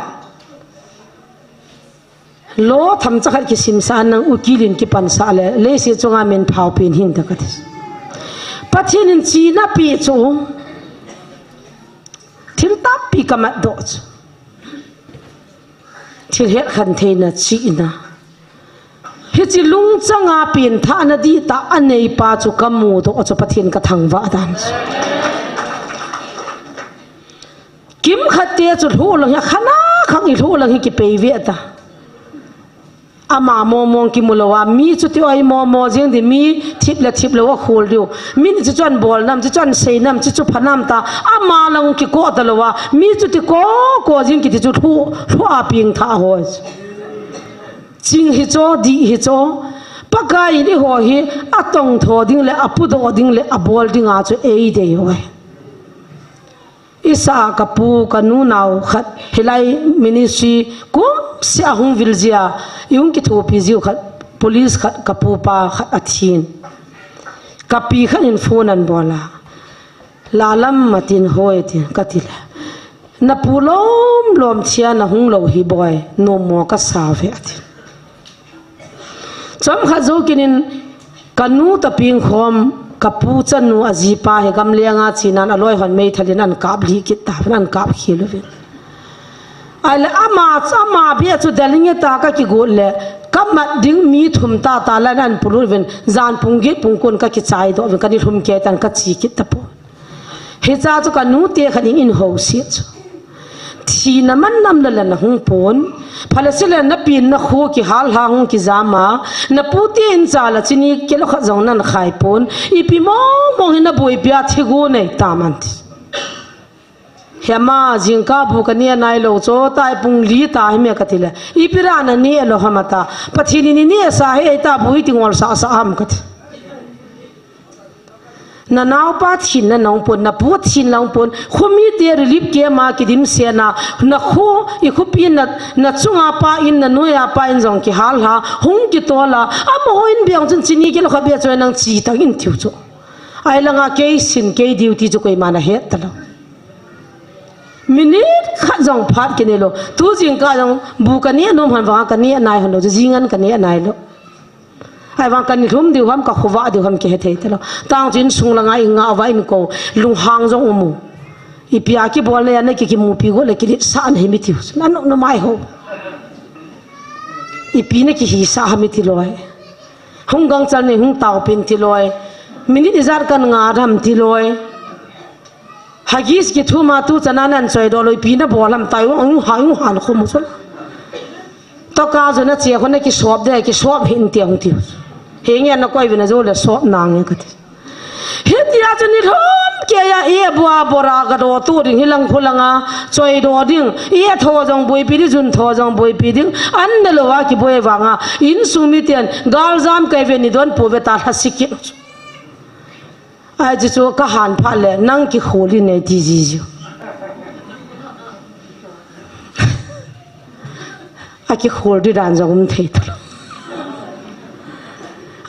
Lo tham cha khat kisim sa nang u kilin kipan sa le, leiset chunga min phao pen hin ta ka ti. Pathen in chihna pe chu. Thil tampi ka mat doh chu. Thil het khan theina chihna. Hichi lungchanga pin thahna di ta a nei pa chu ka mu doh chu Pathen ka thangvah dan chu. Kim khat te chu lhu lang hi khana khang i lhu lang hi kipei ve ta. Ama momong kimu lo a, mi chu ti oi momo jing di, mi thip le thip lo a khul diu. Mi ni chu chuan bol nam, chu chuan sei nam, chu chu pha nam ta. Ama lang kiko ta lo a, mi chu ti ko ko jing kiti chu lhu, lhu a ping tha ho. Ching hi cho, di hi cho. Pakai in i ho hi, a tong tho ding le, a pu doh ding le, a bol ding a chu ei dei hoi. Isa ka pu, ka nu nau khat, hilai ministry, kum sia hung vil jia, i hung kithopi jiu khat, police khat, ka pu pa khat a thin. Ka pi khat in phone an bol a. La lam ma tin hoi tin, ka ti le. Na pu lom lom chia na hung lo hi boi, no mo ka sa ve a ti. Chomkhat jou kinin ka nu ta ping khom, ka pu chanu a jipa hi gamlenga chinan a loi hon meithal in an kap lih kit ta, an kap khel uvin. Ahile ama, ama bia chu dalinge ta ka kigot le, ka mat ding mi thum ta ta lan an pulut uvin, jan pung get pung kun ka kichai doh uvin, ka ni lhum ke tan ka chi kit ta pu. Hicha chu ka nu te khat in in ho si chu. Thina man nam la la na hung pon. Phalesile na pin na khu kihal ha hung kijama, na puti in chala chini kilo khat jong nan khai pon, ipi mong mong hi na boipi a thigu nei ta man ti. Hema jingkah bu ka ne nai lo cho tai pung li ta hi me ka ti le. Ipi ra na ne lo hama ta. Pathen in ne sa he ta bu hi ti ngol sa sa ham ka ti. Na naupa thin na nong pon, na pu thin nong pon, khumi te relief camp a kidim se na, na khu, i khupi na, na chunga pa in, na nuia pa in jong kihal ha, hung kitol a, amaho in biang chun chini kilo khat be choi nang chi tang in tiu chu. Ai langa kei sin, kei duty chu koima na het ta lo. Minute khat jong phat kine lo. Tu jingkah jong bu ka ne nom han vang ka ne nai han lo, jingan ka ne nai lo. Ai vang kan lhum diu ham, ka khuva diu ham, ki he thei ta lo. Tang chin sung langa i nga va in ko, lunghang jong umu. Ipi a kibol le, na ki kimupi go le, kilit sa na hi mi tiu. Na no, no mai ho. Ipi na kihi sa ha mi ti loi. Hung gangchal nei hung tao pin ti loi. Minute ijat kan nga dam ti loi. Huggies kithum a tu chana nan choi do loi pi na bol ham tai, u ha, u han khum chul. To ka jo na che khon na kisop de, kisop hin ti hung tiu. He nge na koi vin a jo le sop na nge ka ti. Hitia chu ni lhom kei a, e bua bora ka do tu ding hi lang khu langa choi do ding. E tho jong boipi ding, jun tho jong boipi ding. An na lo a kiboi vanga. Insung mi ten, gal jam kai ve ni don pu ve ta lha sik ki. Ai chu chu ka han pha le, nang kikhol in nei ti ji ji. A kikhol di dan jong um thei ta lo.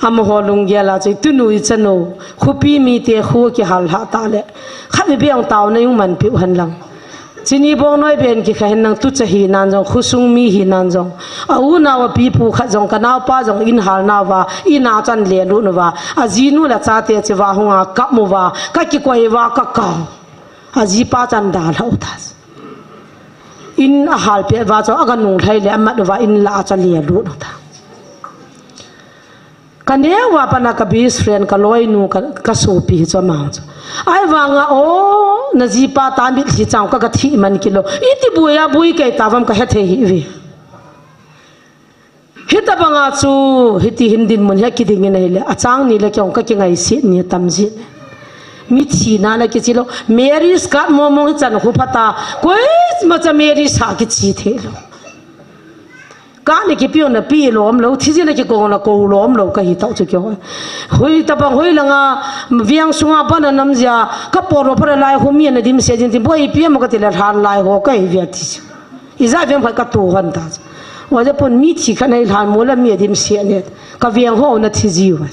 Amaho lunggel a chu, tunu i chanu, khupi mite khu kihal ha ta le. Khat ni biang tao na yung man piu han lang. Chini bong noi ben kikha hin nang tu cha hi nan jong, khusung mi hi nan jong. A u nau a pi pu khat jong, ka naupa jong in hal nau va, in a chan le lu nu va. A ji nu la chate chi va hung a kap mu va, ka kikoi va, ka kau. A ji pa chan da la u ta. In a hal pe va cho, a ka nung lhai le, a mat va, in la a cha le lu nu ta. Ka neu va pana ka best friend, ka loinu, ka, ka sopi hi chu amang chu. Ai vanga, o, na jipa ta mit hi chang ka, ka thi man kilo. Iti buia bui kei ta vam ka he thei hi ve. Hita banga chu, hiti hin dinmun hi kiding in ahile, a chang ni le kiong ka kingai si ni tam ji. Mi thina le kichi lo, Mary Scott mo mo hi chan khu phata, koi ma cha Mary sa kichi thei lo. Ka ni kipiu na pi lom lo, thi ji na kiko na ko lom lo ka hi tau chu kio. Hui ta bang hui langa, viang sunga bana nam jia, ka poro para lai hu mi na dim se jin ti boi pi ma ka ti la hlan lai ho ka hi via ti chu. I ja vem khai ka tu han ta chu. Wa ja pon mi thi kha nai hlan mo la mi dim se ne, ka viang ho na thi ji wa.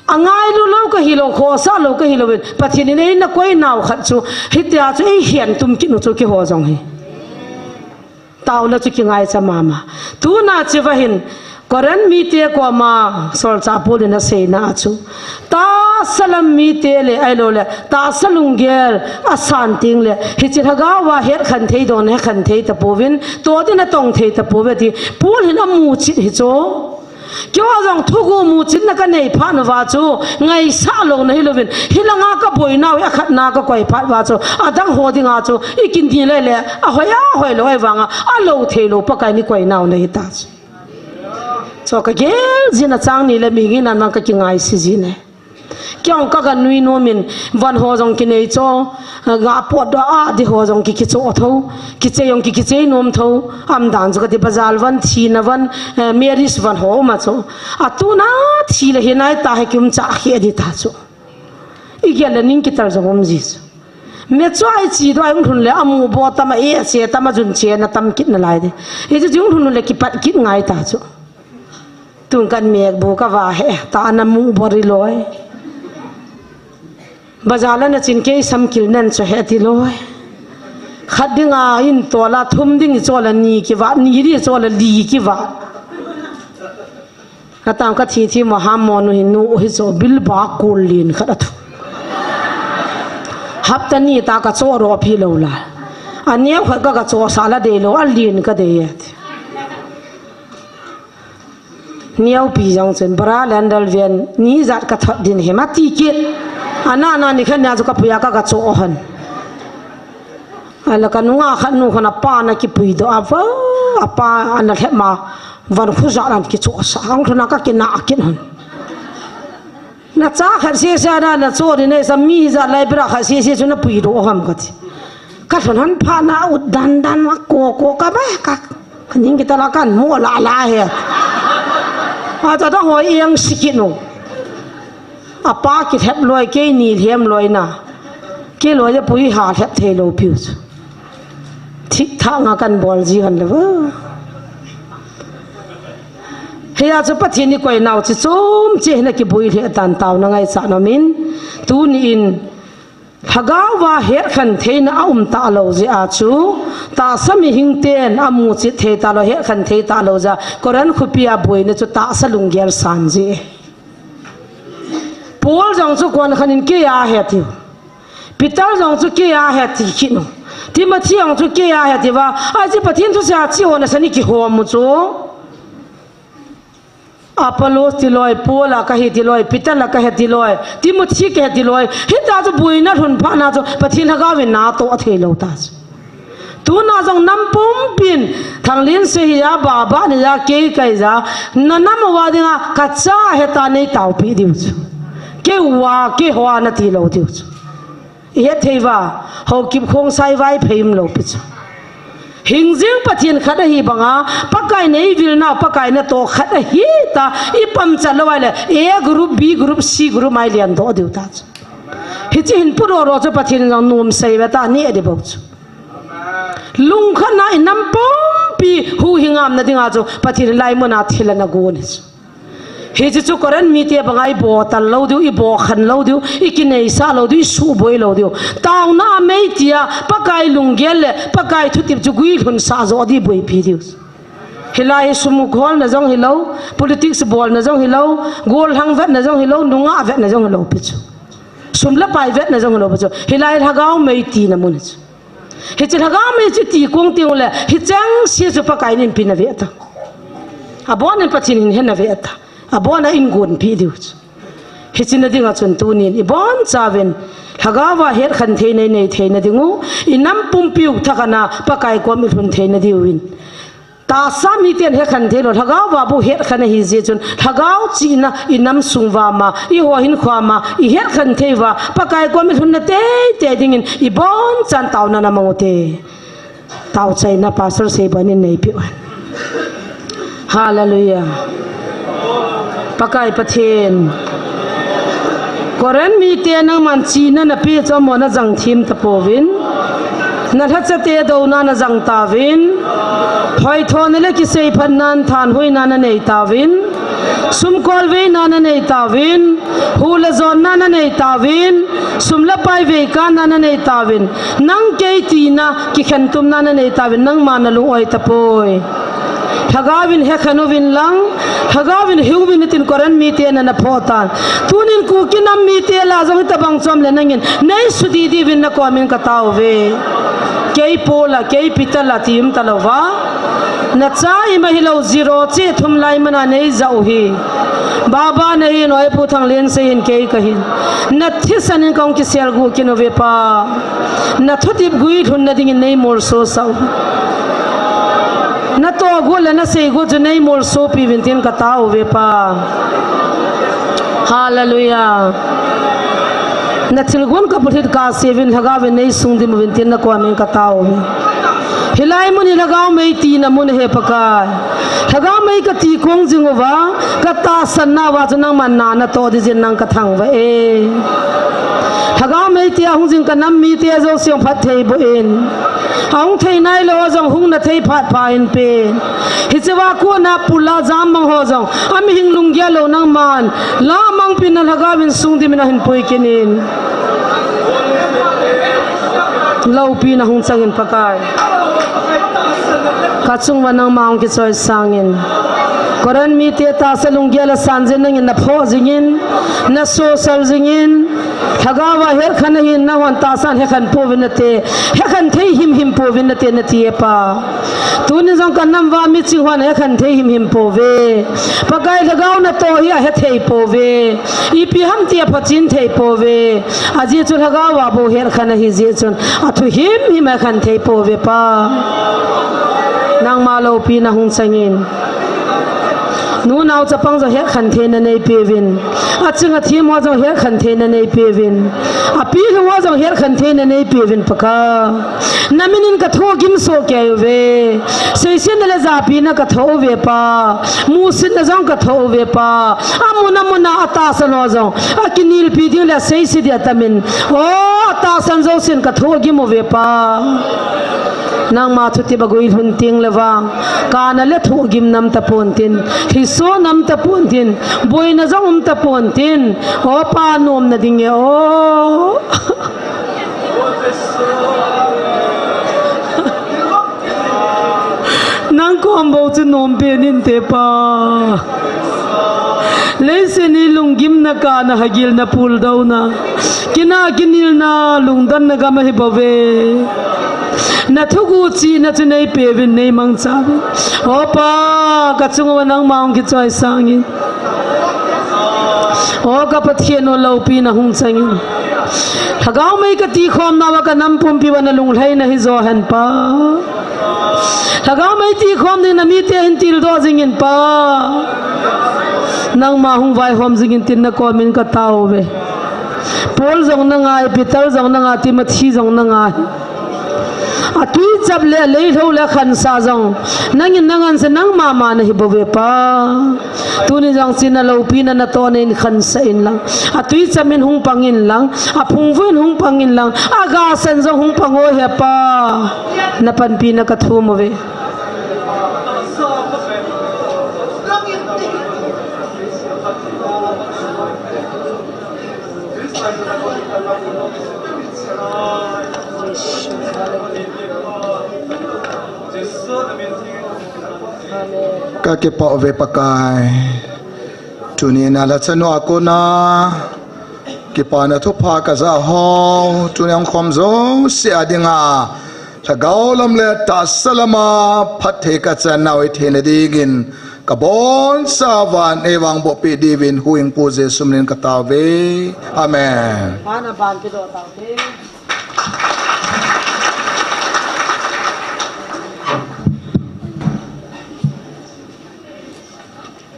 A ngai lu lo ka hi lo, khosa lo ka hi lo, Pathen in ei na koi nau khat chu, hitia chu ei hian tum kinu chu kiho jong hi. Tauna chu kingai cha mama. Tuna chi va hin, Koran mite koma, Solchah Paul in a seina chu. Tahsa lam mite le, ai lo le, tahsa lunggel, a san ting le, hichi lhagao va het khan thei don, he khan thei ta povin, to din a tong thei ta pove ti, Paul hin a mu chit hi chu. Kio jong thugu mu chin na ka nei pha na va chu, ngaisah lo na hi lovin, hi langa ka boi nau, a khat na ka koi phat va chu, a dang ho dinga chu, i kin din le le, a hoi a hoi lo ai vanga, a lo thei lo Pakai ni koi nau na hi ta chu. Chu ka gel jin a chang ni le mi ngi nan mang ka kingai si ji ne. Kiong ka ga nui nom in van ho jong ki nei cho, ga pot do a di ho jong ki ki cho tho, ki che jong ki ki che nom tho, am dan chu ka ti bazar van, thina van, eh, marriage van ho ma cho. A tuna thi le hi nai ta he kim cha khi a di ta chu. I gel le ning ki tar jong um ji chu. Me chu ai chi do ai um thun le amu bo tam a e che tam a jun che na tam kit na lai de. I chu jung thun le ki pat kit ngai ta chu. Tung kan mek bu ka va he, ta na mu bori loi. Bazar la na chin kei sam kil nan cho he ti loi. Khat ding a in to la thum ding i cho la ni ki va, ni ri cho la li ki va. Ka tang ka thi thi mo ham mo nu hi nu hi cho bil ba kul lin khat a thu. Hapta ni ta ka cho ro pi lo la. A neu khat ka ka cho sa la de lo a lin ka de ye. Niau pi jong chen, bara landal vian, ni jat ka thot din he, ma ti kit. Ana na ni khan nia chu ka puya ka ka cho han. Ala ka nunga khat nu khat na pa na kipui do a va, a pa ana lhep ma, van khu ja lan kichu sa, ang thuna ka kina a kin hon. Na cha khat se se na, na cho ni ne sa mi ja lai bra khat se se chu na pui do ham ka ti. Ka thon han pha na ut dan dan ma ko ko ka ba ka. Ka ning kita la kan mo la la he. A cha da hoi yang si ki no. A pa ki thep loi ke ni lhem loi na. Ke loi le pui ha lhep thei lo piu chu. Thik thak nga kan bol ji han le va. Hia chu Pathen ni koi nau chi chom chi hina kibui lhe tan tau na ngai cha na min. Tu ni in Lhagao va het khan theina a um ta lo je a chu. Tahsa mihing ten a mu chit thei ta lo het khan thei ta lo ja. Koran khupi a buina chu tahsa lunggel san je. Paul jong chu kon khan in ke a he tiu. Peter jong chu ke a he ti khin u. Timothy jong chu ke a he ti va. A chi Pathen thu sia chi hona sani ki hom mu chu. Apollos ti loi, Paul a ka hi ti loi, Peter la ka he ti loi, Timothy ka he ti loi. Hita chu buina lhun pha na chu Pathen Lhagao in na to a thei lo ta chu. Tuna jong nam pumpin, Thanglen se hi a, Baba ni a, kei kai ja, na nam uva dinga, ka cha he ta nei taupi diu chu. Kei uva, kei hoa na ti lo diu chu. I het thei va, ho kip khong sai vai phei um lo pi chu. Hing jing Pathen khat ahi banga, Pakai nei vil na, Pakai na to khat ahi ta, i pam chat lo ai le, A group, B group, C group mai lian do diu ta chu. Hichi hin pu ro ro chu Pathen jong nom sei ve ta ni a di bok chu. Lungkhat na i nam pumpi hu hi ngam na dinga chu Pathen lai mun a thil ana gon hi chu. Hichi chu Koran mite banga i bo tal lo diu, i bo khan lo diu, i kinei sa lo diu, i su boi lo diu. Tauna mei tia, Pakai lunggel le, Pakai thutip chu gui lhun sa jo di boi pi diu. Hilai hi sum khol na jong hi lo, politics bol na jong hi lo, gol hang vet na jong hi lo, nunga vet na jong hi lo pi chu. Sum le pai vet na jong lo ba chu. Hilai Lhagao mei ti na mun chu. Hichi Lhagao mei chu ti kong ti le, hi chang si chu Pakai nin pi na ve ta. A bon in Pathen hin he na ve ta. A bon a in gon pi diu chu. Hichi na dinga chun tu nin i bon cha ven. Lhagao va het khan thei nei nei thei na dingu. I nam pumpi u thakana Pakai kom i lhun thei na diu in. Tahsa miten he khan thei lo, Lhagao va bu het khan ahi je chun, Lhagao china i nam sung va ma, i ho hin khua ma, i het khan thei va, Pakai kom i lhun na te, te dingin, i bon chan tauna na mang u te. Tau chaina Pastor sei bon in nei piu. Hallelujah. Pakai Pathen. Koran mite nangman china na pi cho mo na jang thim ta povin. Na lhacha te do na na jang ta vin. Hoi tho na le kisei phat nan than hui na na nei ta vin. Sum kol vei na na nei ta vin. Hu le zon na na nei ta vin. Sum le pai vei ka na na nei ta vin. Nang kei tina ki khen tum na na nei ta vin. Nangman na lung oi ta poi. Lhagao vin he khan u vin lang, Lhagao vin hiu vin tin Koran mite na na pho tan. Tunin Kuki nam mite la jong hita bang chom le nangin, nei su di di vin na komin ka tau ve. Kei Paul a, kei Peter la ti um ta lo va. Na cha i ma hi lo zero chi thum lai mana nei za u hi. Baba na hi noi pu thang len se hin kei ka hin. Na thi sanin kong ki sel gu ki no ve pa. Na thutip gui lhun na dingin nei mol so sau. Na to gu le na sei gu chu nei mol so pi vin tin ka tau ve pa. Hallelujah. Na thil gun ka puthit ka se vin Lhagao vin nei sung dim vin tin na ko min ka tau ve. Hilai mun hi Lhagao mei ti na mun he Pakai. Lhagao mei ka ti kong jing uva, ka tahsan na va chu nangman na na to di jin nang ka thang va e. Lhagao mei ti a hung jing ka nam mite a jong siang phat thei bo in. A hung thei nai lo a jong hung na thei phat pha in pe. Hiche va ko na pula jam mang ho jong. A mihing lunggel lo nangman. La mang pin na Lhagao vin sung di min a hin pui kinin. Lopi na hung changin Pakai. Ka chung va nangma hung kichoi sangin. Koran mite tahsa lunggel a san jin nangin na pho jingin, na sosal jingin. Lhagao va het khan ahin na hon tahsan he khan po vin na te. He khan thei him him po vin na te na ti e pa. Tuni jong ka nam uva miching hon ahekhen thei himhim pouve. Pakai Lhagao natoh hi ahethei pouve. Ipi ham ti aphochin thei pouve. Ajeh chu Lhagao a bou hetkhen ahi jeh chun athu himhim ahekhen thei pouve Pa. Nangma loupina hung changin. Nunao chapang jong hetkhen theina neipeuvin. Aching athem ho jong hetkhen theina neipeuvin. Api lhung ho jong hetkhen theina neipeuvin Pakai. Naminin ka thohgim soh kei uve. Seisetna le japina ka thoh uve Pa. Musitna jong ka thoh uve Pa. Amun amun a atahsan ho jong akinelpi ding le aseise ding atamin. O, atahsan jousen ka thohgim uve Pa. Nangma thutep a guilhun teng le vang, kana le thohgim nam tapon tin, lhiso nam tapon tin, boina jong um tapon tin, o Pa nomna ding e o. Nang kom bou chu nom pen inte Pa. Leiset hi lunggimna kana hagilna puldouna. Kina kinelna lungdanna gam ahi bouve. Na thuguh chihna chu neipeuvin neimangchauvin. O Pa, ka chunga nangma hung kichoisangin. O ka Pathen o loupina hung changin. Lhagao mei ka tikhomna uva ka nam pumpi uva na lunglhaina hijo hen Pa. Lhagao mei tikhom ding na mite hin tildoh jingin Pa. Nangma hung vaihom jingin tin na komin ka taouve. Paul jong na ngai, Peter jong na ngai, Timothy jong na ngai. Atwi chap le, alei lhou le, akhansa jong. Nangin na nganse, nangma ma na hi bouve Pa. Tuni jong chun na loupina natoh na in khansah in lang. Atwi cham in hung pang in lang. Aphungvuh in hung pang in lang. Agasen jong hung pang o he Pa. Na panpina ka thum uve. Ka kipah uve Pakai. Tuni na lhachanu a kona kipana thupha ka ja ho, tuni hung khom jouse a dinga Lhagao lam le tahsa lama phatthei ka chan nau hi theina dingin ka boncha uva nei vangboh peh diuvin huhhingpu Jesu minin ka taouve. Amen. Ana ban kidoh taute.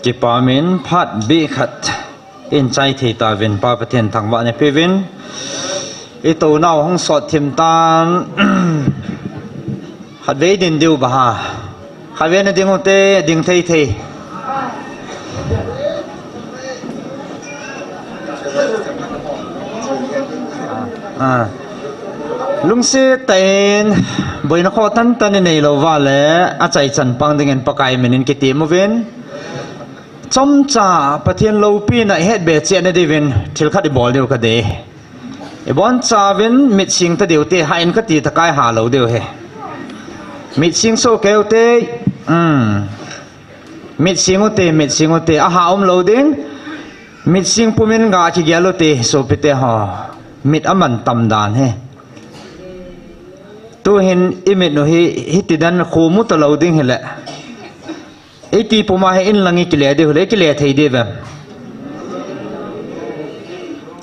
Kipa min phat bih khat in chai thei tauvin Pa Pathen thangvah na peuvin. I tounau hung sot thim tan. Khatvei din diu ba ha. Khatvei na ding ute, ding thei thei. Ah. Lungset tah in boina khoh tantan i neilou uva le, achaichan pang dingin Pakai minin kitem uvin. Chomcha Pathen loupina i het be cheh na diuvin thil khat i bol diu ka dei. I boncha uvin mit sing ta diu te, ha in ka ti ta kai ha lou diu he. Mit sing soh kei ute. Um. Mit sing ute, mit sing ute, aha um lou ding. Mit sing pumin ga kigel ute, sopite ho. Mit aman tam dan he. Tuhin i mit u hi, hiti dan khu mu ta lou ding hile. Iti puma hi in lang i kile diu hile, i kile thei diu vem.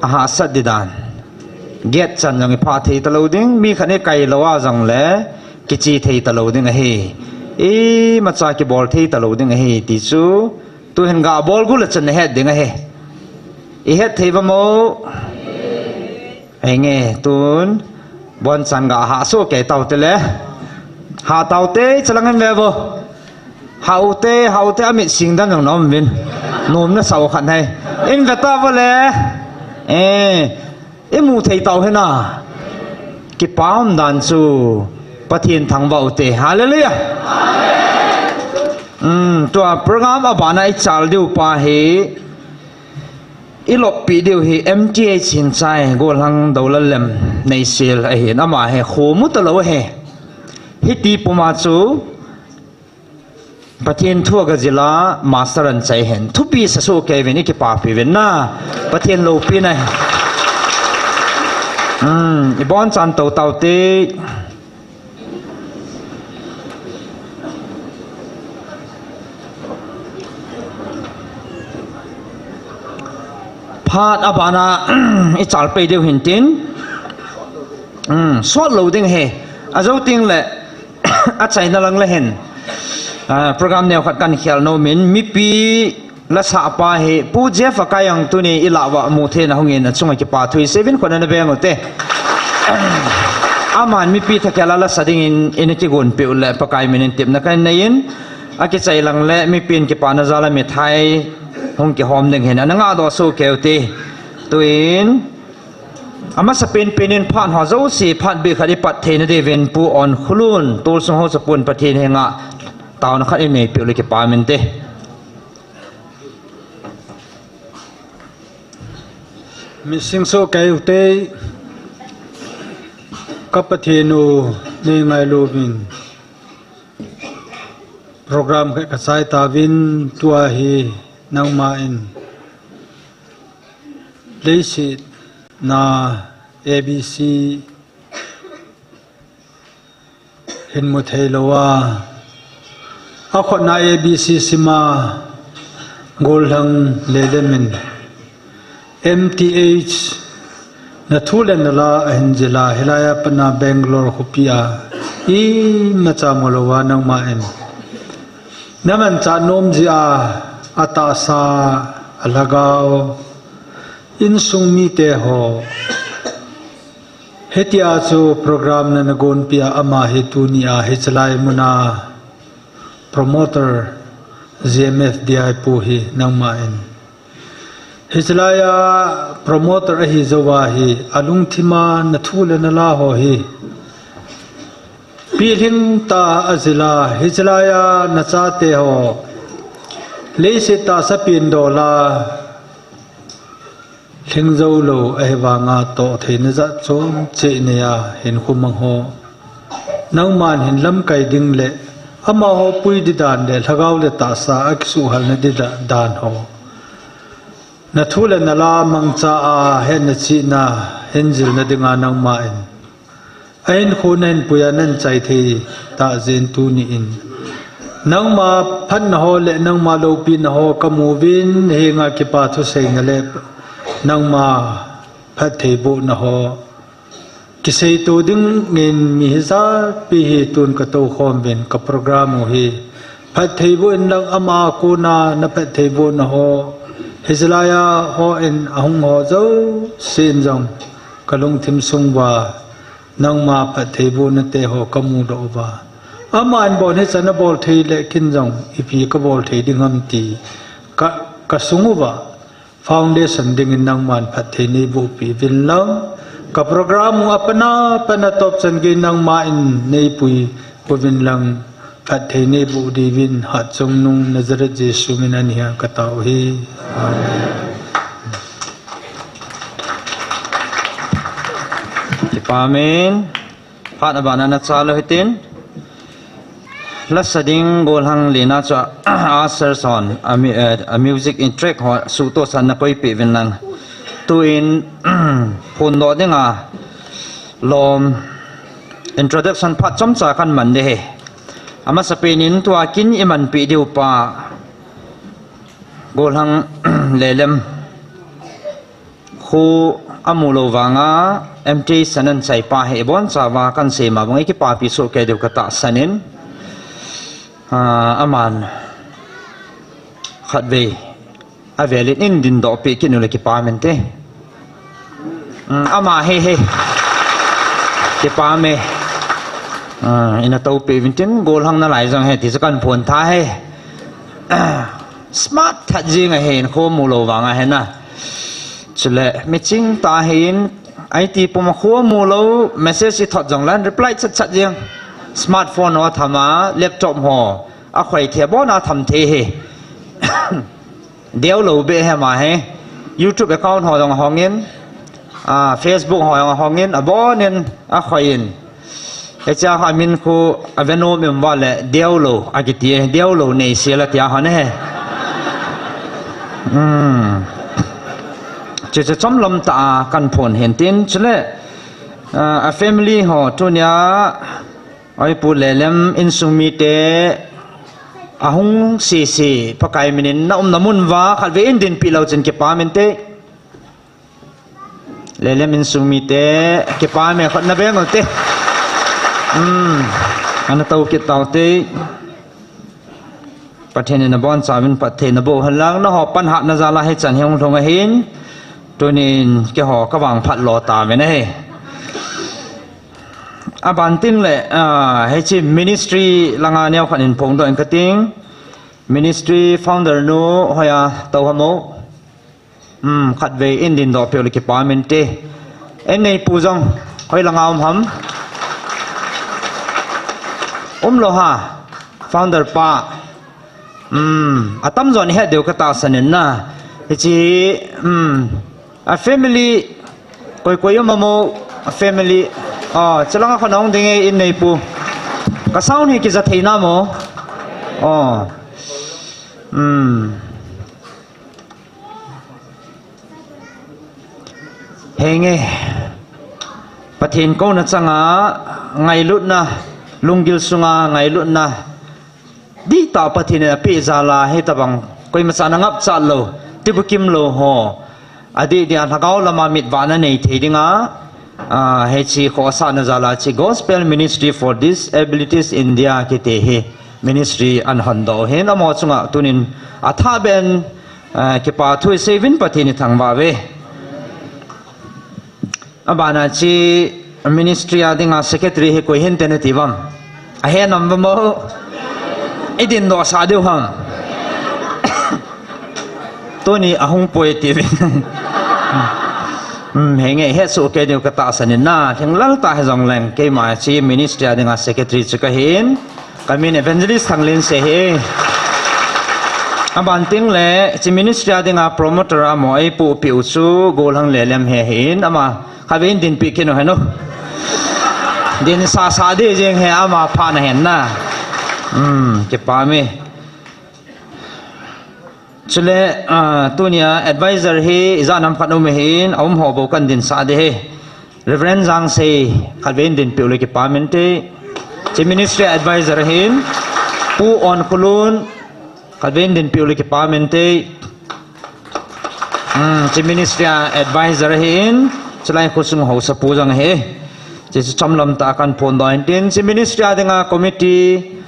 Aha sat di dan. Get chan jong i pha thei ta lou ding, mi khat i kai lou a jong le, kichi thei ta lou ding ahi. Imacha kibol thei ta lou ding ahi, ti chu. Tuhin ga bol gu le chan na het ding ahi. I het thei uvam o. Henge, tun. Bonchan ga ha soh kei taute le. Ha taute, chalang in ve vo. Ha ute, ha ute, amit sing dan jong na um vin. Nom na sau khat hai. In ve ta vo le. Eh. I mu thei tau hina. Kipa um dan chu Pathen thangvah ute. Hallelujah. Um, tua program abana i chal diu pa hi, i loppi diu hi M T H hin chai, Golhang Dolal Lem Neisel ahin, ama hi khomu talou ahi. Hiti puma chu Pathen thu aga jila master an chai hen. Thupi sa soh kei uvin i kipapi uvin na. Pathen loupina. Hmm, i bonchan tou taute. Phat abana i chal pei deu hin tin. Um, sot lo ding he. A zo ting le a chaina lang le hin. Ah, program neo khat kan khial no min mipi la sa pa he Pu Jeff a kai ang tuni i la wa mu the na hungin a chunga kipa thui sevin khona na beng te. Aman mipi tha kela la sa ding in in ki gun pe le pa kai min in tip na kai na in. A ki chai lang le mipi in kipa na za la mi thai hung ki hom ding hin. Ana nga do su keu te. Tuin, a masa pen pen in phat ho zo si phat bi khat i pat thei na de vin Pu On Khulun, tul sung ho sa pun Pathen he nga, tau na khat i nei pe le kipa min te. Mising so keu te, ka Pathen u nei ngai lo vin. Program khat ka chai ta vin tua hi nangma in. Leiset na A B C hin mu thei lo a. A khot na A B C sima Gollhang Lelem in M T H na thu le na la a hin jila hilai a pana Bangalore khopi a i ma cha mu lo a nangma in. Na man cha nom ji a a ta sa a lagao. Insung mi te ho. Hitia chu program na na gon pia ama hi tuni a hi chalai muna promoter Z M F D I pu hi nangma in. Hi chalai a promoter a hi zo a hi a lungthima na thu le na la ho hi. Pi hling ta a zila hi chalai a na cha te ho. Leiset ta sa pin do la. Hling zo lo a hi vanga to thei na za chom che ne a hin khu mang ho. Nangman hin lam kai ding le ama ho pui di dan le lhagao le ta sa a kisu hal na di da- dan ho. Na thu le na la mang cha a he na chi na hin zil na dinga nangma in. A hin khu na hin puya nan chai thei ta zen tuni in. Nangma phat na ho le nangma lopi na ho ka mu vin he nga kipa thu sei na le nangma phat thei bu na ho. Kisei tu ding ngin mi hi za pi hi tun ka to khom vin ka program u hi. Phat thei bu in lang ama ku na na phat thei bu na ho. Hi zilai a ho in a hung ho zo sin zong ka lungthim sung va. Nangma phat thei bu na te ho ka mu do va. Ama in bon hi chan a bol thei le kin zong ipi ka bol thei ding ham ti ka, ka sung u va. Foundation ding in nangman phat thei nei bu pi vin lang. Ka program u a pana, pana top chan gei nangma in nei pui pu vin lang. Phat thei nei bu di vin hat chung nung Nazareth Jesu min an hiang ka tau hi. Amen. Kipa men. Phat abana na cha lo hitin. Lasa ding Gollhang Lena chu a, a sir son, a, mi- eh, a music in track ho su to san na koi pe vin lang. Tu in, phun do ding a, lom, introduction phat chom cha kan man de he. Ama sa pe nin tua kin i man pi diu pa, Gollhang Lelem. Khu a mu lo vanga M T sanan chai pa he bon cha va kan sei ma bang i kipa pi so ke deu ka ta sanin. Ah, aman khat ve a velin in din do pi kin u le kipa men te. Um, ama he he. Kipa me. Ah, ina to pi vin tin Gollhang na lai zong he ti sa kan phun tha he. Smart that jing a hin khu mu lo vanga hena. Chule, mi ching ta hin, I T puma khu mu lo, message i thot zong lan, reply chat chat jing. Smartphone ho thama, laptop ho, a khoi thei bon a tham thei he. Deu lo be he ma he. YouTube account ho zong hongin, ah, Facebook ho zong hongin, a bonin, a khoin. Hichia kha min khu a ve nom em va le deu lo a kiti e, deu lo nei sia la tia kha ne he. Hmm. Chu chu chom lam ta a kan phon hen tin chule, ah, a family ho tunia oi pu le lem insung mi te a hung si si Pakai minin na um na mun va khat ve in din pi lo chin kipa min te. Lelem insung mite, kipa me khut na beng u te. Hmm. Ana tou kit tau te. Pathen in abon chauvin phatthei naboh hen lang, naho pan hatna jal a hichan hi hung lhung ahin. Tunin keiho kavang phat lo tauvin ahi. Aban tin le, ah, hiche ministry langa neo khat in phongdoh inge kating. Ministry founder nu hoiya tou ham o. Hmm, khatvei in dindoh peh u le kipa min te. Inneipu jong, hoilanga um ham? Umlou ham, founder pa. Hmm, atamjon ihet diu katahsan in na. Hiche, hmm, a family, koi koi um ham o, a family. Oh, chulanga khun ahung ding e inneipu. Ka sound hi kija thei nam o. Oh. Hmm. Henge, Pathen kouna changa ngailutna, lunggil sunga ngailutna, dihtah Pathen in apeh jal a hitobang koimacha ana ngapchat lou, tibukim lou ho, adeh dia lhagao lama mitvahna nei thei dinga, ah, hiche khosahna jal a hiche Gospel Ministry for Disabilities India kiti hi ministry ana hondoh u hin, amaho chunga tunin athah beh in, ah, kipa thu isei uvin Pathen ithangvah uve. Abana hiche ministry a dinga secretary hi koi hinte nati uvem? Ahe nam uvem o? Idindoh sah diu ham? Tuni ahung poi tiuvin. Hmm, henge, hetsoh kei diu katahsan in na, thinglel tah hijongleng, keima hiche ministry a dinga secretary chu kahin, kamin Evangelist Thanglense ahi. Aban tin le, hiche ministry a dinga promoter a mo eipohpeh u chu, Golhang Lelem hi ahin, ama khatvei in dinpeh kit u hen o. Dinsah sah ding jeng hi ama phatna ahin na. Hmm, kipa me. Chule, ah, tunia advisor hi ijat ham khat um ahin, aum ho bou kan dinsah ding ahi. Reverend Jangsei, khatvei in dinpeh u le kipa min te. Hiche ministry advisor ahin, Pu Onkholun, khatvei in dinpeh u le kipa min te. Hmm, hiche ministry advisor ahin, chulai khosung haosapu jong ahi. Hiche chu chomlam tah a kan phondoh in tin, hiche ministry a dinga committee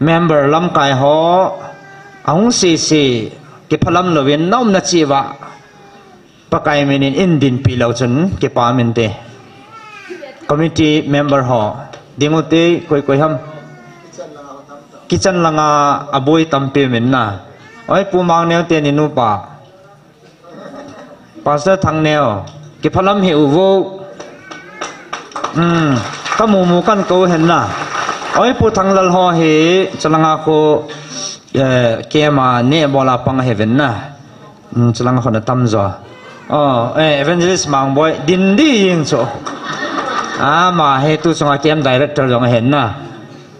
member lamkai ho, ahung sese, kiphalam louvin, naumna cheh uva, Pakai min in eidinpeh lou chun, kipa min te. Committee member ho, ding u te, koi koi ham? Kitchen langa aboi tampi um in na. Oi, Pu Mangneo teni nupa. Pastor Thangneo, kiphalam hih uvo. Hmm, kamu mu kan kou hen na. Oi, Pu Thanglal ho hi, chulanga khu, eh, keima neh bol a pang ahi uvin na. Hmm, chulanga khu na tamjo. Oh, eh, Evangelist Mangboi, din ding chu. Ama hi tu chunga camp director jong ahi na.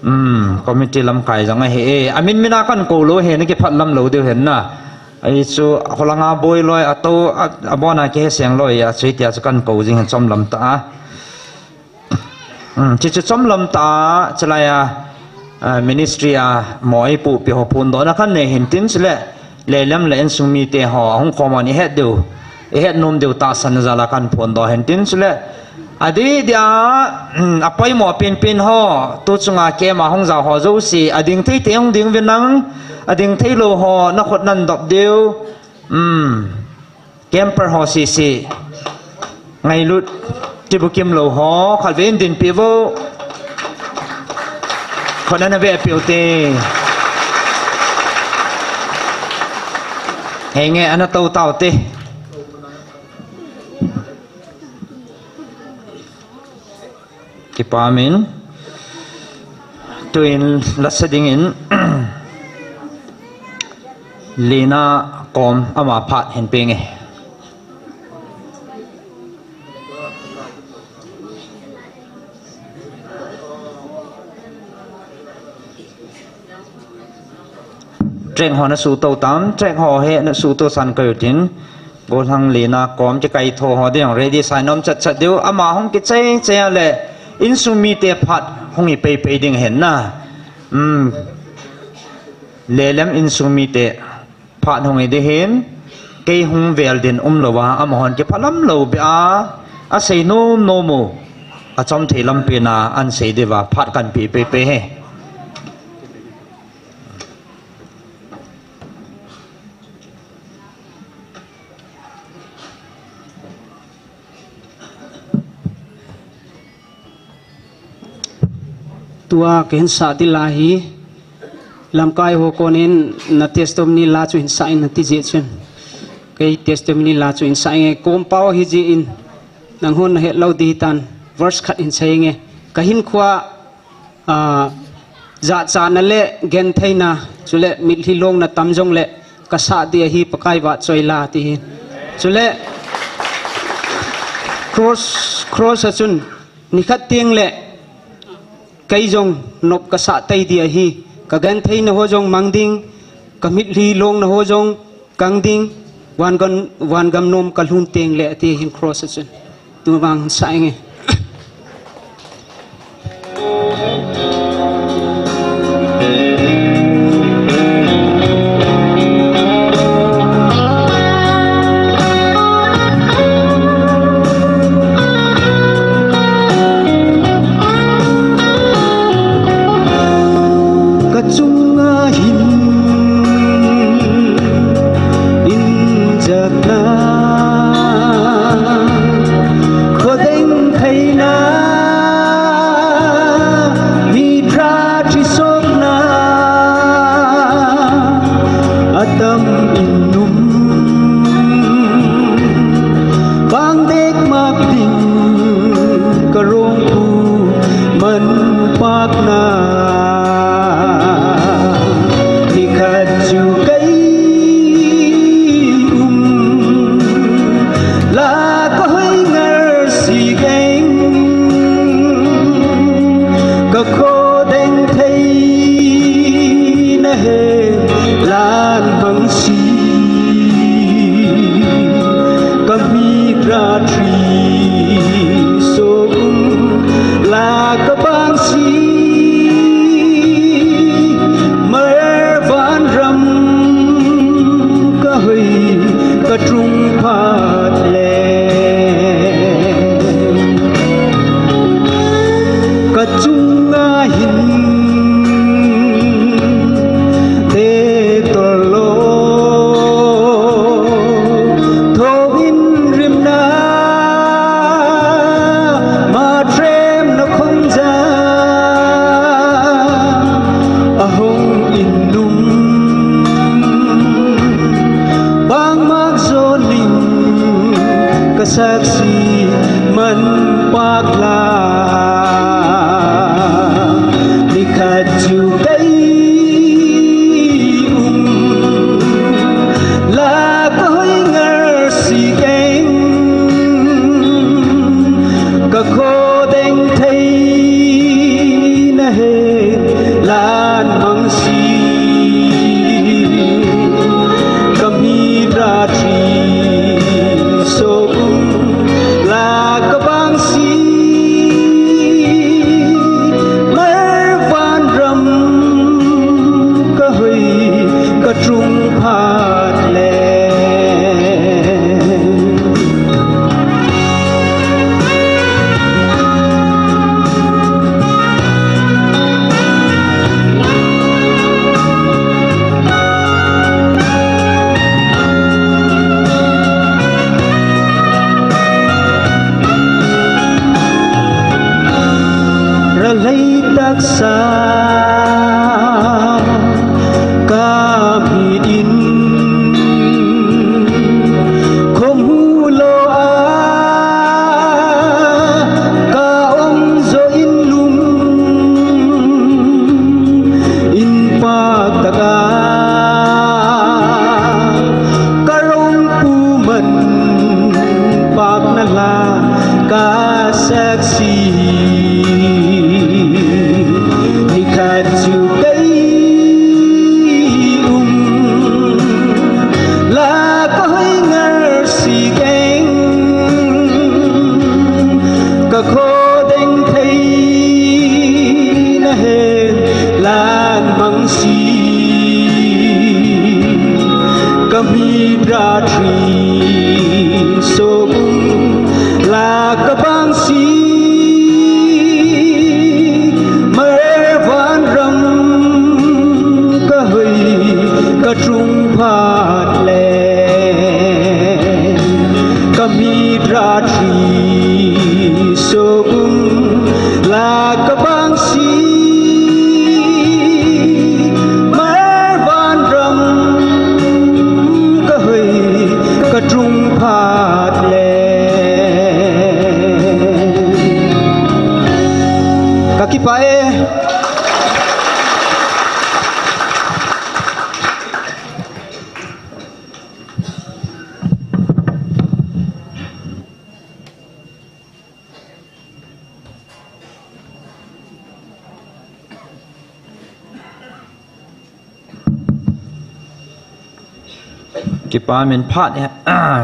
Hmm, committee lamkai jong ahi e. Amin min a kan kou lou hi, na kiphalam lou diu hen na. Ahi chu, kholanga boi loi, atou, a, abona kiheseng loi, a chu hitia chu kan kou jing hin chomlam tah a. Hmm, hiche chu chomlam tah a, chulai a, a, ministry a, mo eipohpeh ho phondohna kan nei hin tin chule, Lelem le insung mite ho, ahung khom hon ihet diu, ihet nom diu tahsan jal a kan phondoh hin tin chule, adeh dia, hmm, apoimo penpen ho, tu chunga camp a hung jao ho jouse, ading thei te hung ding uvin lang, ading thei lou ho, na khut nan dop diu, hmm. Camper ho sese. Ngailut, tibukim lou ho, khatvei in dinpeh uvo. Khut ana vehpeh u te. Henge, ana tou tau te. Kipa min. Tuin lasa dingin Lina Kom ama phat hin penge. Track ho na suhtou tam, track ho hi na suhtou san koi utin. Golhang Lina Kom kikaitho ho ding ready sa nom chat chat diu. Ama hung kichai chai a le insung mite phat hung hi pei pei ding hen na. Um. Lelem insung mite phat hung hi ding hin. Kei hung vel din umlou a, amahon kiphalam lou beh a. Asei nom nom u, achom thei lampi na ahin sei diuva phat kahin pe pe pe e. Tua kahin sah ding la hi, lamkai ho konin na testimony la chu hin sah in nati jeh chun, kei testimony la chu hin sah inge. Kompao hi jeh in, nanghon nahet lou ding hitan, verse khat hin sah inge. Kahinkhoa, ah, jachatna le gentheina, chule mitlhi longna tam jongle kasah ding ahi, Pakai vahchoi la ti hi. Chule cross, cross a chun nikhat tengle kei jong nop kasah tei ding ahi, kagentheina ho jong mang ding, kamitlhi longna ho jong kang ding, vangam, vangam nom kalhun tengle ati hin cross a chun. Tuvang sah inge. Kachunga hin injatna, khodeng theina, mi tha thisokna, atam in um, bang dek mak ding karong pu man pakna. Nikhat chu kei um la kahoi ngal si keng, kakhodeng theina he lan mang si, kamit ra thri so um la kabang si, mar vanram kahoi katrung phat le. Kachunga hin te tolo thongin rimna, ma trem na khonja ahong in um, bang mak joning kasak si man pakla. Nikhat chu kei um la kahoi ngal si keng, kakhodeng theina he lan mang si, kamit ra thri so um la kabang si, mar vanram kahoi katrung phat le. Ralei taksa kamit in khomu lo a ka um jo in lum in pak taka, karong pu man pakna la kasak si. Nikhat chu kei um la kahoi ngal si keng, kakhodeng theina he lan mang si, kamit ra thri so um la Kipa min phat,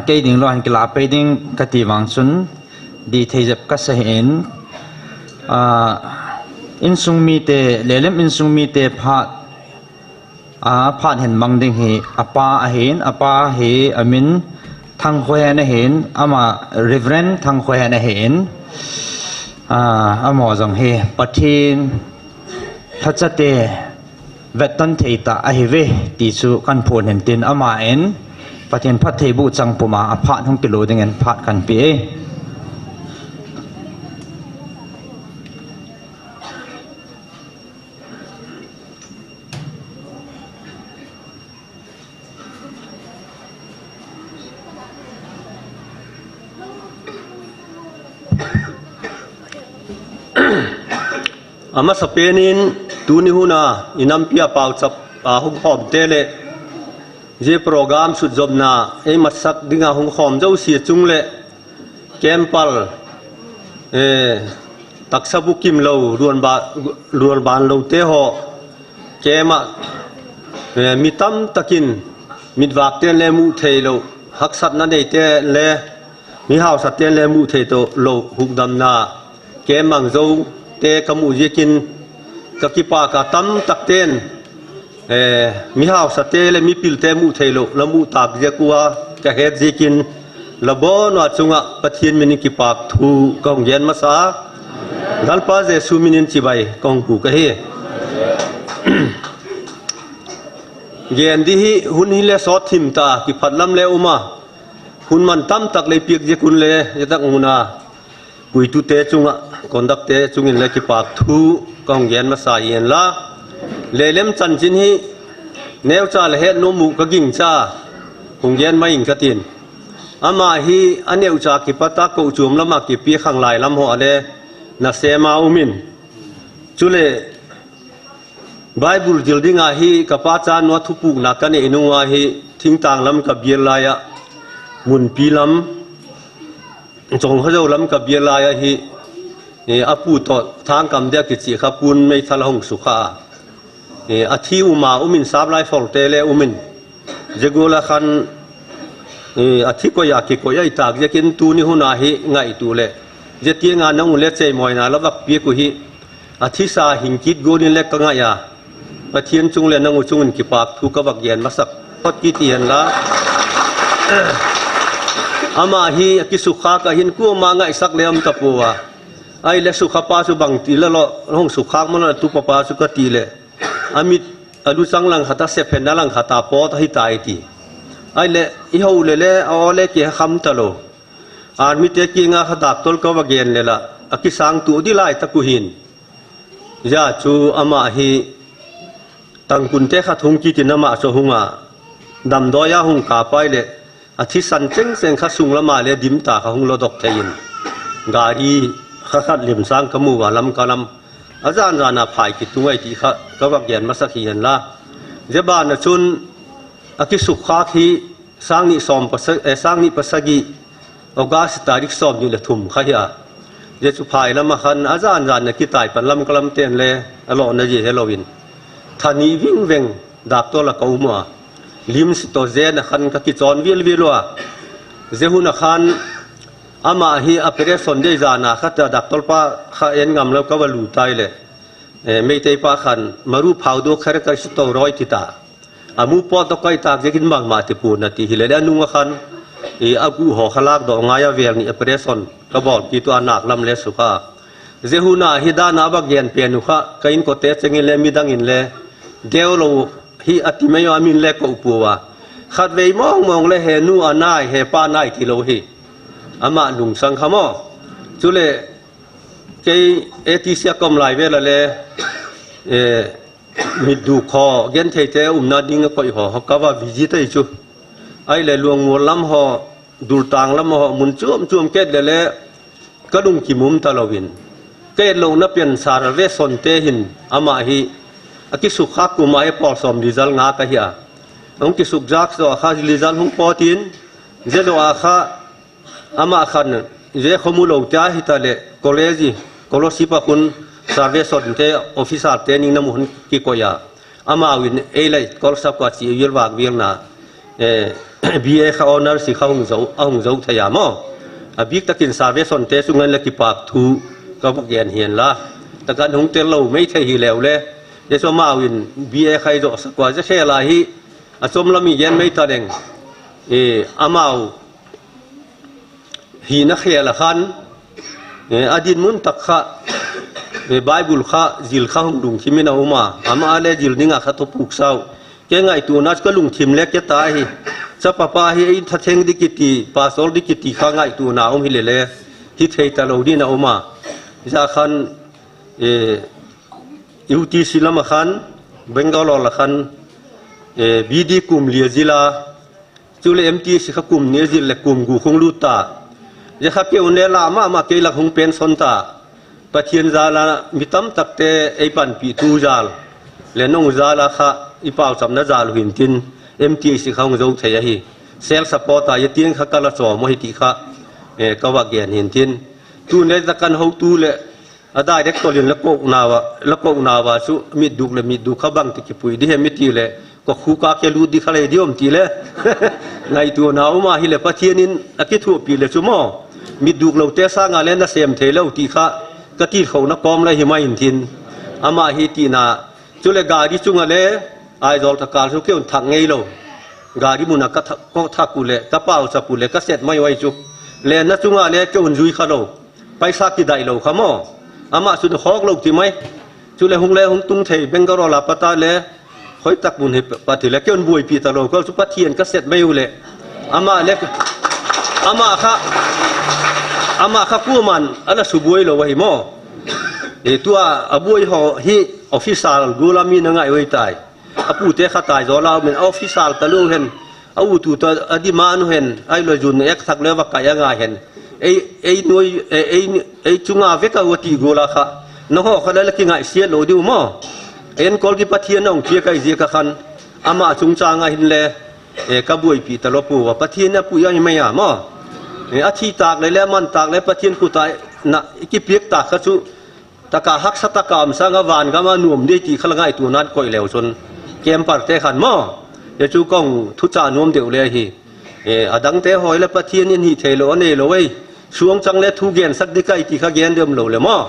kei ding lou hin kila pei ding kati vang chun, dih thei jep kasa hih in, ah, insung mite, Lelem insung mite phat, ah, phat hin mang ding hi, apa ahin, apa hi amin Thangkhohen ahin, ama Reverend Thangkhohen ahin, ah, amaho jong hi Pathen lhachate vetton thei tah ahiuve ti chu kahin phon hin tin, aman Pathen phattheiboh chang puma aphat hung kilo dingin phat kahin pe e. Amasapen in tuni huna inampi a pauchap a hung khom te le, zia program sutjopna ei masak dinga hung khom jouse chung le, camp pal, eh, taksa bukim lou, ruanba-, ruanban lou te ho, camp a, eh, mi tamtakin mitvak ten le mu thei lou, haksatna nei ten le, mi hausa ten le mu thei to lou, hukdamna camp mang jou te kamu ziakin, ka kipak a tamtak ten, eh, mi hausa te le mi pil te mu thei lou, la mu tak ziak ua, ka het ziakin, la bon a chunga Pathen min in kipak thu kahung gen masa a, Lalpa Jesu min in chibai kahung pu kahi. Gen di hi hun hi le sot thim ta, kiphat lam le um a, hun man tamtak le piak ziak un le, zia tak mun a, puitu te chunga, conduct te chungin le kipak thu kahung gen masa hi hen la. Lelem chanchin hi, neucha le het nom u ka gingcha, hung gen mai ing katin. Ama hi, aneucha kipat a kochuam lama kipi khanglai lam ho a le, nasem a um in. Chule, Bible dil dinga hi ka pa cha nua thupukna ka nei nunga hi, thingtang lam ka bial lai a, Munpi lam, Chongkhajo lam ka bial lai a hi, eh, a pu toh Thangkam dia kichi kha pun meithal a hung sukha a. Eh, a thi um a um in, sap lai fol te le um in. Zia gual a khan, eh, a thi koi a kikoi ahi tak ziakin tuni hun a hi ngaitu le, zia tiang a nang u le cheimoina la vak piak u hi, a thisa hing kit gual in le ka ngai a, Pathen chung le nang u chung in kipak thu ka vak gen masak phot kit ti hen la. Ama hi a kisukha ka hin kuama ngaisak le um ta pua. Ahile sukha pa chu bang ti la lo, hung sukha mo la tu pa pa chu ka ti le. Amit a luchang langkhat a, sephen a langkhat a pot ahi tai ti. Ahile, i ho le le, a o le ke kham ta lo. Army te kiang a kha doctor ka va gen le la, a kisang tu di lai tak u hin. Zia chu ama hi Tangkun te kha thung kiti nama chu hung a, damdoi a hung ka pai le, a thisan cheng cheng kha sung lama le dim ta kha hung lo dok thei in. Gari kha khat lim sang ka mu va lam ka lam. A zan zan a phai ki tu ngai ti kha ka va gen masak hi hen la. Zia ban a chun a kisukha hi sang ni som pasa-, eh, sang ni pasagi August tarik som ni le thum kha hi a. Zia chu phai lama khan a zan zan a kitai pan lam ka lam ten le a lo na zia he lo in. Tha ni ving veng doctor la ka um a. Lim si to zen a khan ka kichon vil vil ua. Zia hun a khan ama hi operation dei zan a kha ta doctor pa kha en ngam lo ka va lu tai le. Eh, Meitei pa khan maru phau do kher ka si to roi ti ta. A mu pot to koi tak ziakin bangma ti pu na ti hi le le a nung a khan. I a gu ho kha lak do ngai a vel ni operation ka bol ki tu a nak lam le sukha. Zia hun a hi dan a va gen pen u kha, ka inkote cheng in le midang in le, deu lo hi a ti mai a min le ko pu a. Khatvei mong mong le he nu a nai, he pa nai ti lo hi. Ama lungsang kha mo. Chule, kei A T C a kom lai vel a le, eh, mit du kho, gen thei te umna ding a koi ho, ho ka va visit ai chu. Ahile Luangmol lam ho, Dultang lam ho, mun chuam chuam ket le le, ka lung kimum ta lo in. Ka et lo na pen Salvation te hin, ama hi, a kisukha kum a he pol som result nga ka hi a. Hung kisuk jak zo a kha result hung pot in, zia zo a kha, ama khan, zia khomu lo tia hi ta le, college, scholarship a khun, Salvation te, officer te ning na mu hun kikoi a. Ama win, ei lai, scholarship ka chi, wil vak wil na, eh, B A kha honours kha hung zo, ahung zo thei a maw. Abik takin Salvation te chunga le kipak thu ka va gen hen la. Takan hung tel lou mai thei hi leu le. Hichu amau in B A kha i zo sa kua je khel a hi. Achom lam i gen mai ta leng. E, amau hina khel a khan, e, adinmun tak kha, e, Bible kha, zil kha hung lungthim in a um a, ama le zil dinga kha thu puk sau. Kei ngaituana chu ka lungthim le kei ta hi. Chapa pa hi ei thatheng ding kiti, pastor ding kiti kha ngaituana um hi le le. Hi thei ta lou din a um a. Hijeh khan, e, U T C lam a khan, Bangalore a khan, e, B D kum li a zil a, chule M T C kha kum ni a zil le kum gup hung lut ta. Hijeh kha kei un le la mama kei lah hung pension ta. Pathen jal a mi tam tak te ei panpi tu jal. Le nong jal a kha i pauchapna jal u hin tin M T C kha hung zo thei ahi. Self support a i tien kha ka la chom u hi ti kha, e, ka va gen hin tin. Tun le takan hotu le a director in la ko nau a, la ko nau a chu mit duk le mit duk kha bang ti kipui ding hem i ti le, ko khu ka ke lut ding kha lei ding um ti le. Ngaituana um a hi le Pathen in a kithupi le chu maw. Mit duk lou te sanga le na sem thei lou ti kha ka ti khona kom le hi mai in tin. Ama hi tina, chule gari chunga le Aizawl ka kal chu kei un thak ngei lou. Gari mun a ka thak, ka thak u le, ka pauchap u le, ka set mai u ahi chu. Le na chunga le kei un jui kha lou. Paisa kidai lou kha maw. Ama chu hok lou ti mai. Chule hung le hung tung thei Bangalore a pat a le. Hoi tak mun hi pat hi le kei un buaipi ta lou. Ka chu Pathen ka set mai u le. Ama le, ama kha, ama kha kuaman a la subuai lou ahi maw. E, tua a buai ho hi official gula mi na ngai u ahi tai. A pu te kha tai zo lau min official ta lou hen. A u tu ta a demand u hen. Ai lo jun ek thak le va kai a ngai hen. Ei, ei noi, ei, ei, ei chunga vek a u ti gula kha. Na ho kha le la ki ngai sia lou diu maw. En kol ki Pathen ong kia kai zia ka khan. Ama chungchang a hin le. E, ka buaipi ta lou pu va Pathen a pu ya hi mai a maw. E, a thi tak le le man tak le Pathen ku ta na ki piak ta kha chu. Taka haksa taka um sanga van gam a nuam ding ti kha la ngaituana koi leu chun. Camper te khan maw. Hichu kong thucha nuam deu le hi. E, adang te hoi le Pathen in hi thei lou, a nei lou ei. Suang chang le thu gen sak ding kai ti kha gen dem lou le maw.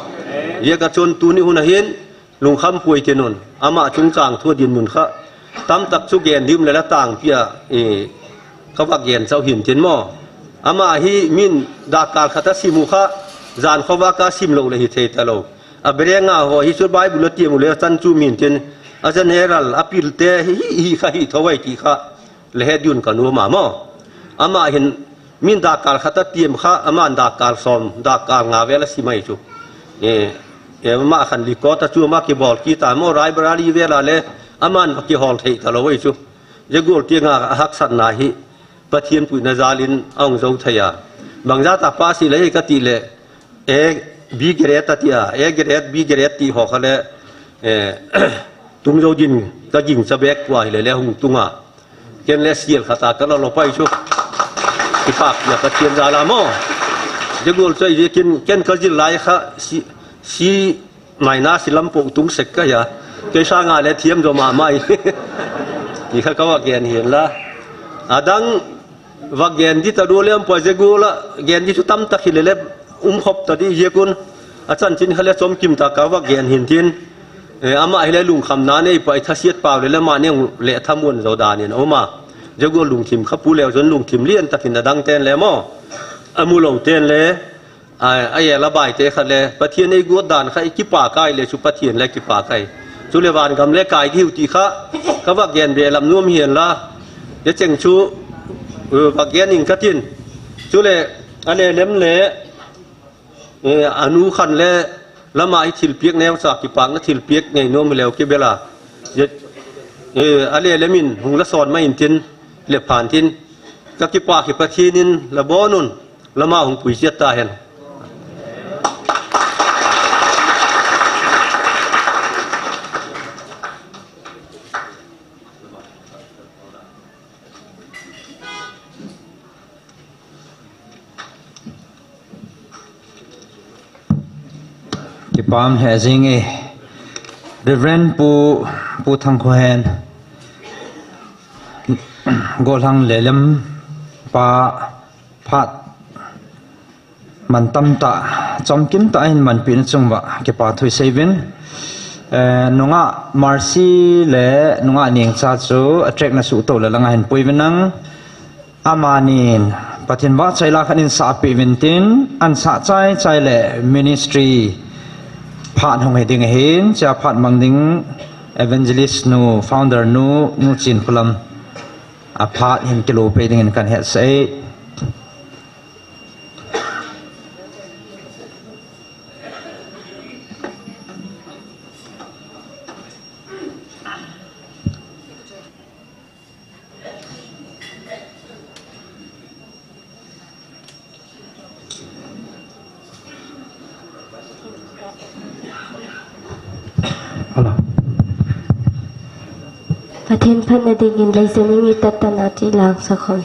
Hijeh a chun tuni hun a hin, lungkham pui tin un. Ama chungchang thu dinmun kha. Tam tak chu gen dim le la tang pia, e, ka va gen chau hin tin maw. Ama hi min dak kal khat a sim u kha, zan khovah a ka sim lou le hi thei ta lou. A berenga ho hi chu Bible a tiam u le chan chu min tin, a general a pil te hi, hi, hi kha hi tho ai ti kha, le he diun ka nuam a maw. Ama hin min dak kal khat a tiam kha, ama dak kal som, dak kal nga vel a sim ai chu. E, e, ama khan likot a chu ama kibol kit a maw, library vel a le, aman va kihol thei ta lou ai chu. Hijeh a gol ti nga a haksatna hi, Pathen puina jal in a hung zo thei a. Bang jat a pa si le ka ti le, A, B grade a ti a, A grade, B grade ti ho kha le, eh, tung zo din ka ging cha bek kua hi le le hung tung a. Ken le sial khat a ka la lo pai chu. Kipak ya Pathen jal a maw. Hijeh a gol chu ai kin ken ka jil lai kha si, si Maina silam po tung sek ka ya. Kei sanga le thiam zo ma mai. Ti kha ka va gen hen la. Adang va gen di ta du lem po je gu la, gen di chu tam tak hi le le um khop ta di je kun. A chanchin kha le chom kim ta ka va gen hin tin. E, ama hi le lungkham na nei pa i thasiat pau le le ma ne le thamun zo dan in uma. Je gu lungthim kha pu le zon lungthim lian takin adang ten le maw. Amu lo ten le A, a, a la bai te kha le, Pathen ei guat dan kha i kipa kai le chu Pathen le kipa kai. Chu le van gam le kai diu ti kha, ka va gen be lam nuam hian la. Ye cheng chu, uh, va gen in ka tin. Chu le, a le lem le, eh, anu khan le, lama i thil piak neu cha kipakna thil piak ngei nuam leu ki bela. Ye, eh, a le lem in hung la son mai in tin, le phan tin. Ka kipa ki Pathen in la bon un. Lama hung pui chiat ta hen. Kipam he jing e. Reverend Pu, Pu Thangkhohen. Golhang Lelem pa phat mantam tah, chomkim tah ahin manpeh na chung uva kipa thu isei uvin. Eh, nungah Mercy le nungah Nengcha chu a track na suhtou le langa hin pui uvin lang. Amanin Pathen vahchoi la khat in sahpeh uvin tin, an sah chai chai le ministry phat hung hi ding ahin, chea phat mang ding evangelist nu, founder nu, Nu Chinkholam a phat hin kilo peh dingin kan hetsah e. Hello. Pathen phatna dingin leiset ning itah tah na ti lang sa khom.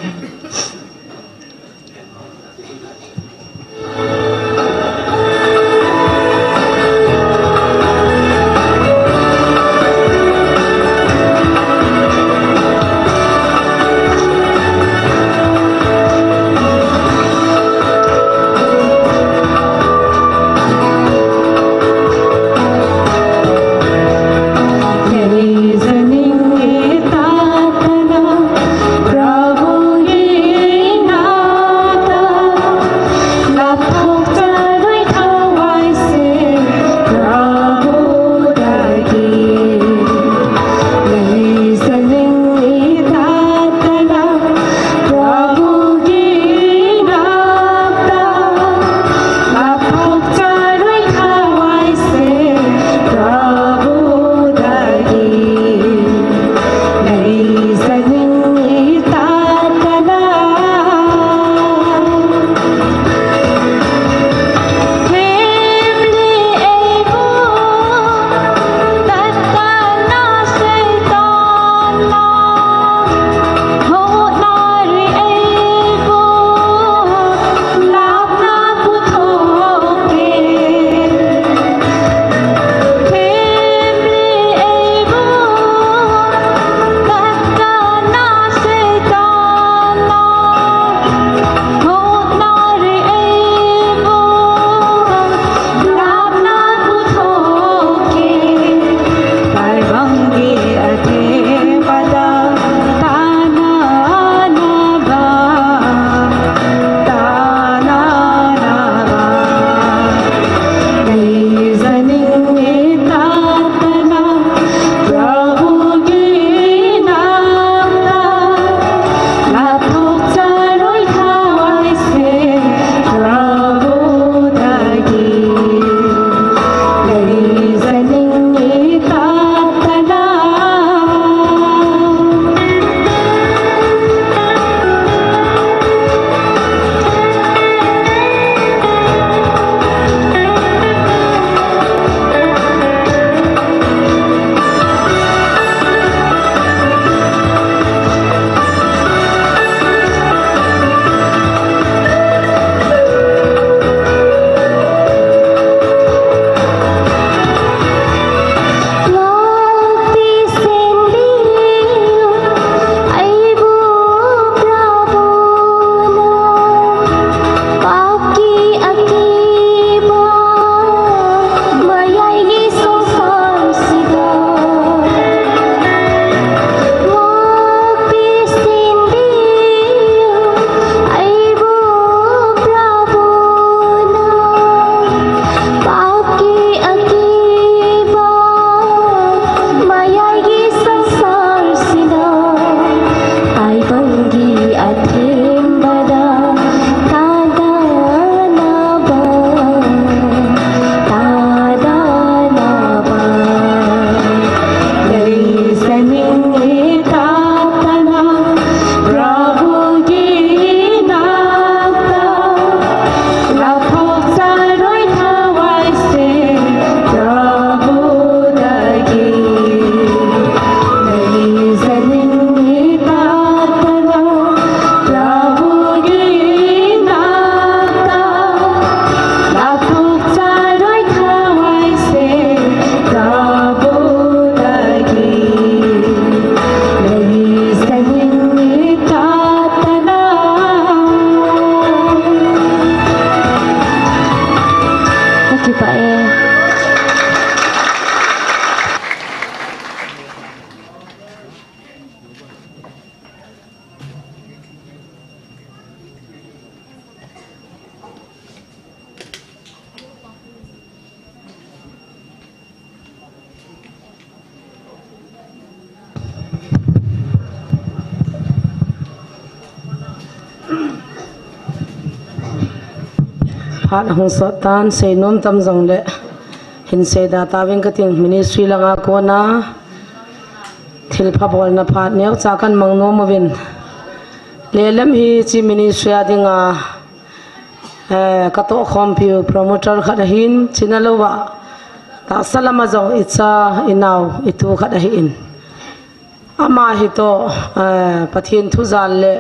Phat ahung sot tan, seinom tam jongle hin seida tauving kating, ministry langa kona thilpha bolna phat neocha kan mang nom uvin. Lelem hiche ministry a dinga, eh, katoh khompiu promoter khat ahin, china louva tahsa lama jong icha, inao, itu khat ahin. Ama hi toh, eh, Pathen thu jal le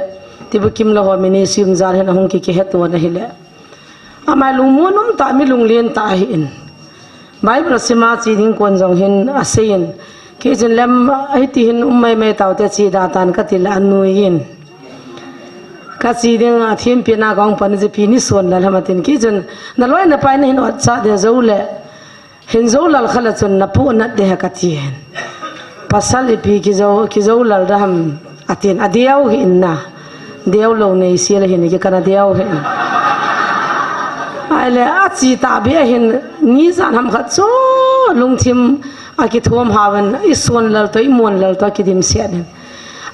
tibukim lou ho ministry um jal hin ahung ki, kihetona hile, ama lungmon um tah, mi lunglen tah ahin. Bible sima che ding kon jong hin aseiyin, kei chun lem hiti hin um maimai taute, cheda tan kati le anuiyin. Kache ding a thempina kahung pan, ipi ni son lal ham atin, kei chun naloi napai nahin otcha de joule, hin jou lal kha le chun napu nat de he kati hin. Pasal ipi kijou, kijou lal da ham atin, adeu hih in na. Deu lou nei sia le hin ki kana deu hih in. Ahile ache tahbeh hin, ni jan ham khat chu lungthim akithom hauvin, ison lal toh, imon lal toh kidimset in.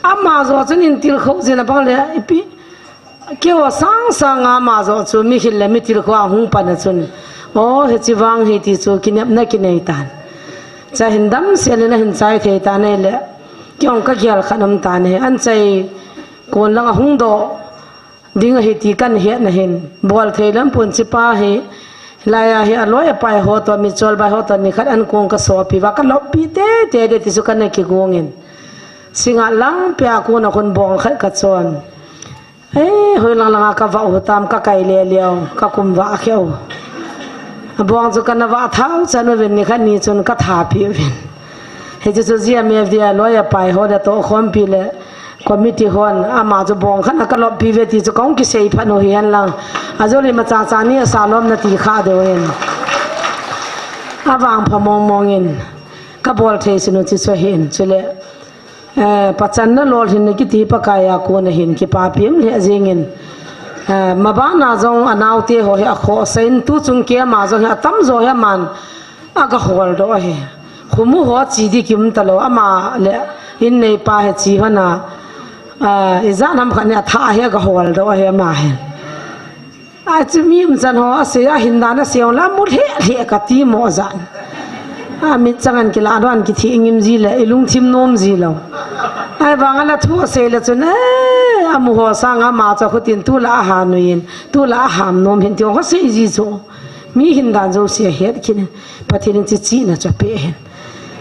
Ama joh chun in tilkhou jin abang le ipi, keiho sang sanga ama joh chu mi khel le mi tilkhou a hung pan a chun, o, hiche vang hi ti chu kinepna kinei tan. Cha hin damsel in ahin chai thei tan ahile, kei jong kagel khat um tan ahi, anchai kon lang ahung doh ding ahi ti kahin hetna hin, bol thei lou pon, chepa hi, hilai a hi aloi apai ho toh, mi cholbai ho toh nikhat an kong kasopi uva, kaloppi tei tei de ti chu kana kigong in. Singngat lang pia kon a kon bong khat kachon. Eh, hoilang langa kavah u tam, kakai le leo, kakum vah kheu. Abong chu kana vah thau chan uvin, nikhat ni chun kathapi uvin. Hiche chu G M F D I a loi apai ho le toh khompi le committee hon, ama chu bong khat a kaloppi uve ti chu kahung kisei phat u hihen lang, ajol imacha cha ni asa lom nati kha deu hin. Avangpha mong mong in kabol thei sunu chi chu hin, chule, eh, pachanna lolhinna kiti Pakai a kon a hin kipapi um lheh jeng in, eh, mabana jong anaote ho hi akhohsah in, tuchung kei ama jong hi atamjo hi aman aga holdoh ahi. Khomu ho che di kium talou, ama le in neipa hi che hon a, ah, ijat ham khat ni athah hi aga holdoh ahi ama hin. Achu mi umchan ho asei, ahin dan asei jong le amu lheh lheh kati mo jan. Amit chang an kilah doh an, kithi ngim ji le, ilungthim nom ji lou. Ahivang a la thu asei le chun, eh, amu ho sanga ama chu akhutin tulai ahan uin, tulai aham nom hin ti jong asei ji chu. Mi hin dan jouse ahet kit in, Pathen in hiche chihna chu apeh hin.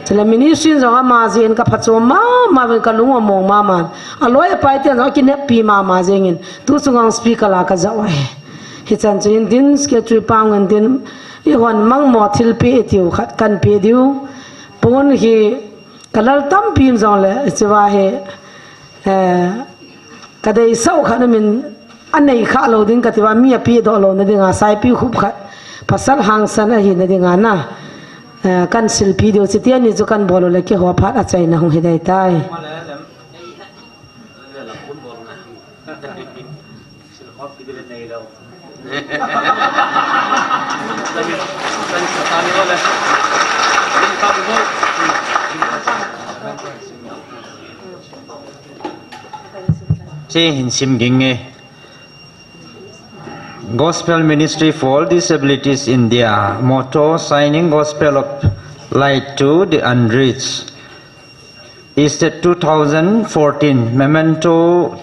Chule ministry in jong ama jeh in kaphachom mama uvin, kalung among mama in. Aloi apai ten jong akineppi mama jeng in, tuchung a speaker la kajah u ahi. Hichan chu hin tin, secretary pa ngen tin, eihon mangmo thilpeh itiu khat kahin peh diu. Pon hi kalal tampi um jongle, hichea hi, eh, kadeisah u khat um in, anei kha lou ding kati uva, mi apeh doh louna dinga saipi khup khat, pasal hangsan ahina dinga na, eh, kahin silpi diu, chuti ani chu kahin bol u le keiho phat achaina hung hi dei tai. Che hin sim ging e. Gospel Ministry for Disabilities India, motto, Shining Gospel of Light to the Unreached. Is the two thousand fourteen memento,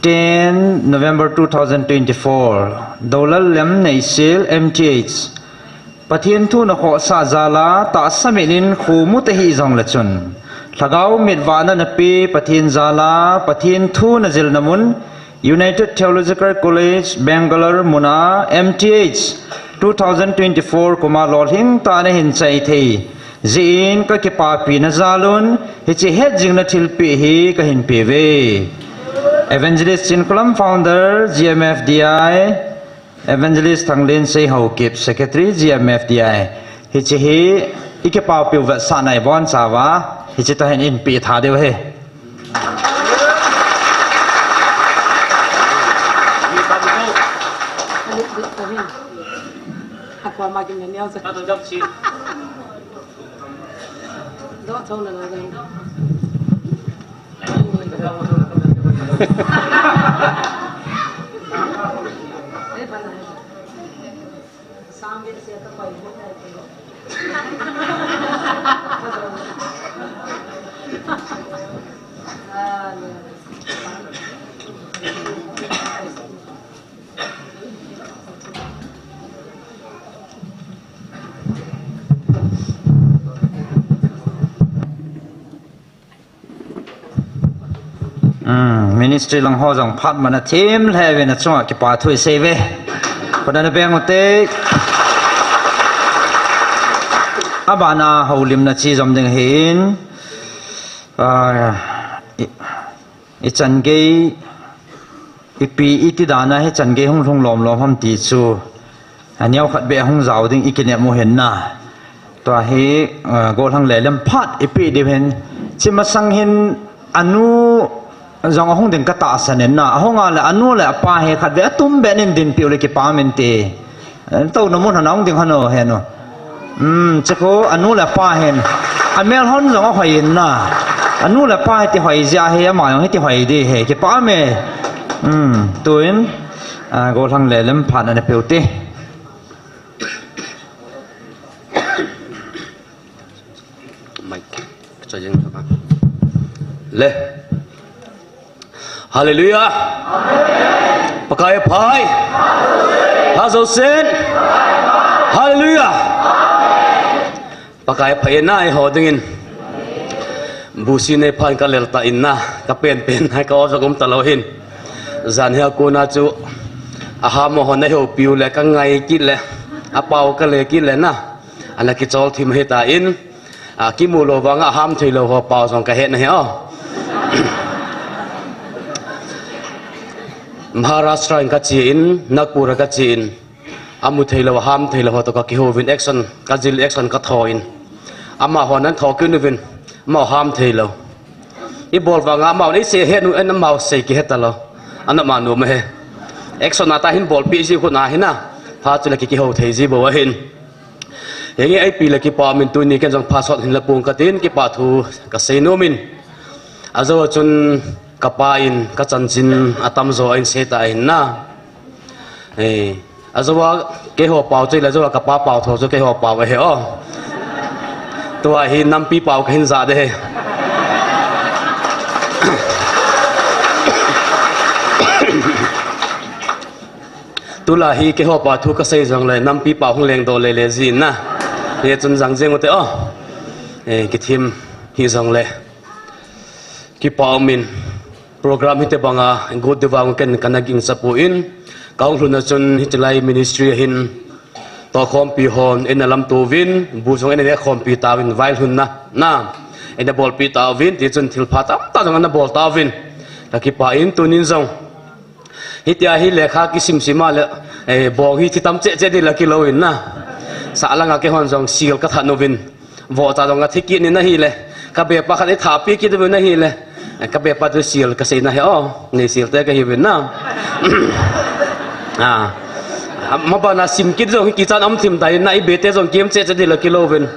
ten November two thousand twenty-four, Doulal Lem Neisel, M T H. Pathen thu nakhohsah jal a, tahsa mit in khomu tahih jongle chun, lhagao mit vahna nape Pathen jal a, Pathen thu najilna mun, United Theological College, Bangalore mun a M T H two thousand twenty-four kum a lolhing tah a nahin chai thei jeh in kakipapina jal un, hiche hetjingna thilpeh hi kahin peuve. Evangelist Chinkholam, founder, G M F D I, Evangelist Thanglensei Haokip, Secretary, G M F D I. Hiche hi ikipaopeh u vetsahna ibonchauva, hiche toh hin eipeh tha diu ahi. Ministry lang ho jong phat mana thim lheh uvin achunga kipa thu isei uve. Khut ana beng ute. Abana houlimna chi jom ding ahin. Ah, i, ichan gei, ipi iti dana hichan gei hung lhung lom lom ham ti chu. Aneo khat beh hung jao ding ikinep u hin na. Tua hi, ah, gollhang lelem phat ipi diu hin. Chi masang hin anu jong ahung ding katahsan in na. Ahung a le anu le apa hi khat beh atum beh nin dinpi u le kipa min ti. Eh, tou na mun hana hung ding hano heno. Hmm, cheko anu le apa hin. Amel hon jong ahoi in na. Anu le apa hi ti hoi jia hi ama jong hi ti hoi di hi. Kipa me. Hmm, tuin. Ah, gollhang lelem phat ana pe ute. Mic. Chajeng thaka. Le. Hallelujah. Pakai phai. Hazo sen. Hallelujah. Pakai phai nai ho dingin. Busi nei phan kalel ta in na. Kapen pen hai ka o jong um talou hin. Jan hia kona chu. Aham ho na houpiu le kangai kit le. Apao kale kit le na. Ana kichol thim hita in. A, kimu lou vanga aham thei lou ho pao jong kahet na hi o. Maharashtra in kache in, Nagpur a kache in, amu thei lou, aham thei lou ho toh kakihou vin action, kajil action katho in. Amahon ana tho kit uvin, amau ham thei lou. Ibol vanga amau nei sei het u, en amau sei kihet talou. Ana manu ma he. Action ata hin bolpi ji khu na hi na. Pha chu le ki, kihou thei ji bou ahin. Henge, ipi le kipa min tuni ken jong pha sot hin la pung katin kipa thu kasei nom in. Ajo chun kapa in kachanchin atamjo ahin sei ta ahin na. Eh, ajo a keiho pao chu le ajo a kapa pao tho chu keiho pao ahi o. Tua hi nampi pao kahin ja de he. Tulai hi keiho pa thu kasei jongle, nampi pa hung lengdoh lele jin na. Hichun jang jeng ute o. Eh, kithim hi jongle. Kipa umin program hiti banga got diu vang ken kana gingcha poi. Kahung lhun a chun hitilai ministry a hin tohkhompi hon eina lamto uvin, bu jong eina nekhompi tauvin, vailhunna, na, eina bolpi tauvin, tichun thilpha tamtah jong ana bol tauvin. Kakipah in tunin jong. Hitia hi lekha kisim sim a le, eh, bong hi thi tam cheh cheh ding la kilou in na. Sah langa keihon jong sil kathat uvin. Vohcha jong kathi kit in ahile. Kabepa khat eithahpeh kit uvin ahile. Eh, kabepa chu sil kasei na hi o. Nei sil te kahi uvin na. Ah. Mabana sim kit jong hi kichan um thim ta in na, ibe te jong kem cheh cheh ding la kilou uvin.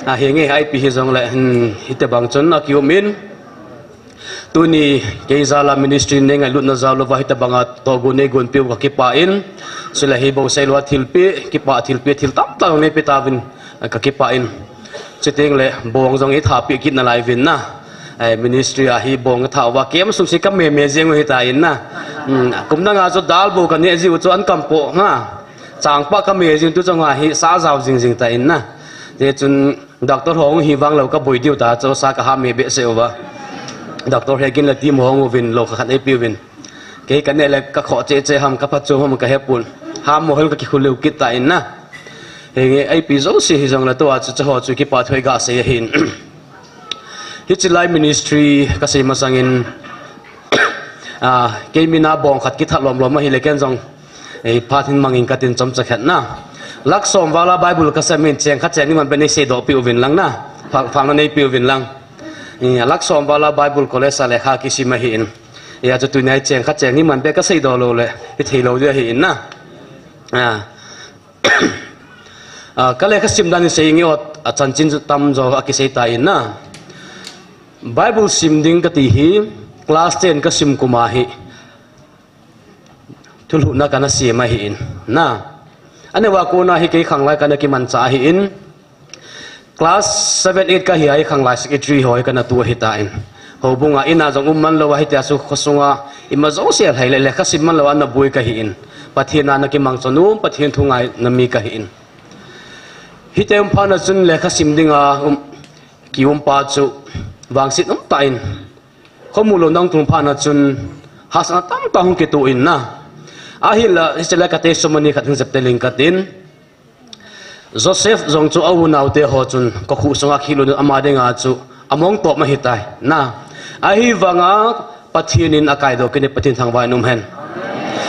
Ah, henge ipi hi jongle, hmm, hiti bang chun akium in. Tuni, kei jal a ministry nei ngailutna jal uva hiti banga tohgon neigonpeh u kakipah in, chule hi bou seilou a thilpeh, kipah thilpeh, thil tamtah jong neipeh tauvin, kakipah in. Chuteng le, bong jong eithahpeh kit nalai uvin na. Eh, ministry a hi bong kathah uva, kem sung se kame me jeng u hita in na. Hmm, kum dang a chu dal bou kaneh jiu chu an kampoh nga. Changpah kame jing tu chang a hi sa jao jing jing ta in na. Tichun, Doctor ho hung hi vang lou kaboi diu ta, chu sa kaha me behseh uva. Doctor he kin la team ho hung uvin, lou khat khat eipeh uvin. Kei kaneh le kakhoh cheh cheh ham, kaphatchom ham kahepon. Ham mo hel kakikhu leu kit ta in na. Henge, ipi jouse hi jongle tua chu, chu ho chu kipa thu iga sei ahin. Hitilai ministry kasei masangin, ah, kei mina bong khat kithat lom lom ahile ken jong. Ei, phat hin mangin katin chomcha khat na. Lakh som val a Bible kasem in cheng khat cheng ni man beh neiseidoh peh uvin lang na. Phal, phalna neipeh uvin lang. Ei, lakh som val a Bible college a lekha kisim ahin. Ei, achu tunia cheng khat cheng ni man beh kaseidoh lou le. Hithei lou ding ahin na. Ah. Ah, kalekha sim dan in sei nge ot, achanchin chu tamjo akisei ta in na. Bible sim ding kati hi, class ten kasim kum a hi. Thulhuhna kana sem ahin, na. Aneo a kona hi kei khanglai kana kimanchah ahin. Class seven, eight kahi a hi khanglai secretary ho hi kana tu ahitan. Houbunga ina jong um man lou ahi tia chu khosunga ima jouse lhai le lekha sim man lou a naboi kahin. Pathen a nakimang chon um, Pathen thu ngaina mi kahin. Hiti um phat na chun lekha sim dinga um, kium pa chu vangset um tah in. Khomu lou nang tung phat na chun hahsatna tamtah hung kitoh in na. Ahinla, hiche lai ka testimony khat hung jep teling katin. Joseph jong chu a unau te ho chun, ka khuh sunga khilun ama dinga chu, among top ma hitai, na. Ahivanga, Pathen in akaidoh kit in Pathen thangvah in um hen.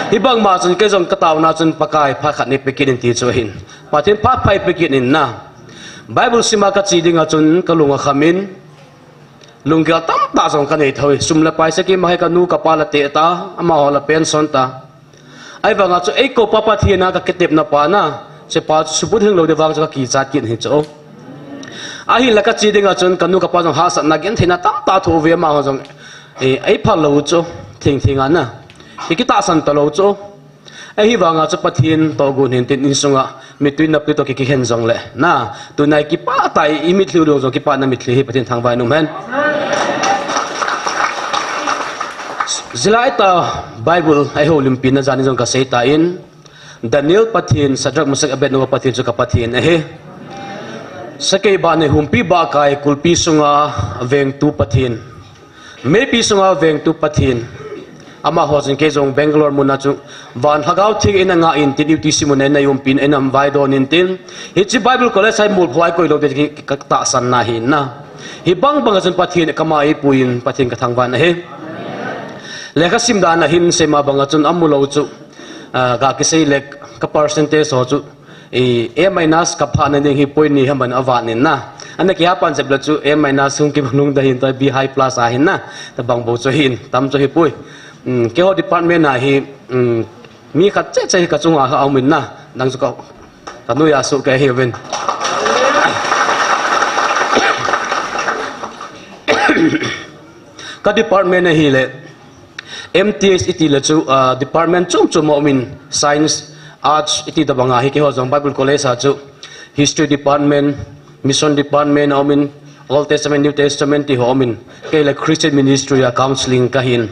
Hibang ma chun kei jong ka taona chun Pakai phat khat nei pe kit in ti chu ahin. Pathen phat pha ei pe kit in na. Bible sima ka che dinga chun ka lung akham in, lunggel tamtah jong ka nei thou e. Sum le pai seh kima hi ka nu ka pa la teh ta, amaho la pension ta. Ahivanga chu ei koupa Pathen a ka kitepna pa na, hiche pa chu subut hing lou ding vang chu ka kichat kit hi chu. Ahinla ka che dinga chun ka nu ka pa jong hahsatna gentheina tamtah thoh uve, amaho jong, eh, ei phal lou chu, thengtheng a na. Ki, kitahsan talou chu. Ahivanga chu Pathen toh gon hin tin insunga, mitui naptui toh ki, kikhen jongle. Na, tuna i kipah tai, i mitlhi u dong jong kipahna mitlhi hi Pathen thangvah in um hen. Hilai tah Bible a i houlimpi na jan in jong ka sei tan, Daniel Pathen, Shadrach, Meshach, Abednego Pathen chu ka Pathen ahi. Sakei banei humpi bahkai kulpi sunga vengtu Pathen. Meipi sunga vengtu Pathen. Amaho chun kei jong Bangalore muna chu van Lhagao Theng in eina ngah in tin U T C muna eina umpi in eina vaidoh in tin. Hiche Bible College a hi molpho a i koi lou ding ti ka tahsan na ahi na. Hibang banga chun Pathen ka ma eipui in Pathen ka thangvah in ahi. Lekha sim dan a hin seima banga chun amu lou chu, ah, ga kisei le ka percentage ho chu, eh, A minus ka phah na ding hi point ni ham ban avat in na. Ana kiha pan jep le chu A minus hung kibang lung ding ahin, tua B high plus ahin na. Tabang bou chu hin, tam chu hipoi. Um, keiho department a hi, um, mi khat cheh cheh hi ka chunga kha aum in na. Nang chu ka, ka noiya soh kei hiuvin. Ka department ahile, M T S iti le chu, ah, department chom chom aum in, science, arts iti tabang a hi keiho jong Bible College a chu, history department, mission department aum in, Old Testament, New Testament ti ho aum in, kei le Christian ministry a counseling kahin.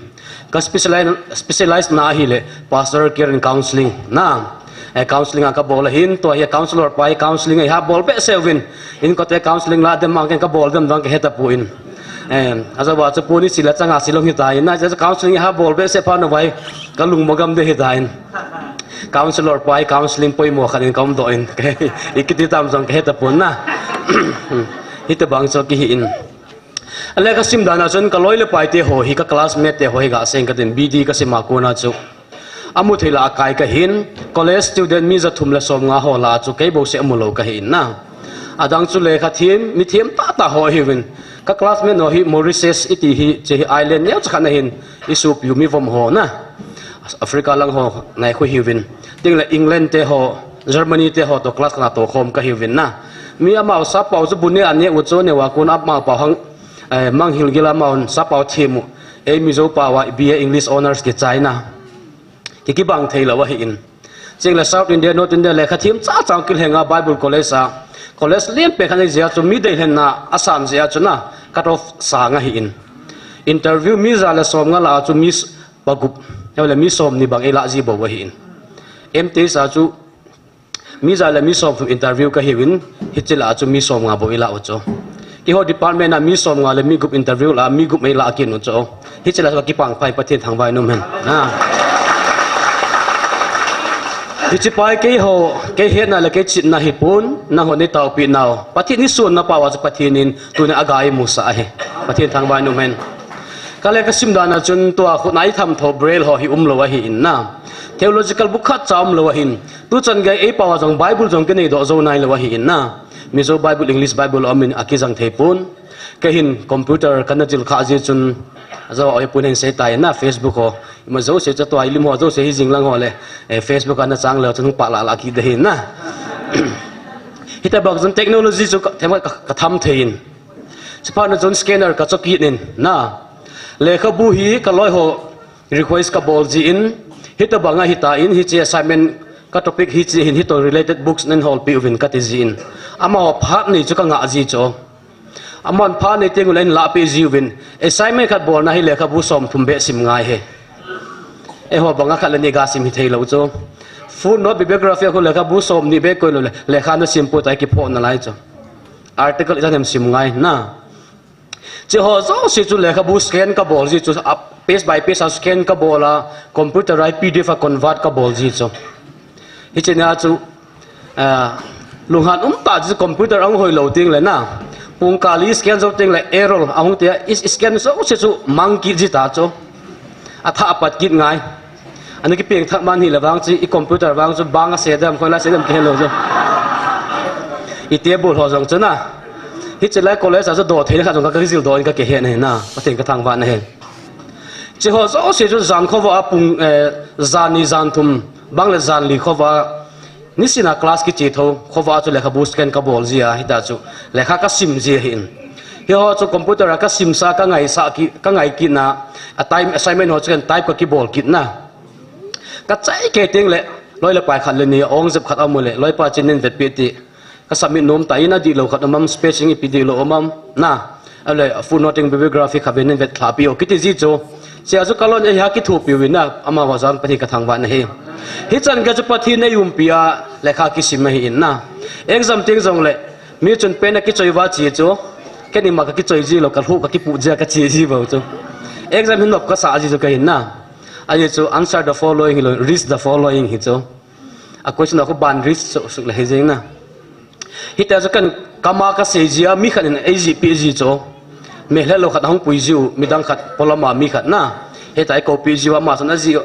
Ka specialize, specialize na ahile, pastoral care and counseling na. Eh, counseling a ka bol ahin, tua hi counselor pa hi counseling a eiha bol behseh uvin. Inkote counseling la dem mang ken ka bol dem dang ka he tapon. Eh, ajeh chu puni sila changa silong hitan, na, counseling eiha bol behseh phat na vai, ka lung mo gam ding hitan. Counselor pa hi counseling poimo khat in ka umdoh in. I kiti tam jong ka he tapon na. Hitobang chu kihi in. Ahile ka sim dan a chun ka loi le pai te ho hi ka classmate te ho hi ga seng katin B D ka sima kona chu. Amu thei lah a kai kahin, college student mi ja thum le som nga ho lah a chu kei bouseh amu lou kahin na. Adang chu lekha them, mi them tah tah ho hiuvin. Ka classmate ho hi Mauritius iti hi, hiche hi island neocha khat ahin, i sopi u mi vom ho na. Africa lang ho nai khu hiuvin. Tin le England te ho, Germany te ho toh class khat a tou khom kahiuvin na. Mi amau sappao chu bu ne a ne u chu, aneo a kona amau pao hang, eh, manghil gil a amau sappao them u. Ei Mizo pao a B A English Honours kichai na. Ki, kibang thei lou ahin. Tin le South India, North India lekha them cha cha kilheng a Bible College a. College lienpen khat nei jeh a chu mi deilhenna asan jeh a chu na cut off sang ahin. Interview mi ja le som nga lah a chu mi s-, pagup, ahile mi somni bang ei lah ji bou ahin. M T S a chu mi ja le mi som thum interview kahiuvin, hiche lah a chu mi som nga bou i lah u chu. Keiho department a mi som nga le mi gup interview lah a mi gup ei lah kit u chu. Hiche lah a chu ka kipah pha in Pathen thangvah in um hen. Ha. Hiche pa hi keiho, kei hetna le kei chihna hipon, nangho nei taopi nau. Pathen i sonna pao a chu Pathen in tuni a ga eimusah ahi. Pathen thangvah in um hen. Ka lekha sim dan a chun tua khut a i tham tho Braille ho hi um lou ahin na. Theological book khat cha um lou ahin. Tuchan gei ei pao a jong Bible jong kinei doh jou nai lou ahin na. Mizo Bible, English Bible aum in akijang thei pon. Kei hin computer kana jil kha jeh chun, ajou a oi pun hin sei tai na, Facebook ho. Ima jouse chu tua i lim ho jouse hi jing lang ho le, eh, Facebook a na chang leu chun hung pah lah lah kit ding ahin na. Hitobang chun technology chu ka, them ka, ka tham thei in. Hiche phat na chun scanner ka cho kit in na. Lekhabu hi ka loi ho request ka bol jin, hitobang ahitan, hiche assignment Ka topic hiche hin, hitoh related books nei holpeh uvin kati jin. Amaho phat nei chu ka ngah ji chu. Amahon phat nei teng uleh ahin lahpeh jiuvin. Assignment khat bolna hi lekhabu somthum beh sim ngai ahi. Eiho banga khat le ni ga sim hithei lou chu. Footnote, bibliography a khu lekhabu somni beh koi lou le, lekha na sim poi tia kiphoh nalai chu. Article ijat ham sim ngai na. Hiche ho jouse chu lekhabu scan ka bol ji chu, a, page by page a scan ka bol a, computer a P D F a convert ka bol ji chu. Hiche nia chu, a, lunghan um tah chu computer ahung hoi lou teng le na. Pung kah li scan jou teng le error ahung tia, i, i scan jouse chu mang kit ji ta chu. Athah apat kit ngai. Ana kipeng thah man hile vang chu, i computer vang chu bang a se dem, khoi la se dem kihe lou chu. I table ho jong chu na. Hiche lai college a chu doh thei le khat jong ka, ka kijil doh in ka kihe na hi na. Pathen ka thangvah na hi. Hiche ho jouse chu jan khovah a pung, eh, jan ni jan thum, bang le jan li khovah a, nisin a class kiche thou, khovah a chu lekhabu scan ka bol ji a, hita chu lekha ka sim ji ahin. Hiho chu computer a ka simsa, ka ngaisa ki, ka ngai kit na, a time, assignment ho chu ken type ka kibol kit na. Ka chai kei teng le, loi le pai khat le ni, ong jep khat amu le, loipa chin in vetpeh ti. Ka submit nom ta in, adih lou khat um am, spacing ipi dih lou um am, na. Ahile, footnoting bibliography kha ven in vetlhah peh o, kiti ji chu. Hichea chu ka loi in eiha kithopi uvin na, amaho jong Pathen ka thangvah na hi. Hichan gei chu Pathen in eiumpi a, lekha kisim ahin na. Exam teng jong le, mi chun pen a kichoi uva che chu. Ken ima ka kichoi ji lou, ka lhuh ka kipuh ji a ka che ji bou chu. Exam hin nop ka sah ji chu ka hin na. Ajeh chu answer the following hilou, read the following hi chu. A question a khu ban read suk, suk le hi jeng na. Hita chu ken kama ka sei ji a, mi khat in eijih peh ji chu. Melhet lou khat ahung pui ji u, midang khat polam a mi khat na. Hita eikou peh ji u, ama chun ajih u.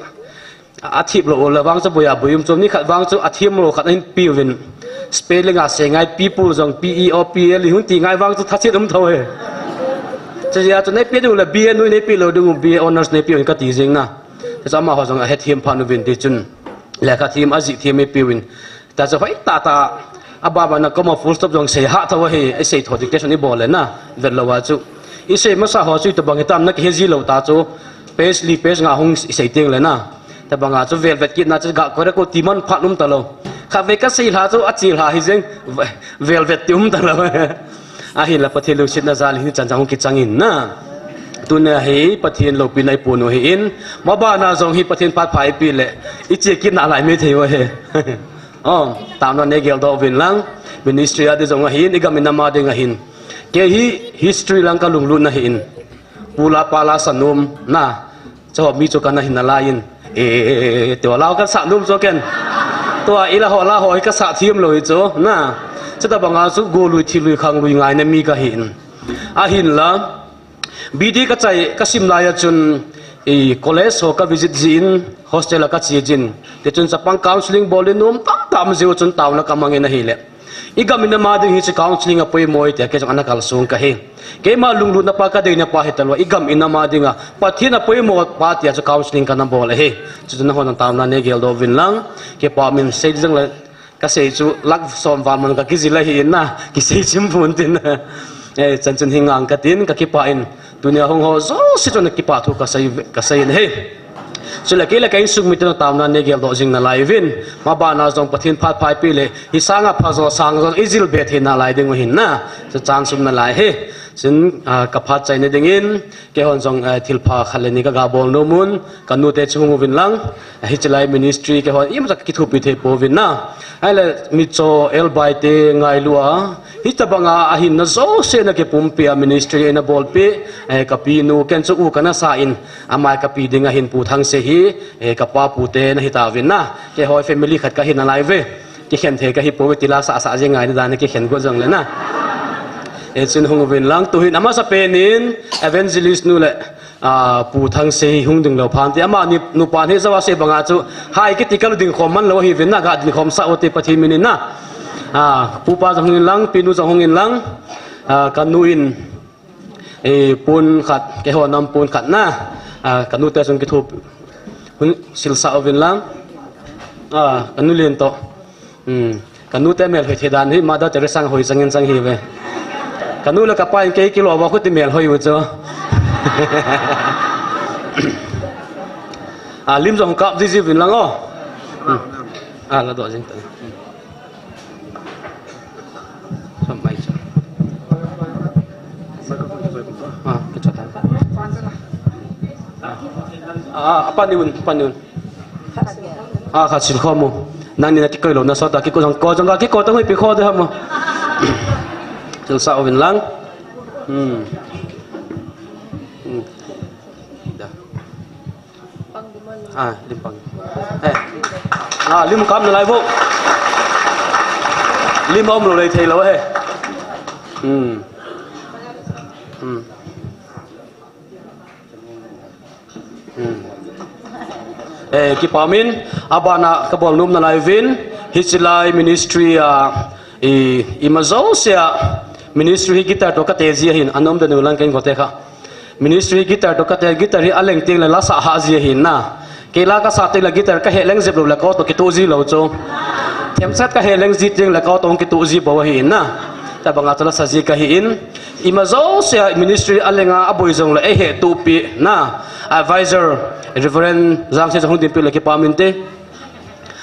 A, athip lou le vang chu boi a boi um chu, ni khat vang chu athem lou khat ahin pe uvin. Spelling a sei ngai, people jong P E O P L E hung ti ngai vang chu thachet um tho e. Chuti a chu nei pe ding u le B A nu nei pe lou ding u, B A honours nei pe uvin ka ti jeng na. Chu amaho jong ahethem phat uvin ti chun. Lekha them, ajih them eipe uvin. Hita chu hoi tah tah, abana comma full stop jong sei hah tho ahi, isei tho dictation ibol le na, vet lou a chu. Isei masa ho chu itobang hitam na kihe ji lou ta chu, page li page nga hung isei teng le na. Tobang a chu vel vet kit na chu ga koi ra ko ti man phat um ta lou. Khatvei ka sei lha chu, ache lha hi jeng, vel vet ti um ta lou. Ahinla Pathen lungsetna jal in hichan chang hung kichang in na. Tunia hi Pathen loupina ipuinu ahin, mabana jong hi Pathen phat pha ipi le, iche kit nalai mai thei u ahi. Oh, taona nei geldoh uvin lang, ministry a ding jong ahin, igam inam a ding ahin. Kei hi history lang ka lunglut na ahin. Pu la pa la sa nom na. Chu mi chu kana hin nalai in. E, e, e, e, tua lau ka sa nom chu ken. Tua ila ho la ho hi ka sa them lou hi chu na. Chutobang a chu golui thilui khanglui ngaina mi ka hin. Ahinla. B D ka chai, ka sim lai a chun, i college ho ka visit jin, hostel a ka che jin. Tichun chapang counseling bol in nom tam tam jeh u chun taona ka mang in ahile. Igam inam a ding hi chu counseling apoimo e tia kei jong ana kalsong ka hi. Keima lunglutna pa ka deina pa hi talou, igam inam a dinga Pathen apoimo pa tia chu counseling kana bol ahi. Chuchu nahon taona nei geldoh uvin lang, kipa min sei jong le ka sei chu lak som val man ka kijil ahi in na, kisei chim pon tin. Eh, chan chun hi ngang ka tin, ka kipah in, tunia hung ho jouse chun kipah thu ka sei, ka sei in ahi. Chule kei le ka insung miten taona nei geldoh jing nalai uvin. Mabana jong Pathen phat pha ipi le, hi sanga phajo sangjo ijil be thei nalai ding u ahin na. Chu chance um nalai ahi. Chun, ah, ka phat chaina dingin, keihon jong, ah, thilpha khat le ni ka ga bol nom un, ka nute chu hung uvin lang, ah, hiche lai ministry keihon imacha ka kithopi thei pouvin na. Ahile, micho, elbai te, ngailua, hitobanga ahinna jouse na kipumpi a ministry eina bolpi, eh, ka pinu, ken chu u kana sa in, ama ka pi ding ahin Pu Thangsei hi, eh, ka pa pu te na hitauvin na, keiho family khat ka hi nalai uve. Kikhen thei ka hi pouve, tila sah sah jeng ngai na dan kikhen got jong le na. Eh, chun hung uvin lang, tuhin amasa pen in evangelist nu le, ah, Pu Thangsei hung ding lou phan ti, amani nupa hi jou a sei banga chu, hai kiti ka lu ding khom man lou ahiuvin na, ga ding khom sah u ti Pathen min in na. Ah, pupa jong hung in lang, pinu jong hung in lang, ah, ka nu in, eh, pon khat, keiho nam pon khat na, ah, ka nute jong kitho, hun silsah uvin lang, ah, ka nu len toh. Hmm. Ka nute melhoi thei dan hi Mother Teresa hoi chang in chang ahiuve. Ka nu le ka pa in kei kilou uva khuti melhoi u chu. Ah, lim jong kap jiji uvin lang o. Hmm. Ah, la doh jing ta. Som mai cha. Ah, kicha ta. Ah, apa ni un, apa ni un. Ah, kha sil kho mo. Nang ni na kikoi lou na so ta kiko jong ko jong ka kiko ta hui pi kho de ha mo. Sil sa uvin lang. Hmm. Hmm. Da. Ah, lim pang. Eh. Ah, lim kam na lai vo. Lim um lou lei thei lou he. Hmm. Hmm. Hmm. Eh, kipa min, abana ka bol nom na lai vin, hichi lai ministry a, i, ima jouse a, ministry hi guitar to ka te ji ahin, anom de nu lang ken ko te kha. Ministry guitar to ka te, guitar hi a leng teng le la sa ha ji ahin na. Kei la ka sa teng le guitar ka he leng jep lou le ko to kitu ji lou chu. Themchat ka he leng ji teng le ko to kitu ji bou ahin na. Tabanga chu la sa ji ka hi in. Ima jouse a ministry a lenga a boi jong le ei he tupi na. Advisor Reverend Jangse jong hung dinpi le kipa min te.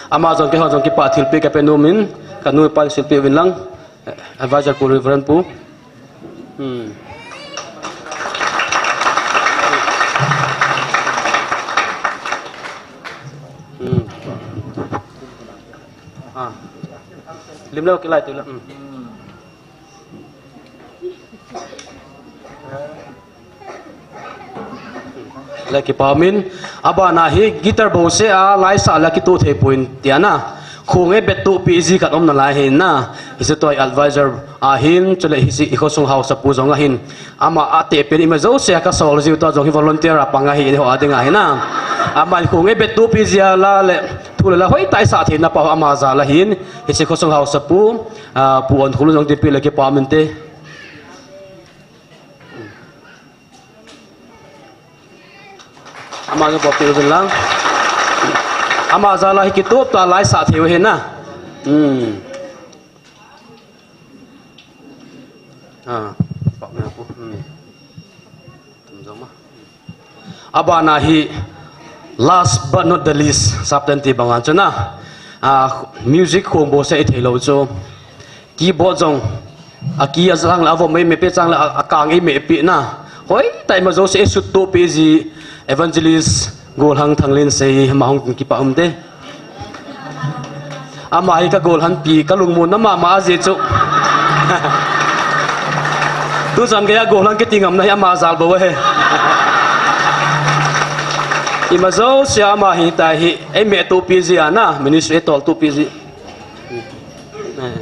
Ama jong kei ho jong kipa thilpi ka pe nom in. Ka nu pa silpi vin lang. Advisor pu, Reverend pu. Hmm. Hmm. Ah. Lim lou kilai tu la. Hmm. Le kipa min, abana hi guitar bou se a, lai sa la kitu thei poi tia na. Khung e bet tupi ji khat um na lai hin na. Hichi toi advisor ahin, chule hichi i khosung hausa pu jong ahin. Ama a te pen ima jouse a ka sol jiu ta jong hi volunteer a pang ahi ho a ding ahi na. Ama khung e bet tupi ji a la le, thu le la hoi tai sa thei na pa ama ja la hin. Hichi khosung hausa pu, ah, pu on khulu jong dinpi le kipa min te. Ama jong bol peh uvin lang. Ama ja la hi kitup ta lai sa thei u hi na. Hmm. Ah, pak me pu. Hmm. Tum jong ma. Abana hi last but not the least, sapten ti banga chu na. Ah, music khong bou se i thei lou chu. Keyboard jong, a key a jang le a vom ei me pe chang le a, a kang ei me pe na. Hoi tai ma jouse ei sut tupi ji Evangelist Golhang Thanglin sei ma hung kipa um te. Ama hi ka golhan pi ka lungmon na mama a ji chu. Tu chan gei a golhan kiti ngam na hi ama jal bou he. Ima jouse a ama hi tai hi ei me tupi ji a na, ministry ei tol tupi ji. Eh.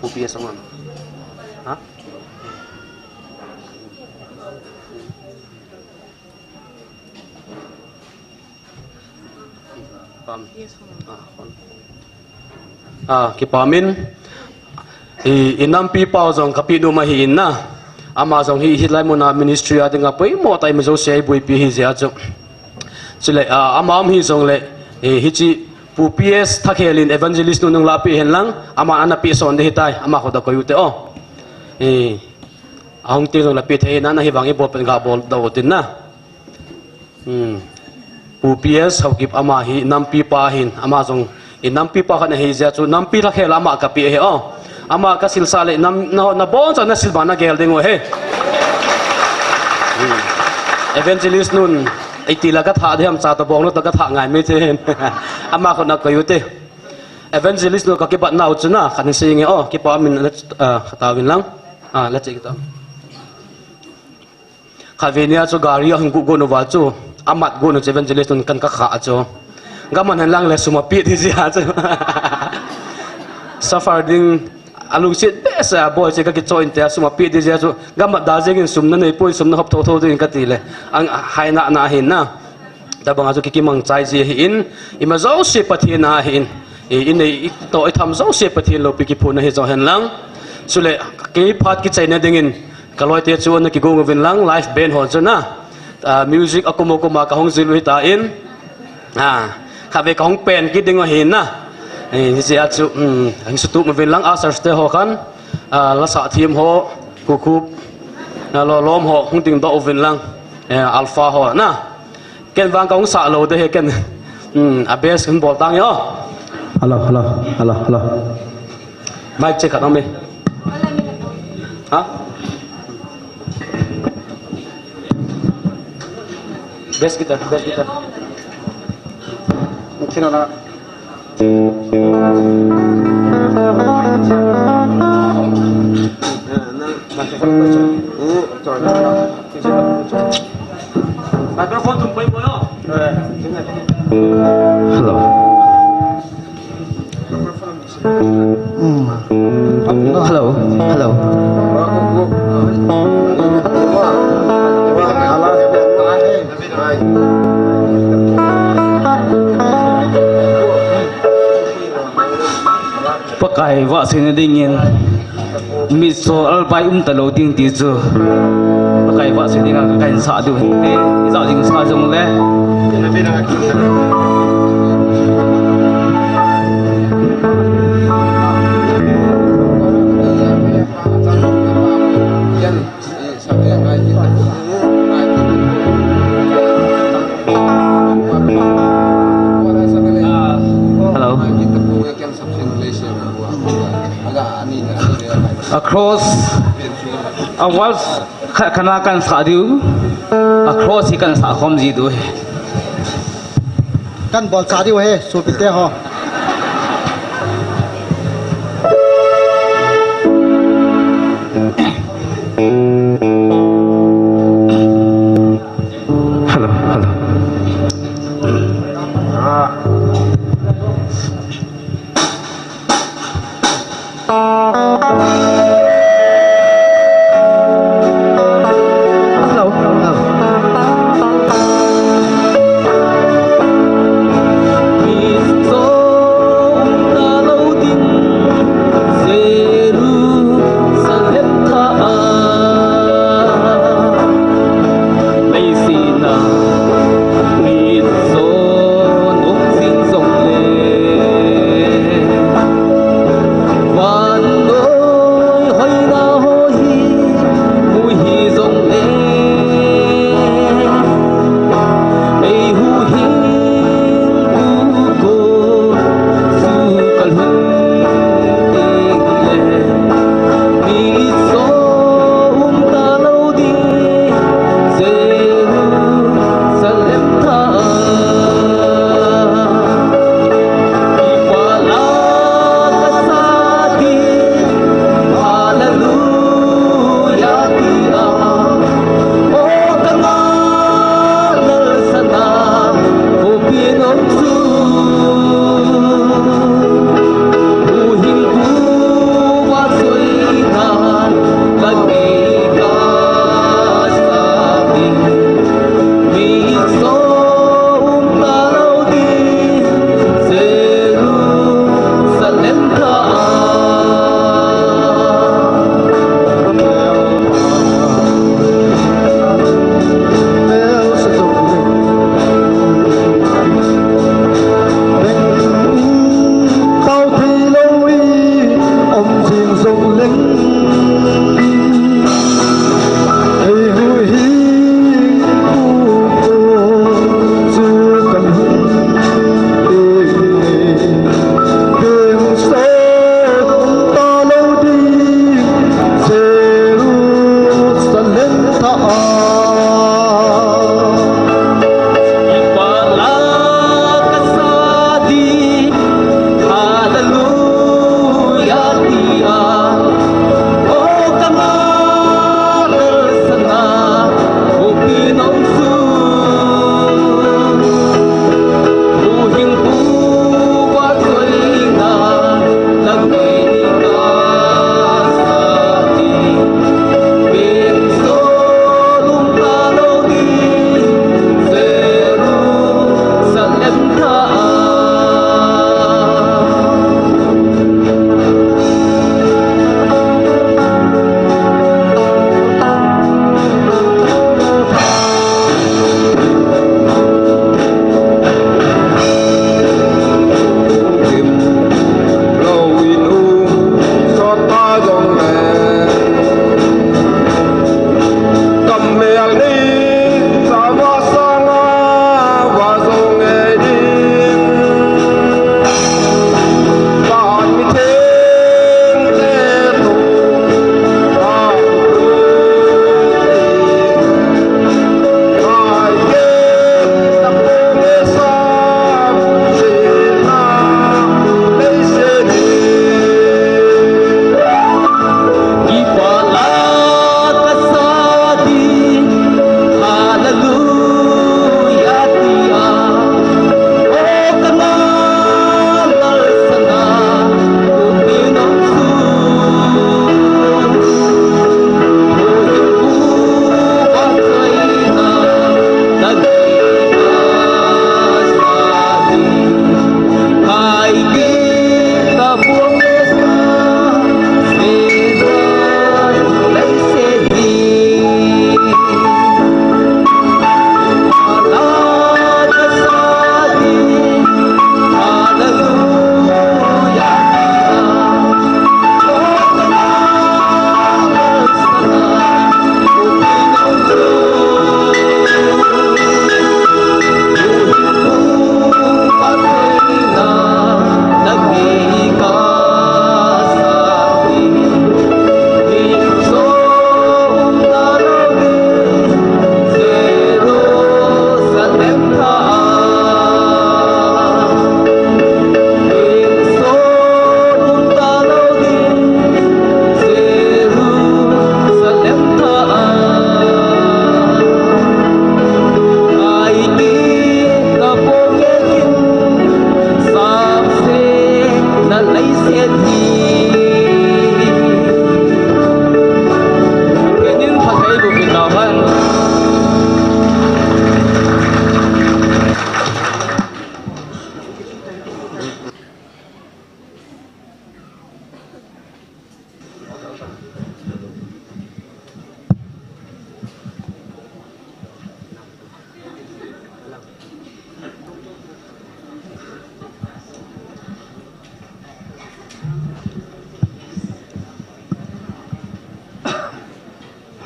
Pu P S ang ano? Ha? Pam. Ah, pam. Ah, kipa min. I, i nampi pa jong ka pi nom ahi in na. Ama jong hi, hi lai muna ministry a dinga poimo tai ma jouse a i boipi hi jia chu. Chule, ah, ama um hi jong le, eh, hichi Pu P S Thakhel in evangelist nu nung la pi hen lang, ama ana pi son de hitai, ama kho da koi u te o. Eh, ahung te jong la pi thei na, na hi vang i bol pen ga bol da u tin na. Hmm. Pu P S Haokip ama hi nampi pa hin, ama jong i nampi pa khat ahi jia chu nampi Thakhel ama ka pi he o. Ama ka silsa le nam na, na bon cha na sil ba na gel ding u he. Hmm. Evangelist nun, ei ti la ka tha de ham cha to bong lo to ka tha ngai me te hen. Ama kho na koi u te. Evangelist nu ka kibat nau chu na, khan sei nge o, kipa min, ah, kha ta vin lang. Ah, la che kita. Kha ve nia chu gari a hung gu gu nu va chu, amat gu nu chu evangelist nun kan ka kha chu. Gaman hen lang le sum a pi thi jia chu. Suffer ding, a lungset behseh a boi che ka kicho in te a sum a pi thi jia chu. Gamat da jeng in sum na nei poi, sum na hop tho tho ding ka ti le. Ang hai na na hin na. Tabang a chu ki kimang chai ji ahi in, ima jouse Pathen a ahi in. I, i nei, i to, i tham jouse Pathen loupi kiphun ahi jo hen lang. Chule, kei phat kichai na ding in, ka loi te chu na kigong uvin lang, live band ho chu na. Ah, music a kum a kum a ka hung jil u hi ta in. Ah, kha ve ka hung pen ki ding u hi na. Eh, hi jia chu, um, hung sutu uvin lang, ushers te ho khan. Ah, la sa thim ho, kukhup. Ah, lo lom ho, hung ding do uvin lang. Eh, alpha ho na. Ken vang ka hung sa lo de he ken. Hmm, a bass kan bol tang yo. Hello, hello, hello, hello. Mic check khat om e. Ha? Bass guitar, bass guitar. Kino na. Microphone tum pai mo yo. Hello. Mm. Hello, hello. Pakai vahchoina dingin mitcho albai um talou ding ti chu Pakai vahchoi dinga kahin sah diu hinte, ijat jing sa jongle. Hello. Across a waltz khat kana kan sah diu. Across hi kan sah khom ji diu hi. Kan bolcha diu hi, sopite ho. Hello, hello.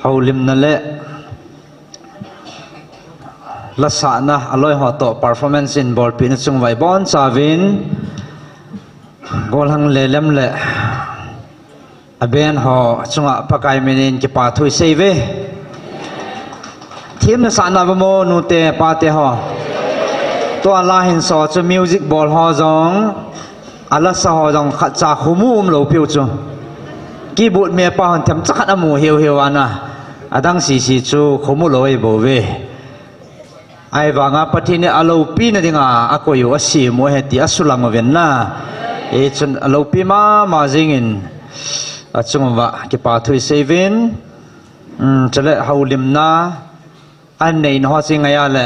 Houlimna le lasahna aloi ho toh performance in bolpina chung vai bonchauvin, golhang lelem le a band ho chunga Pakai minin kipathu isei uve. Themna sahna vamo nute pate ho. Tua la hin so chu music bol ho jong, alasa ho jong khatcha khomu umlou piu chu. Keyboard mepa hon themcha khat amu hiu hiu ana. Adang sisi chu khomu lou ei bou ve. Ahivanga Pathen in aloupina dinga akoi u asem u ahi ti asulang uvin na. Hichun aloupi mama jingin achunguva kipathu isei uvin. Um, chule houlimna aneina ho chi ngai a le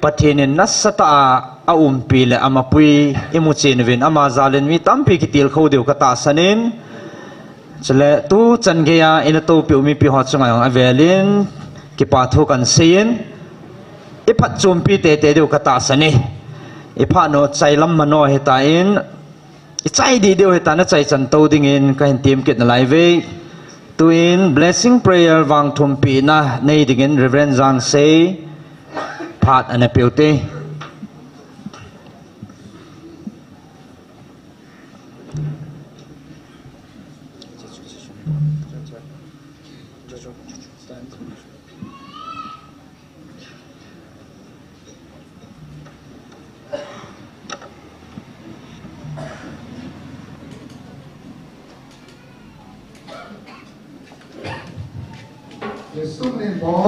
Pathen in nasatah a aumpi le amapui imu chen uvin ama jalin mi tampi kitilkhou diu katahsan in. Chule tuchan geiya ina toupiu mipi ho chunga jong avelin kipathu kahin seiyin, iphatchompi teitei diu katahsan e. Iphat u chailam mano hitan, ichai dih diu hitan, achaichan tou dingin kahin tem kit nalai uve. Tuin blessing prayer vangthumpina nei dingin Reverend Jangsei phat ana peuvinte.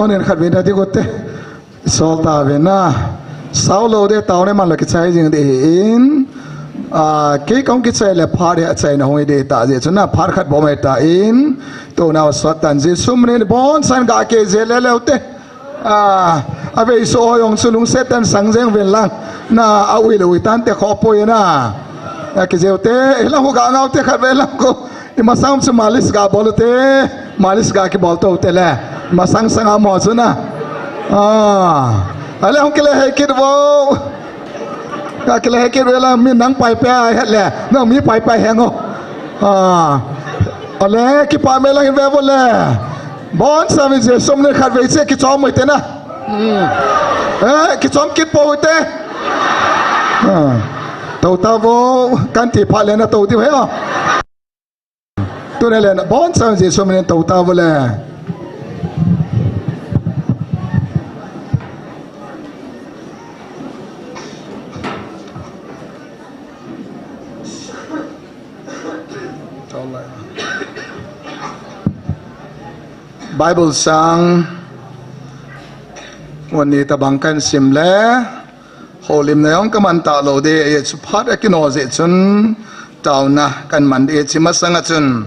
Onin khatvei na ti kote. Sol tauvin na. Sao lou ding taona man la kichai jing ding ahin. Ah, kei kahung kichai le phat hi achaina hung hi ding tah jeh chun na phat khat bou mai tan. Tuna sot tan Jesu minin bonsan gakei jeh le leu te. Ah, avei so jong chu lungset tah in sang jeng uvin lang. Na aui le ui tante khoh poi na. Akijeu te, hilang khu ga ngau te khatvei lang khu. Imasang chu malis ga bol u te, malis ga kibol tou te le. Imasang sanga mo chu na. Ah. Ale hung kile hei kit vo. Ga kile hei kit vo la mi nang pai pai het le. Nang mi pai pai heng o. Ah. Ale kipa me lang ve vo le. Bonsa mi Jesu minin khatvei che kichom mo te na. Hmm. Eh, kichom kit pou te. Ah. Tou ta vo, kan ti pha le na tou ti ve o. Tuni le na, bonsa Jesu minin tou ta vo le. Bible chang, vani tabang kahin sim le. Houlimna jong kaman talou ding, hichu phat akino jeh chun taona kaman ding hiche masanga chun.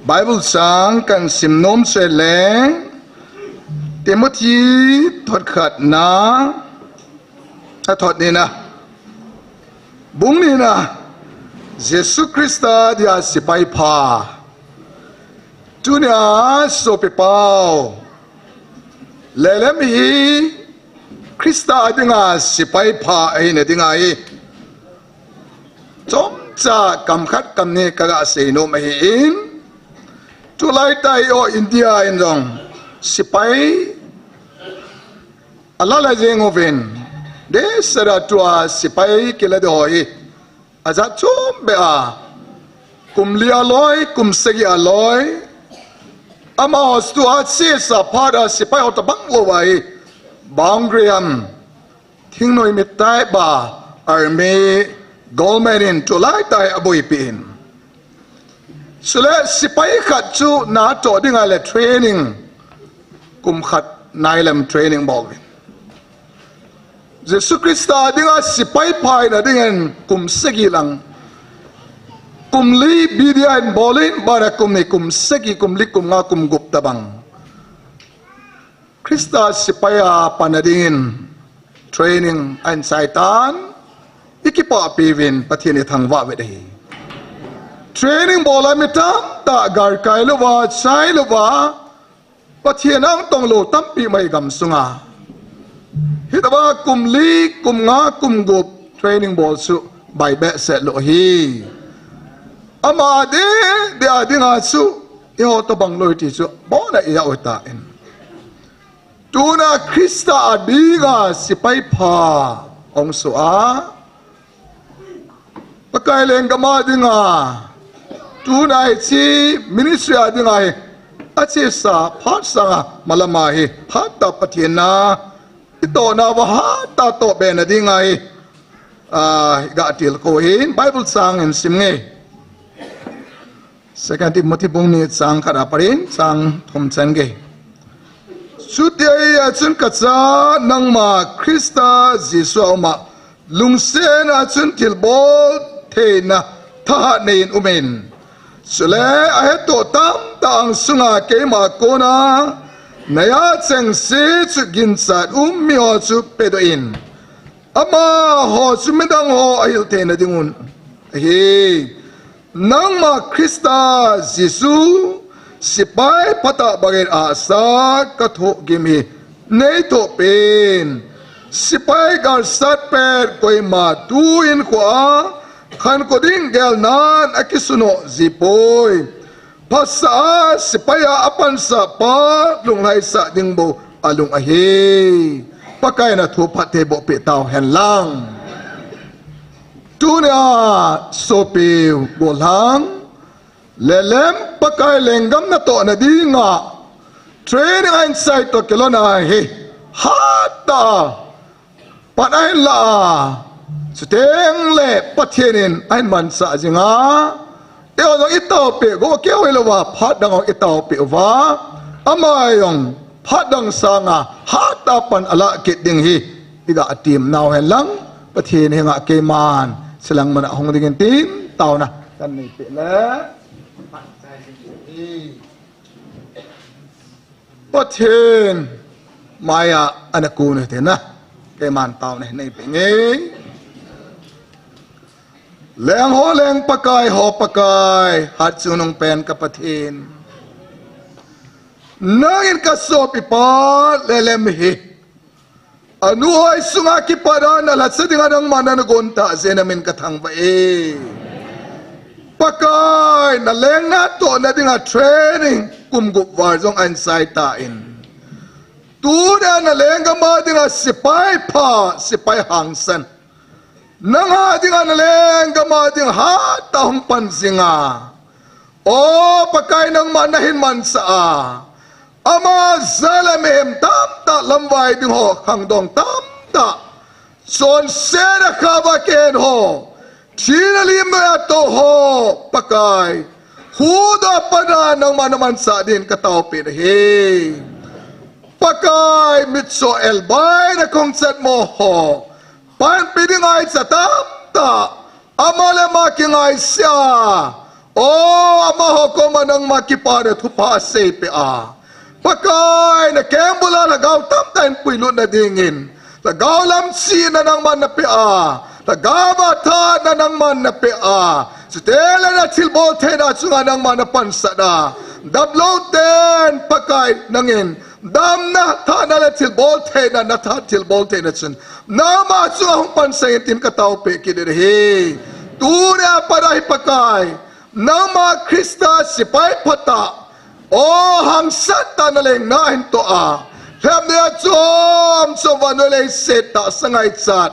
Bible chang kahin sim nom chu le, Timothy thot khatna, athot nina. Bung nina, Jesu Christa dia sepai pha. Tunia sopi pau. Lelem hi Christa dinga sepai pha ahina dinga hi. Chomcha kam khat kam ni kaga sei nom ahin. Tulai tah hi o India in jong sepai ala la jeng uvin. Desara tua sepai kila ding ho hi. Ajat chom beh a, kum li a loi, kum sagi a loi. Amaho chu tua chesa phat a sepai ho tabang lou ahi. Boundary ham, thingnoi mit tai ba, army, government in tulai tah hi aboipi in. Chule sepai khat chu natoh dinga le training, kum khat nai lam training bol uvin. Jesu Christa dinga sepai pha hina dingin kum sagi lang. Kum li B D A in bol in, bana kum ni, kum sagi, kum li, kum nga, kum gup tabang Christa sepai a panna dingin training ahin chai tan, i kipahpi uvin Pathen i thangvah uve ahi. Training bol a mi tamtah galkai louva, chai louva, Pathen a hung tong lou tampi um ahi gamsunga. Hitobang kum li, kum nga, kum gup training bol chu bai behseh lou ahi. Ama deh, deh a dinga chu, eiho tobang loi ti chu, abona i ja u tan. Tuna Christa a dinga sepai pha hung soh a, Pakai lenggam a dinga, tuna hiche ministry a dinga hi, achesa phat sanga malam a hi, phat tah Pathen na, i tohna uva hat tah toh be na dinga hi, ah, i ga tilkhou hin, Bible chang hin sim nge. Second Timothy bung ni chang khat a pat in chang thum chan gei. Chuti ahia chun ka cha, nangma Christa Jesu a um a, lungset a chun thilbol theina thahat nei in um in. Chule ahettoh tamtah angsunga keima kona na ja chengse chu ginchat um miho chu pedoh in. Amaho chu midang ho ahil theina dingun ahi. Nangma Christa Jesu sepai phatah bangin ahsa ka thohgim hi nei thoh peh in. Sepai galsat pet koima tu hinkhoa khankho ding gelnan akisun ho jipoi. Phasah a sepai a apansah pa lunglhaisah ding bou alung ahi. Pakai in athu phatthei boh peh tau hen lang. Tunia sopi golhang, lelem Pakai lenggam natohna dinga training ahin chai toh kilhon a hi, hat tah a pan ahin la a, chuteng le Pathen in ahin mansah jing a, eiho jong i taopeh go keu hilouva, phat dang ho i taopeh uva, ama jong phat dang sanga hat tah a pan alah kit ding hi i ga tem nau hen lang, Pathen henga keiman chilang mana hung dingin tin taona kan nei peh le. Pathen maiya ana kun u hite na, keiman taona nei peh nge. Leng ho leng, Pakai ho Pakai, hat chungnung pen ka Pathen, nangin ka sopipa lelem hi anu hoi sunga kipat a nalhacha dinga nangman nagon tah jeh in namin ka thangvah e. Pakai, naleng natohna dinga training kum gup val jong ahin chai tan, tuna nalenggam a dinga sepai pha, sepai hangsan, nanga dinga nalenggam a dinga hat tah a hung pan jing a, O Pakai, nangman nahin mansah a, ama jal a mihem tamtah lamvai ding ho, khangdong tamtah, chonsetna khaova kihen ho, thina lim noiya tou ho, Pakai, huhdoh a pat a nangman namansah din ka taopeh nahi. Pakai, mitcho elbai na kong chatmo ho, panpi ding ngaicha tamtah, ama le ama kingaisea, O, amaho koma nangma kipana thupha aseipeh a, Pakai, nakeng bula lhagao tamtah in puilutna dingin, lhagao lamchihna nangman napeh a, lhagao a thahatna nangman napeh a, chuteng le nathilbol theina chunga nangman napansat a, damlou ten Pakai nangin damna, thahatna le thilbol theina, nathahat thilbol theina chun nangma chunga hung pansah in tin ka taopeh kit nahi. Tunia pat a hi Pakai, nangma Christa sepai phatah, O, hangsan tah a naleng nahin toh a, lhepna a chom chom, vannoi leiset tahsa ngaichat,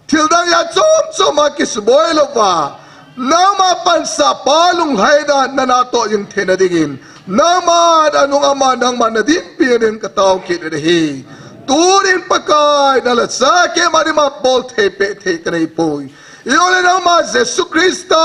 thildang a chom chom a kisuboi louva, nangma pansah pa lunglhaina nanatoh jing theina dingin, nangman anung ama nangman nadinpi dingin ka tao kit nahi. Tunin Pakai, nalhacha keima dima bol thei peh thei ka neipoi. Ijole nangma Jesu Christa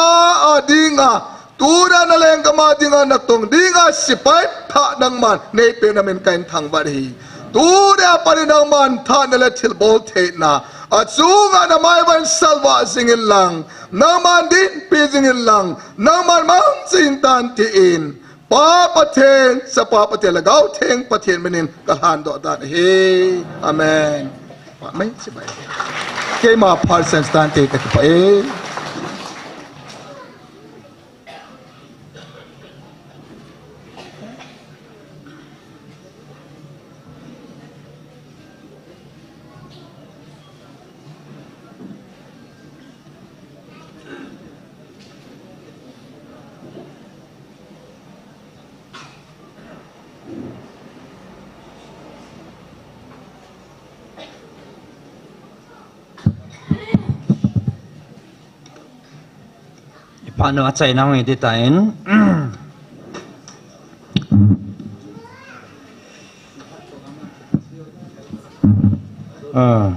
a dinga, tuna nalenggam a dinga natong dinga sepai pha nangman neipeh namin kahin thangvah nahi. Tunia pat in nangman thanna le thilbol theina a chunga na mai uva salvah jing in lang, nangman dinpi jing in lang, nangman mangcha in tan tin, Pa Pathen, Chapa Pathen, Lhagao Theng Pathen min in ka lhandoh tan ahi. Amen. Amen. Keima phat seitan te ka kipah e. Iphat nu achaina hung hiti tan. Ah.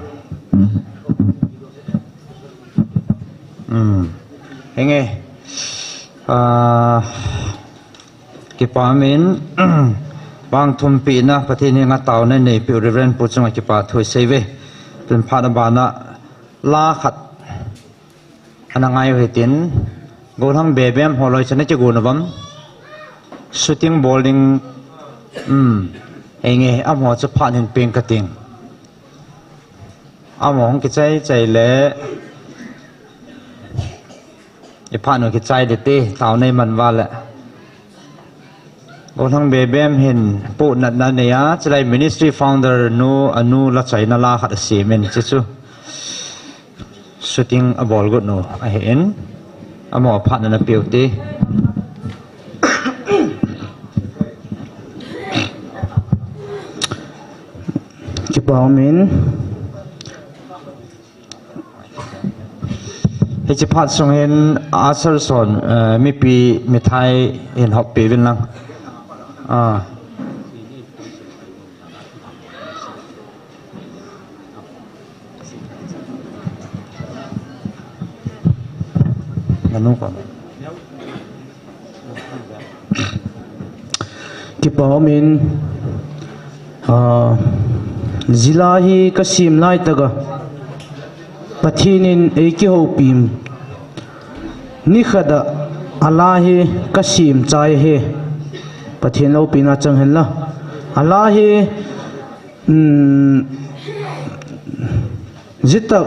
Hmm. Henge. Ah. Kipah min, bang thumpina Pathen henga taona neipiu Reverend Pu chunga kipa thu isei uve. Tun phat a bana la khat ana ngai u hitin, Golhang Bebem ho loi chana kigon uvam. Shooting bol ding, um, enge, amaho chu phat hin peng kating. Amaho hung kichai chai le, iphat nu kichai ding ti, taona iman uva le. Golhang Bebem hin pu natna nei a, chulai ministry founder nu, anu la chaina la khat asem in, chuchu shooting abol got nu ahin, amaho phat ana peu ti. Kipah min. Hiche phat sung hin usher son, eh, mipi mithai hin hop pe uvin lang. Ah. Nanu ko. Kipah min, ah, jila hi kasem lai tah a, Pathen in eikihoupi. Nikhat a la hi kasem chai hi. Pathen loupina chang hen la. A la hi, um, Jitah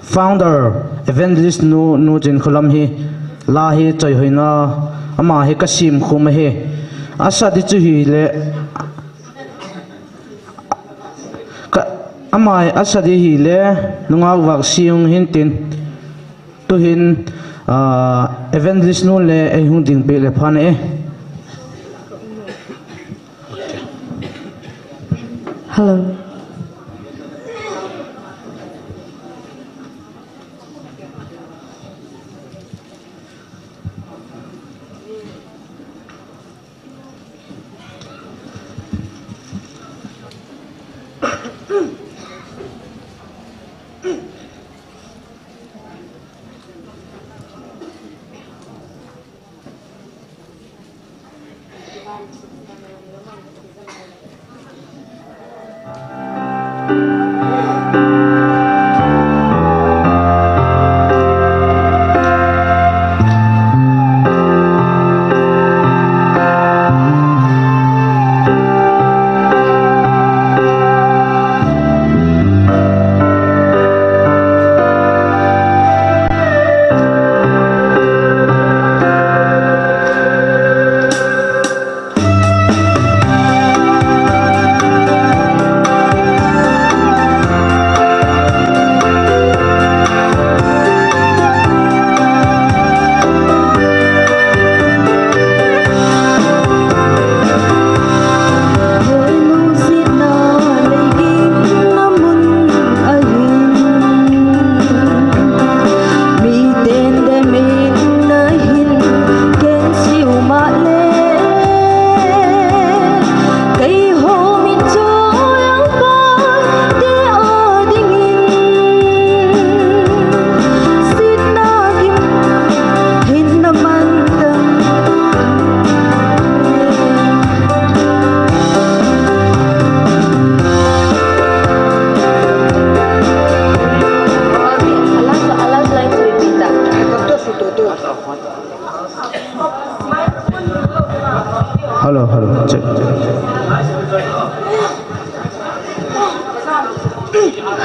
founder evangelist nu, nu Chinkholam hi la hi choi hoina ama hi kasem khum ahi. Asa ding chu hile, ka, ama asa ding hile, nungah vah siung hin tin. Tuhin, ah, evangelist nu le eihung ding peh le phan e. Hello.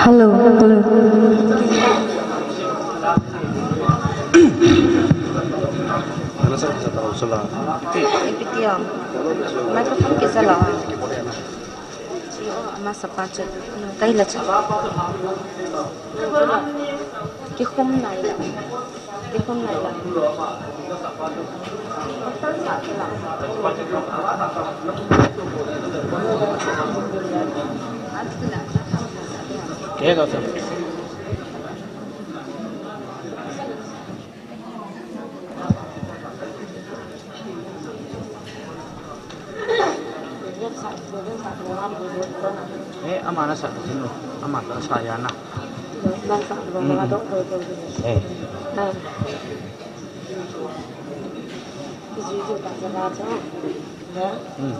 Hello, hello. Ipi ti ham? Microphone kisa la. Chi o, amasa pa chu. Kaila chu. Kikhum nai la. Kikhum nai la. Ke ka sa. Eh, ama nasa ka sinu. Ama ta sa ya na. Eh. Hmm.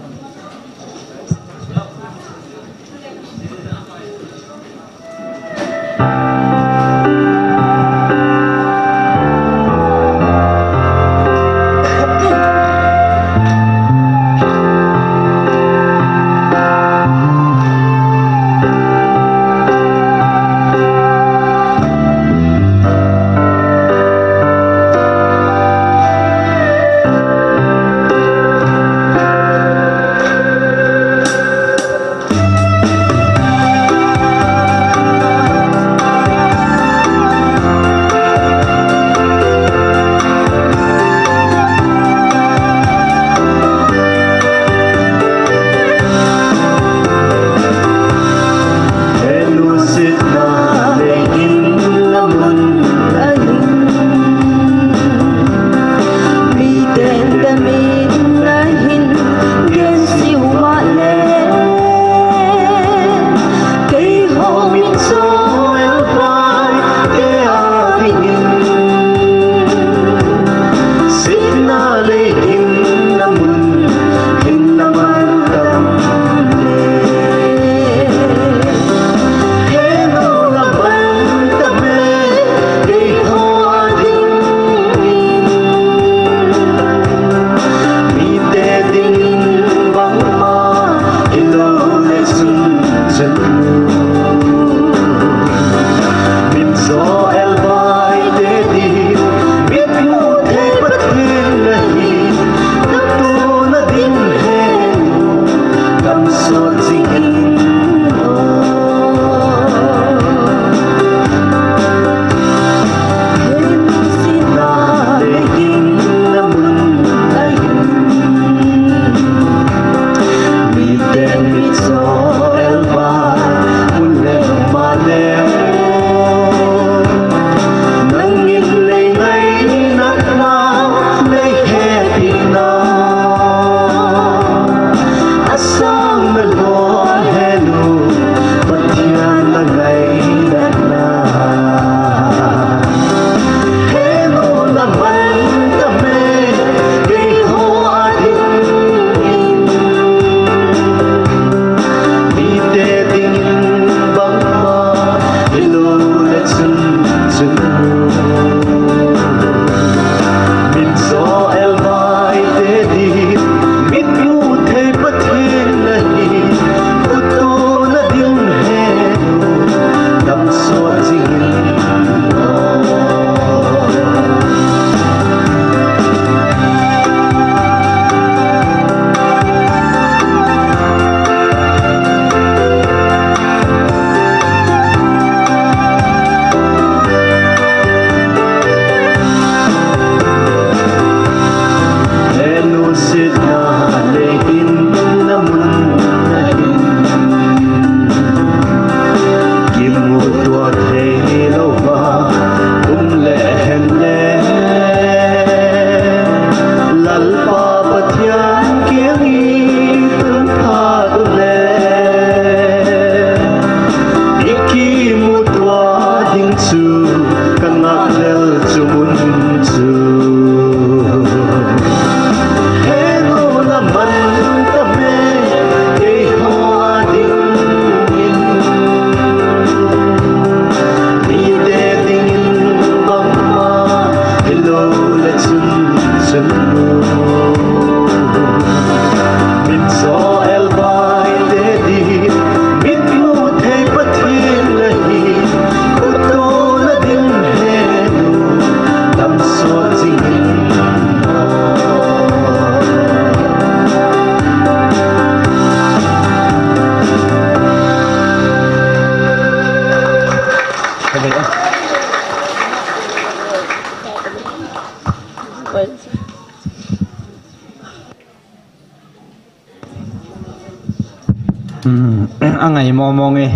Hmm, angai momong e.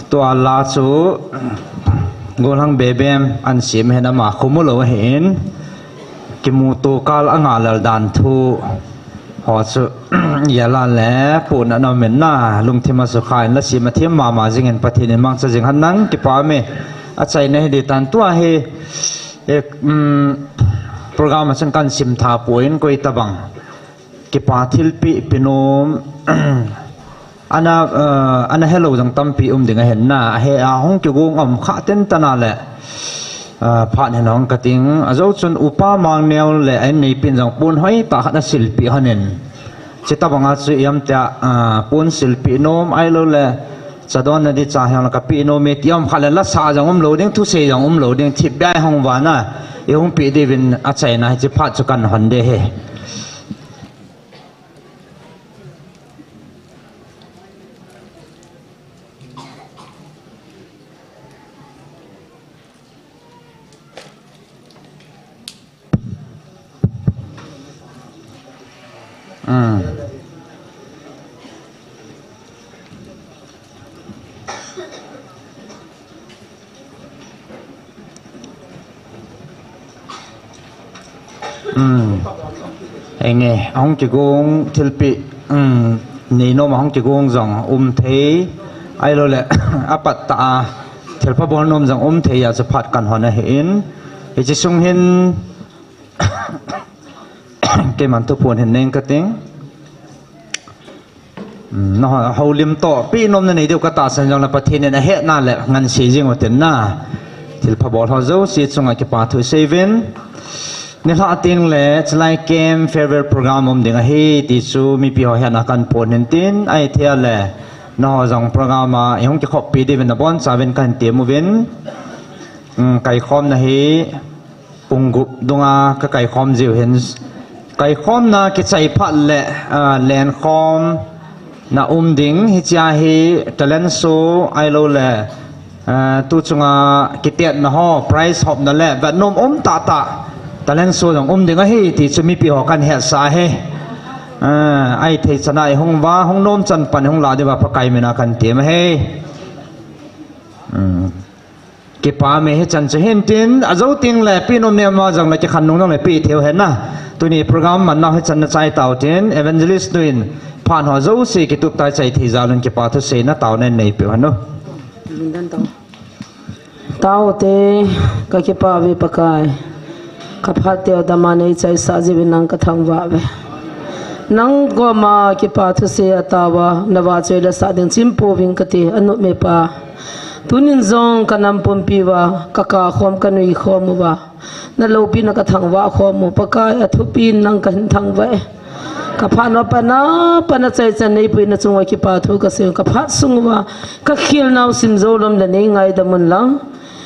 Tua la chu golhang bebem an sim hen ama khumu lo hin. Kimuto kal anga lal dan thu ho chu yala le puna no men na lungthim a sukha in la sim a thim mama jing in Pathen in mangcha jing hen nang kipa me. Achaina hi di tan tua hi, eh, um, program a chun kan sim tha poi in koi tabang kipa thilpeh pe nom, ana, eh, ana helou jong tampi um ding ahin na, ahe a hung kigong um kha ten tana le, eh, phat hin hung kating, ajo chun upa Mangneo le a inneipen jong pon hoitah khat asilpeh hon in. Chuti tabang a chu iam tia, eh, pon silpeh nom ahilou le, chadon na di cha hiang la kapeh nom e ti um kha le la sa jong um lou ding, thusei jong um lou ding, thipbeh a hung vana, i hung peh diuvin achaina hiche phat chu kan hon de he. Hmm. Hmm. Enge, ahung kigong thilpeh, hmm, nei nom ahung kigong jong um thei, ahilou le, apat ta a, thilpha bol nom jong um thei a chu phat kan hon ahin. Hiche sung hin, keiman thu pon hin neng kating. Hmm, na ho, houlim toh, peh nom na nei diu katahsan jong le Pathen in ahetna le ngansi jing u tin na. Thilpha bol ho jouse chunga kipa thu sei uvin. Nilhah teng le, chulai camp farewell program um ding ahi, ti chu mipi ho hetna kan pon hin tin, ahithei le, na ho jong program a, i hung kikhop pi diuvin na boncha uvin kan tem uvin. Hmm, kaikhomna hi, pung gup dunga ka kaikhom jiu hin. Kaikhomna kichai phat le, ah, lenkhomna um ding hiche a hi talent show ahilou le, ah, tu chunga kitetna ho, prize hopna le, vet nom um tah tah. Talent show jong um ding ahi ti chu mipi ho kan hetsah ahi. Ah, ahithei chan a i hung uva, hung nom chan pan hung la diuva Pakai mina kan tem ahi. Hmm. Kipa me hichan chu hin tin, ajo teng le, peh nom nei ma jong le kikhen nung jong le peh thei u hen na. Tuni program man nau hichan na chai tau tin, evangelist nu in phat ho jouse kitup tai chai thei jal un kipa thu seina taona nei peh u hen u. Tao te, ka kipa uve Pakai. Ka phat teu dama nei chaisah jiuvin nang ka thangvah uve. Nang koma kipa thusei a tao a, na vahchoi la sah ding chim pouving kati, a nop me pa. Tunin jong ka nam pumpi uva, ka kah khom ka nui khom uva. Na loupina ka thangvah khom u, Pakai a thupin nang ka hin thangvah e. Ka phat uva pat na, pat na chaichan nei pui na chunga kipa thu ka sei u, ka phat sung uva, ka khel nau sim jou lom le nei ngaidam un lang.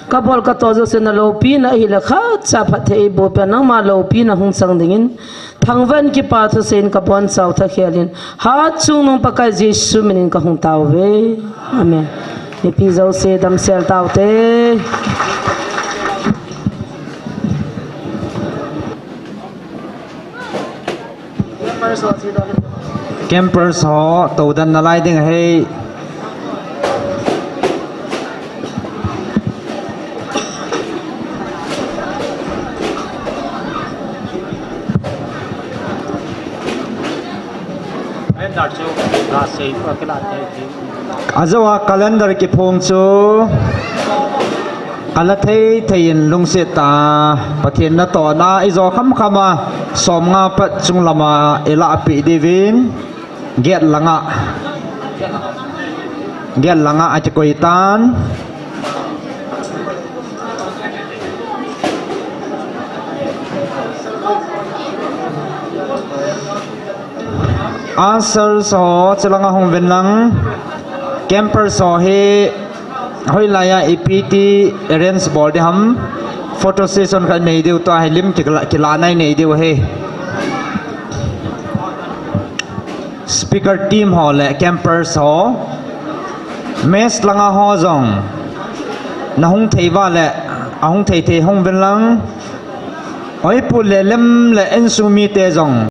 Ka bol ka to jouse na loupina ahile khatcha phatthei eiboh peh a nangma loupina hung chang dingin. Thangvah in kipa thusei in ka bonchau thakhel in. Hatchungnung Pakai Jesu minin ka hung tao uve. Amen. Mipi jouse damsel tau te. Campers ho, todan nalai ding ahi. Ajou a calendar kiphong chu ala thei thei in lungset tah a, Pathen natohna a ijo kham kham a, som nga pat chung lam a ilah peh diuvin, gate lang a, gate lang a akikoi tan. Ushers ho, chulang a hung uvin lang. Campers ho hi, hoilai a ipi ti arrange bol ding ham. Photo session khat nei diu, tua hi lim kila, kila nai nei diu ahi. Speaker team ho le campers ho. Mess lang a ho jong. Na hung thei uva le, ahung thei thei hung uvin lang. Oipu le lem le insung mite jong.